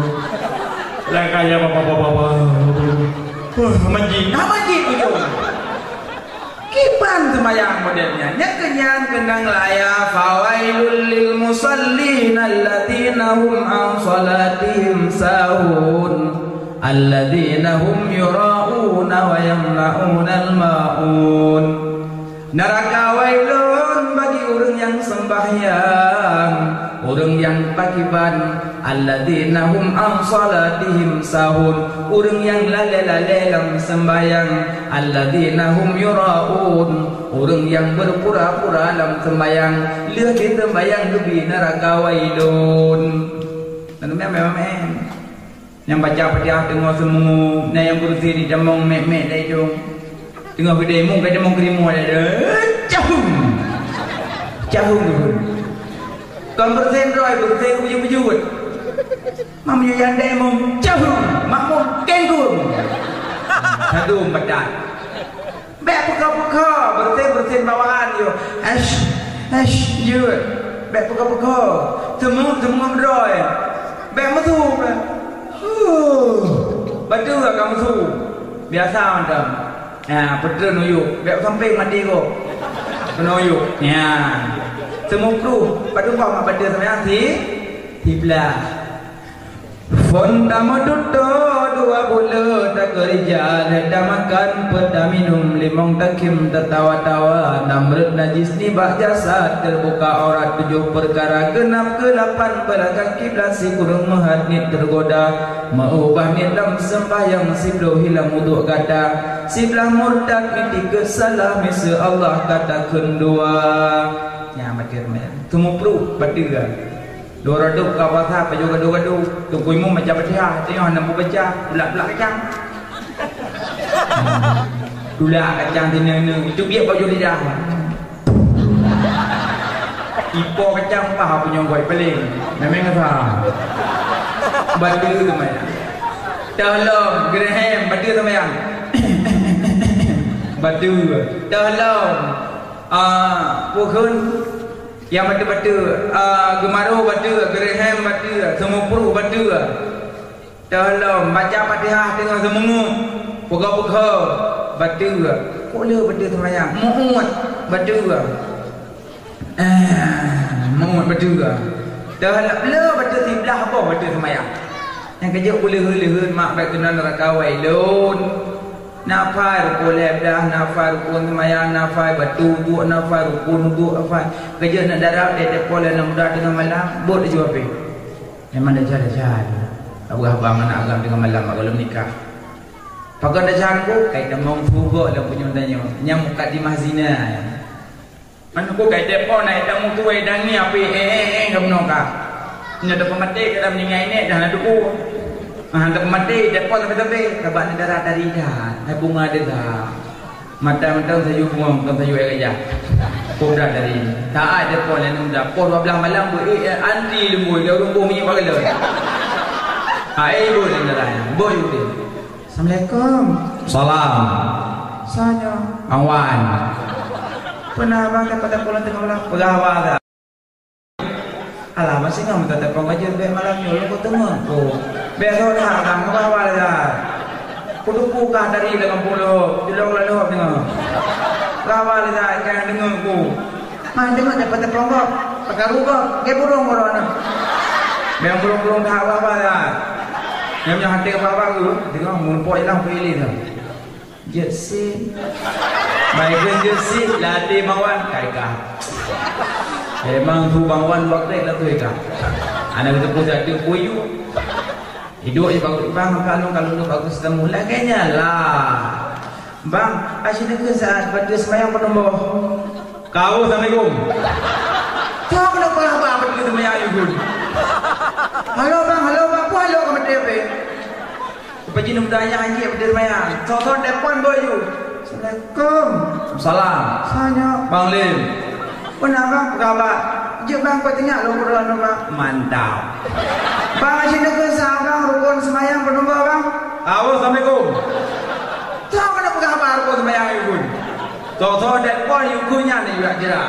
Laka ya baba baba baba. Wah, majid. Nah, majid ujong. Kiban seumayang model nyan. Nyan keunyan keunong laya, "Fawailul lil musallin alladzina hum an salatihim sahun. Alladzina hum yura'una wa yamna'unal ma'un." Neuraka wailun bagi ureueng nyang seumbahyang, ureueng nyang pakriban, alladzina hum an shalatihim sahun, ureueng nyang lalée-lalée lam seumbahyang, alladzina hum yuraun, ureueng nyang beupura-pura lam seumbahyang, lheueh jiseumbahyang geubri neuraka wailun. Teuma meu'en. Nyang baca Fatihah teungoh seumeungu, na nyang beureuséh di tamong mek-mek laju. Teungoh geudeh mong ka tamong keurimong laju. Cahum! Cahum! Kon beureuséh droe, beureuséh bujeuet-bujeuet. Mam nyoe nyang deh mong cahum, makmum kengkung. Sadum batat. Bèk peuko-peuko, beureusin-beureusin bawahan yôh. Esh, esh, jeuet. Bèk peuko-peuko. Teumeu, teumeu droe. Bèk meusu. Huh. Bateue ka meusu. Biasa mantong. Ya, peutreun uyuek. Bèk sampéng maté gob. Keunoe uyuek. Ya. Teumeu pruh. Padum boh mak bateue sampoe si, siblah. Phôn tameututoe dua buleuen takeurija, lhèe tamakan peuet taminum, limong takhém tatawa-tawa, nam reuet najis nibak jasad, teubuka aurat tujoh peukara, geunab keulapan beulah kaki, blah sikureueng meuhat niet teugoda, meuubah niet lam seumbahyang, sibloe hilang uduk gata, siblah murtad, meutikeuet salah, miseue Allah ka takheun dua. Nyan bateue meunan. Teumeu pruh bateue. Dua reudôk ka puasa, pajoh gado-gado. Teungku Imum baca Fatihah, tanyoe hana meubaca, tulak-tulak kacang. Tulak kacang sinan, itu biet bak ujong lidah. Ipo kacang paha punyueng goi paléng. Memang rasa. Bateue seumayang. Teuh lom, geureuhem, bateue seumayang. Bateue. Teuh lom. Ah, peue kheun? Nyang bateue-bateue, ah, geumaroe bateue, geureuhem bateue, seumeupreh bateue. Teuh lom, baca Fatihah teungoh seumeungeue, peugoe-peugoe bateue. Peue le bateue seumayang? Meu'uet bateue. Eh, meu'uet bateue. Teuh lom, le bateue siblah boh bateue seumayang. Nyang keujeuet uleuheun-leuheun mak bèk keunoe neuraka awai lôn. Nafai rukon lhèe blah, nafai rukon seumayang, nafai bateue uduk, nafai rukon uduk, nafai keujeuet na darah, teuh teupon lé aneuk muda teungoh malam, bot laju habéh. Memang desya-desya tu. Abah bang aneuk agam teungoh malam bak gohlom nikah. Pakon desya ku, kai tamong fugok lam punyueng tanyoe. Nyang mukadimah zina. Aneuk ku kai teupon, ai tamu tuwai dangi api, eh, eh, eh, geumoe ka. Nyoe teupeumaté ka lam ningai nèk dah na tuku. Ah, teupeumaté, teupon sampai-sampai, sabab ni darah dari dah, hai bunga deuh. Mata-mata sayur bunga, bukan sayur air gajah. Poh dah dari. Tak ada teupon lain muda. Poh dua belas malam, bu, eh, eh, antri lembui, dia ureueng boh minyeuk bak galon. Hai, boh ni darah, boh yuk dia. Assalamualaikum. Salam. Soe nyoe? Bang Wan. Peue na bang, dapat telepon teungoh malam? Peugah haba dah. Alah, masih ngam telepon aja, bèk malam nyoe lôn kuteumèe ku. Bèk soe dah, bang, peugah haba dah. Kuduku kah dari lam kampung lôn, di lôn lalu deungoe. Peugah haba dah, ikan deungoe ku. Man deungon daripada peuronggoh, peukaru gob, gét burông gob na. Memang burông-burông that haba-haba that. Nyang nyoe até haba-haba geuh, deungon meurumpok ilang peuilée tu. Jeuet sit. Baiklah jeuet sit, latih mawan, kai kah. Memang tu bang wan bak dek lah tu ka. Anak teupeu satu puyu. Hidup je bagus bang, kalau kalau tu bagus temu lagèe nyan lah. Bang, asyik deungon saat bateue seumayang peunumbôh. Ka, assalamualaikum. Soe keuneuk peugah haba bateue seumayang yue gun? Halo bang, halo bang, peue halo ka meuteupé? Rupa jih neu muda nyang hanjeuet bateue seumayang. Soe-soe telepon boh yue. Assalamualaikum. Salam. Soe nyoe? Bang Lim. Peue na bang, peugah haba? Jeuet bang, kutinyak lôn keudroe nyoe bang. Mantap. Bang, asyik deungon saat bang, rukon seumayang peunumbôh bang. Ka, assalamualaikum. Soe keuneuk peugah haba rukon seumayang yue gun? Soe-soe telepon yue gun nyan yue jak jira.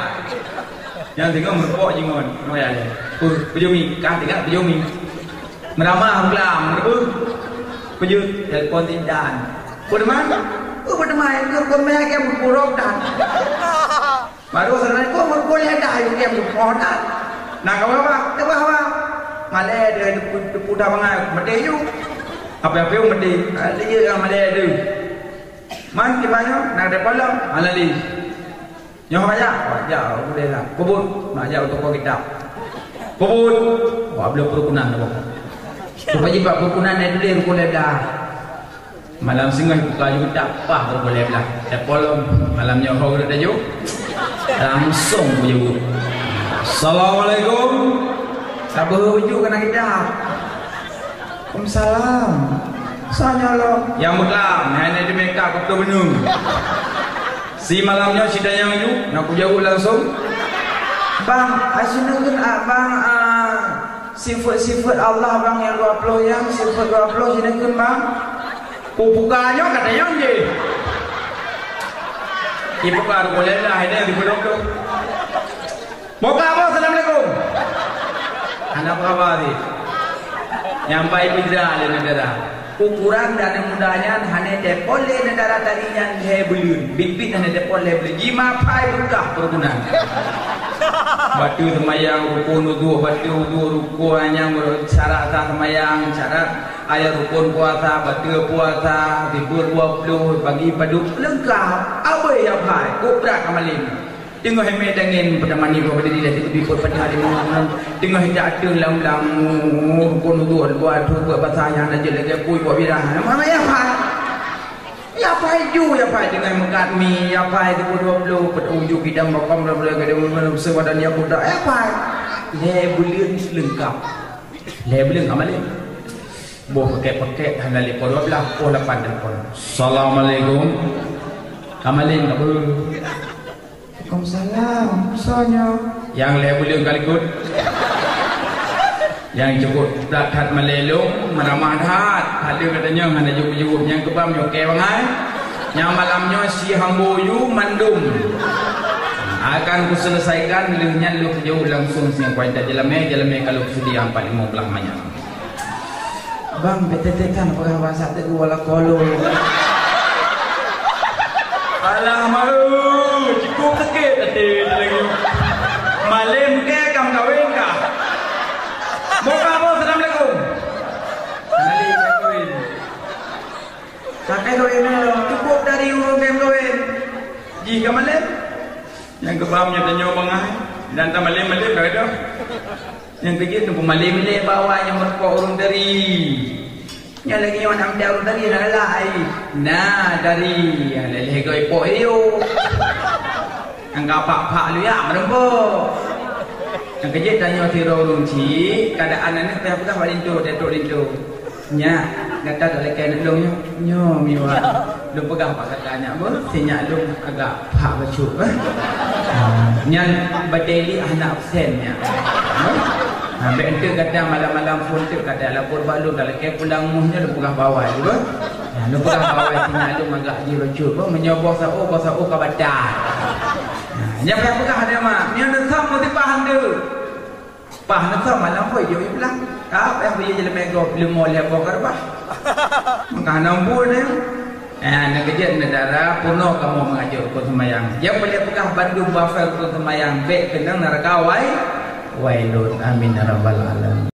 Nyang teungoh meureumpok jingon, moya lé. Peue, peujeuet mi, ka teuga peujeuet mi. Meuramah meukeulaam, meureubeue. Peujeuet, telepon tindan. Peue teuma? Peue, peue teuma? Ikôt komen lagèe meukurok dan. Baru assalamualaikum, meureubeue lé dah, yue diam di pohon dan. Nah, kawan apa? Teuma apa? Malèe dia depu, depu dah bangai, maté yue. Apa-apa yue maté. Ah, dia yang malèe tu. Man, kiban nyoe, nak ada kolam, halali. Nyoe wajah, wajah, boleh lah. Peubuet, nak jak u toko kitab. Peubuet, wah, belum perukunan tu. Supaya bak perukunan dia tulis rukun lhèe blah. Malam singoh buka ju kitab, pah rukun lhèe blah. Telepon lom, malam nyoe ho ureueng taju. Langsung bujur. Assalamualaikum. Saboh ujuk kena kitab. Waalaikumsalam. Soe nyoe lom? Nyang meuklam, hana di makeup beutôi beuneu. Si malam nyoe si dayang ju, na kujaweueb langsung. Bang, asyik neukheun, ah, bang, ah, sifeut-sifeut Allah, bang, nyang dua ploh nyan, sifeut dua ploh asyik neukheun, bang. Kubuka nyoe ka dayang jih. Ibu baru boleh lah, ini di belum tu. Buka apa? Assalamualaikum. Anak apa sih? Nyampai pizza le negara. Ukuran dan muda nyan hana tepon le negara tadi nyan lhèe buleuen. Bit-bit hana tepon lhèe buleuen. Jima pai beukah perkebunan. Batu semayang, rukun uduk, batu uduk, rukun anyang, syarat sah semayang, syarat ayat rukun puasa, batu puasa, timbul dua puluh, bagi padum, leungkap. Abéh ya pai, kok brat ka malem. Teungoh hemé dangén pada mani buah berdiri dari tepi pot pada hari malam. Teungoh hita ateuh lam-lam, rukun uduk, dua tu buat basah nyang lanjut lagi pui buat birah. Nama ya pai? Ya pai ju, ya pai dengan mekat mi, ya pai tiga dua puluh, pet uju bidang bakam dua puluh, kada belum sewa dan ya budak, ya pai. Lhèe buleuen leungkap. Lhèe buleuen ka malem. Boh pakèk-pakèk hana lé pukul dua belas, pukul lapan telepon. Assalamualaikum. Ka malem ka beuh? Waalaikumsalam. Soe nyoe? Nyang lhèe buleuen ka likot. Nyang cukôp that-that malèe lôn, meuramah that. Hana gata nyoe hana jaweueb-jaweueb nyang keubam nyoe kèe bangai. Nyang malam nyoe si hambo yue mandum akan kuselesaikan, lheueh nyan lôn kujaweueb langsung siang kuaita jalamé, jalamé ka lôn seudia empat lima blah manyang. Bang, bèk teutekan peugah basa teuk wala kolo. Alah, malu, cukup sakét até lagi. Malem kèe ka meukawen kah? Buka apa? Assalamualaikum. Malem kawen. Sakai kawen, cukup dari ureueng kawen. Jih ka malem. Nyang keubam nyoe tanyoe bangai, dan tamalem-malem ka keudroe. Nyang keujeuet nyoe peumalem lé bawa nyang meureumpok ureueng tari. Nyan lagèe nyoe aneuk muda ureueng tari na galak ai. Na tari, ya, lé-lé goe ipok iyo. Angka pak-pak luyak meureumpok. Nyang keujeuet tanyoe sidroe ureueng chik, keadaan aneuk payah peugah bak linto, datuk linto. Nyak, gata dak lakèe aneuk lôn nyoe? Nyoe, Miwan. Lôn peugah bak gata nyak beuh, si nyak lôn agak phak bacut beuh. Nyan batèe li hana absen nyak. Ha, bèk enteuk gata malam-malam phôn teuk gata lapor bak lôn, dak lakèe pulang muh nyoe lôn peugah bak awai beuh. Ha, lôn peugah bak awai si nyak lôn agak jih bacut beuh. Meunyoe boh sa-o, boh sa-o ka batal. Ha, nyan payah peugah nyan mak. Nyoe neusam musibah enteuk. Pah neusam malam phôn jok i blang. Ka payah bri jeulemé gob leumo lhèe boh keureubeuen. Meuka hana muphom nyan. Eh, nyang keujeuet syedara, peurunoe kamoe meungaji rukon seumayang. Nyang peureulèe peugah bandum bafai rukon seumayang, bèk keunong neuraka wai, wailun. Amin ya rabbal alamin.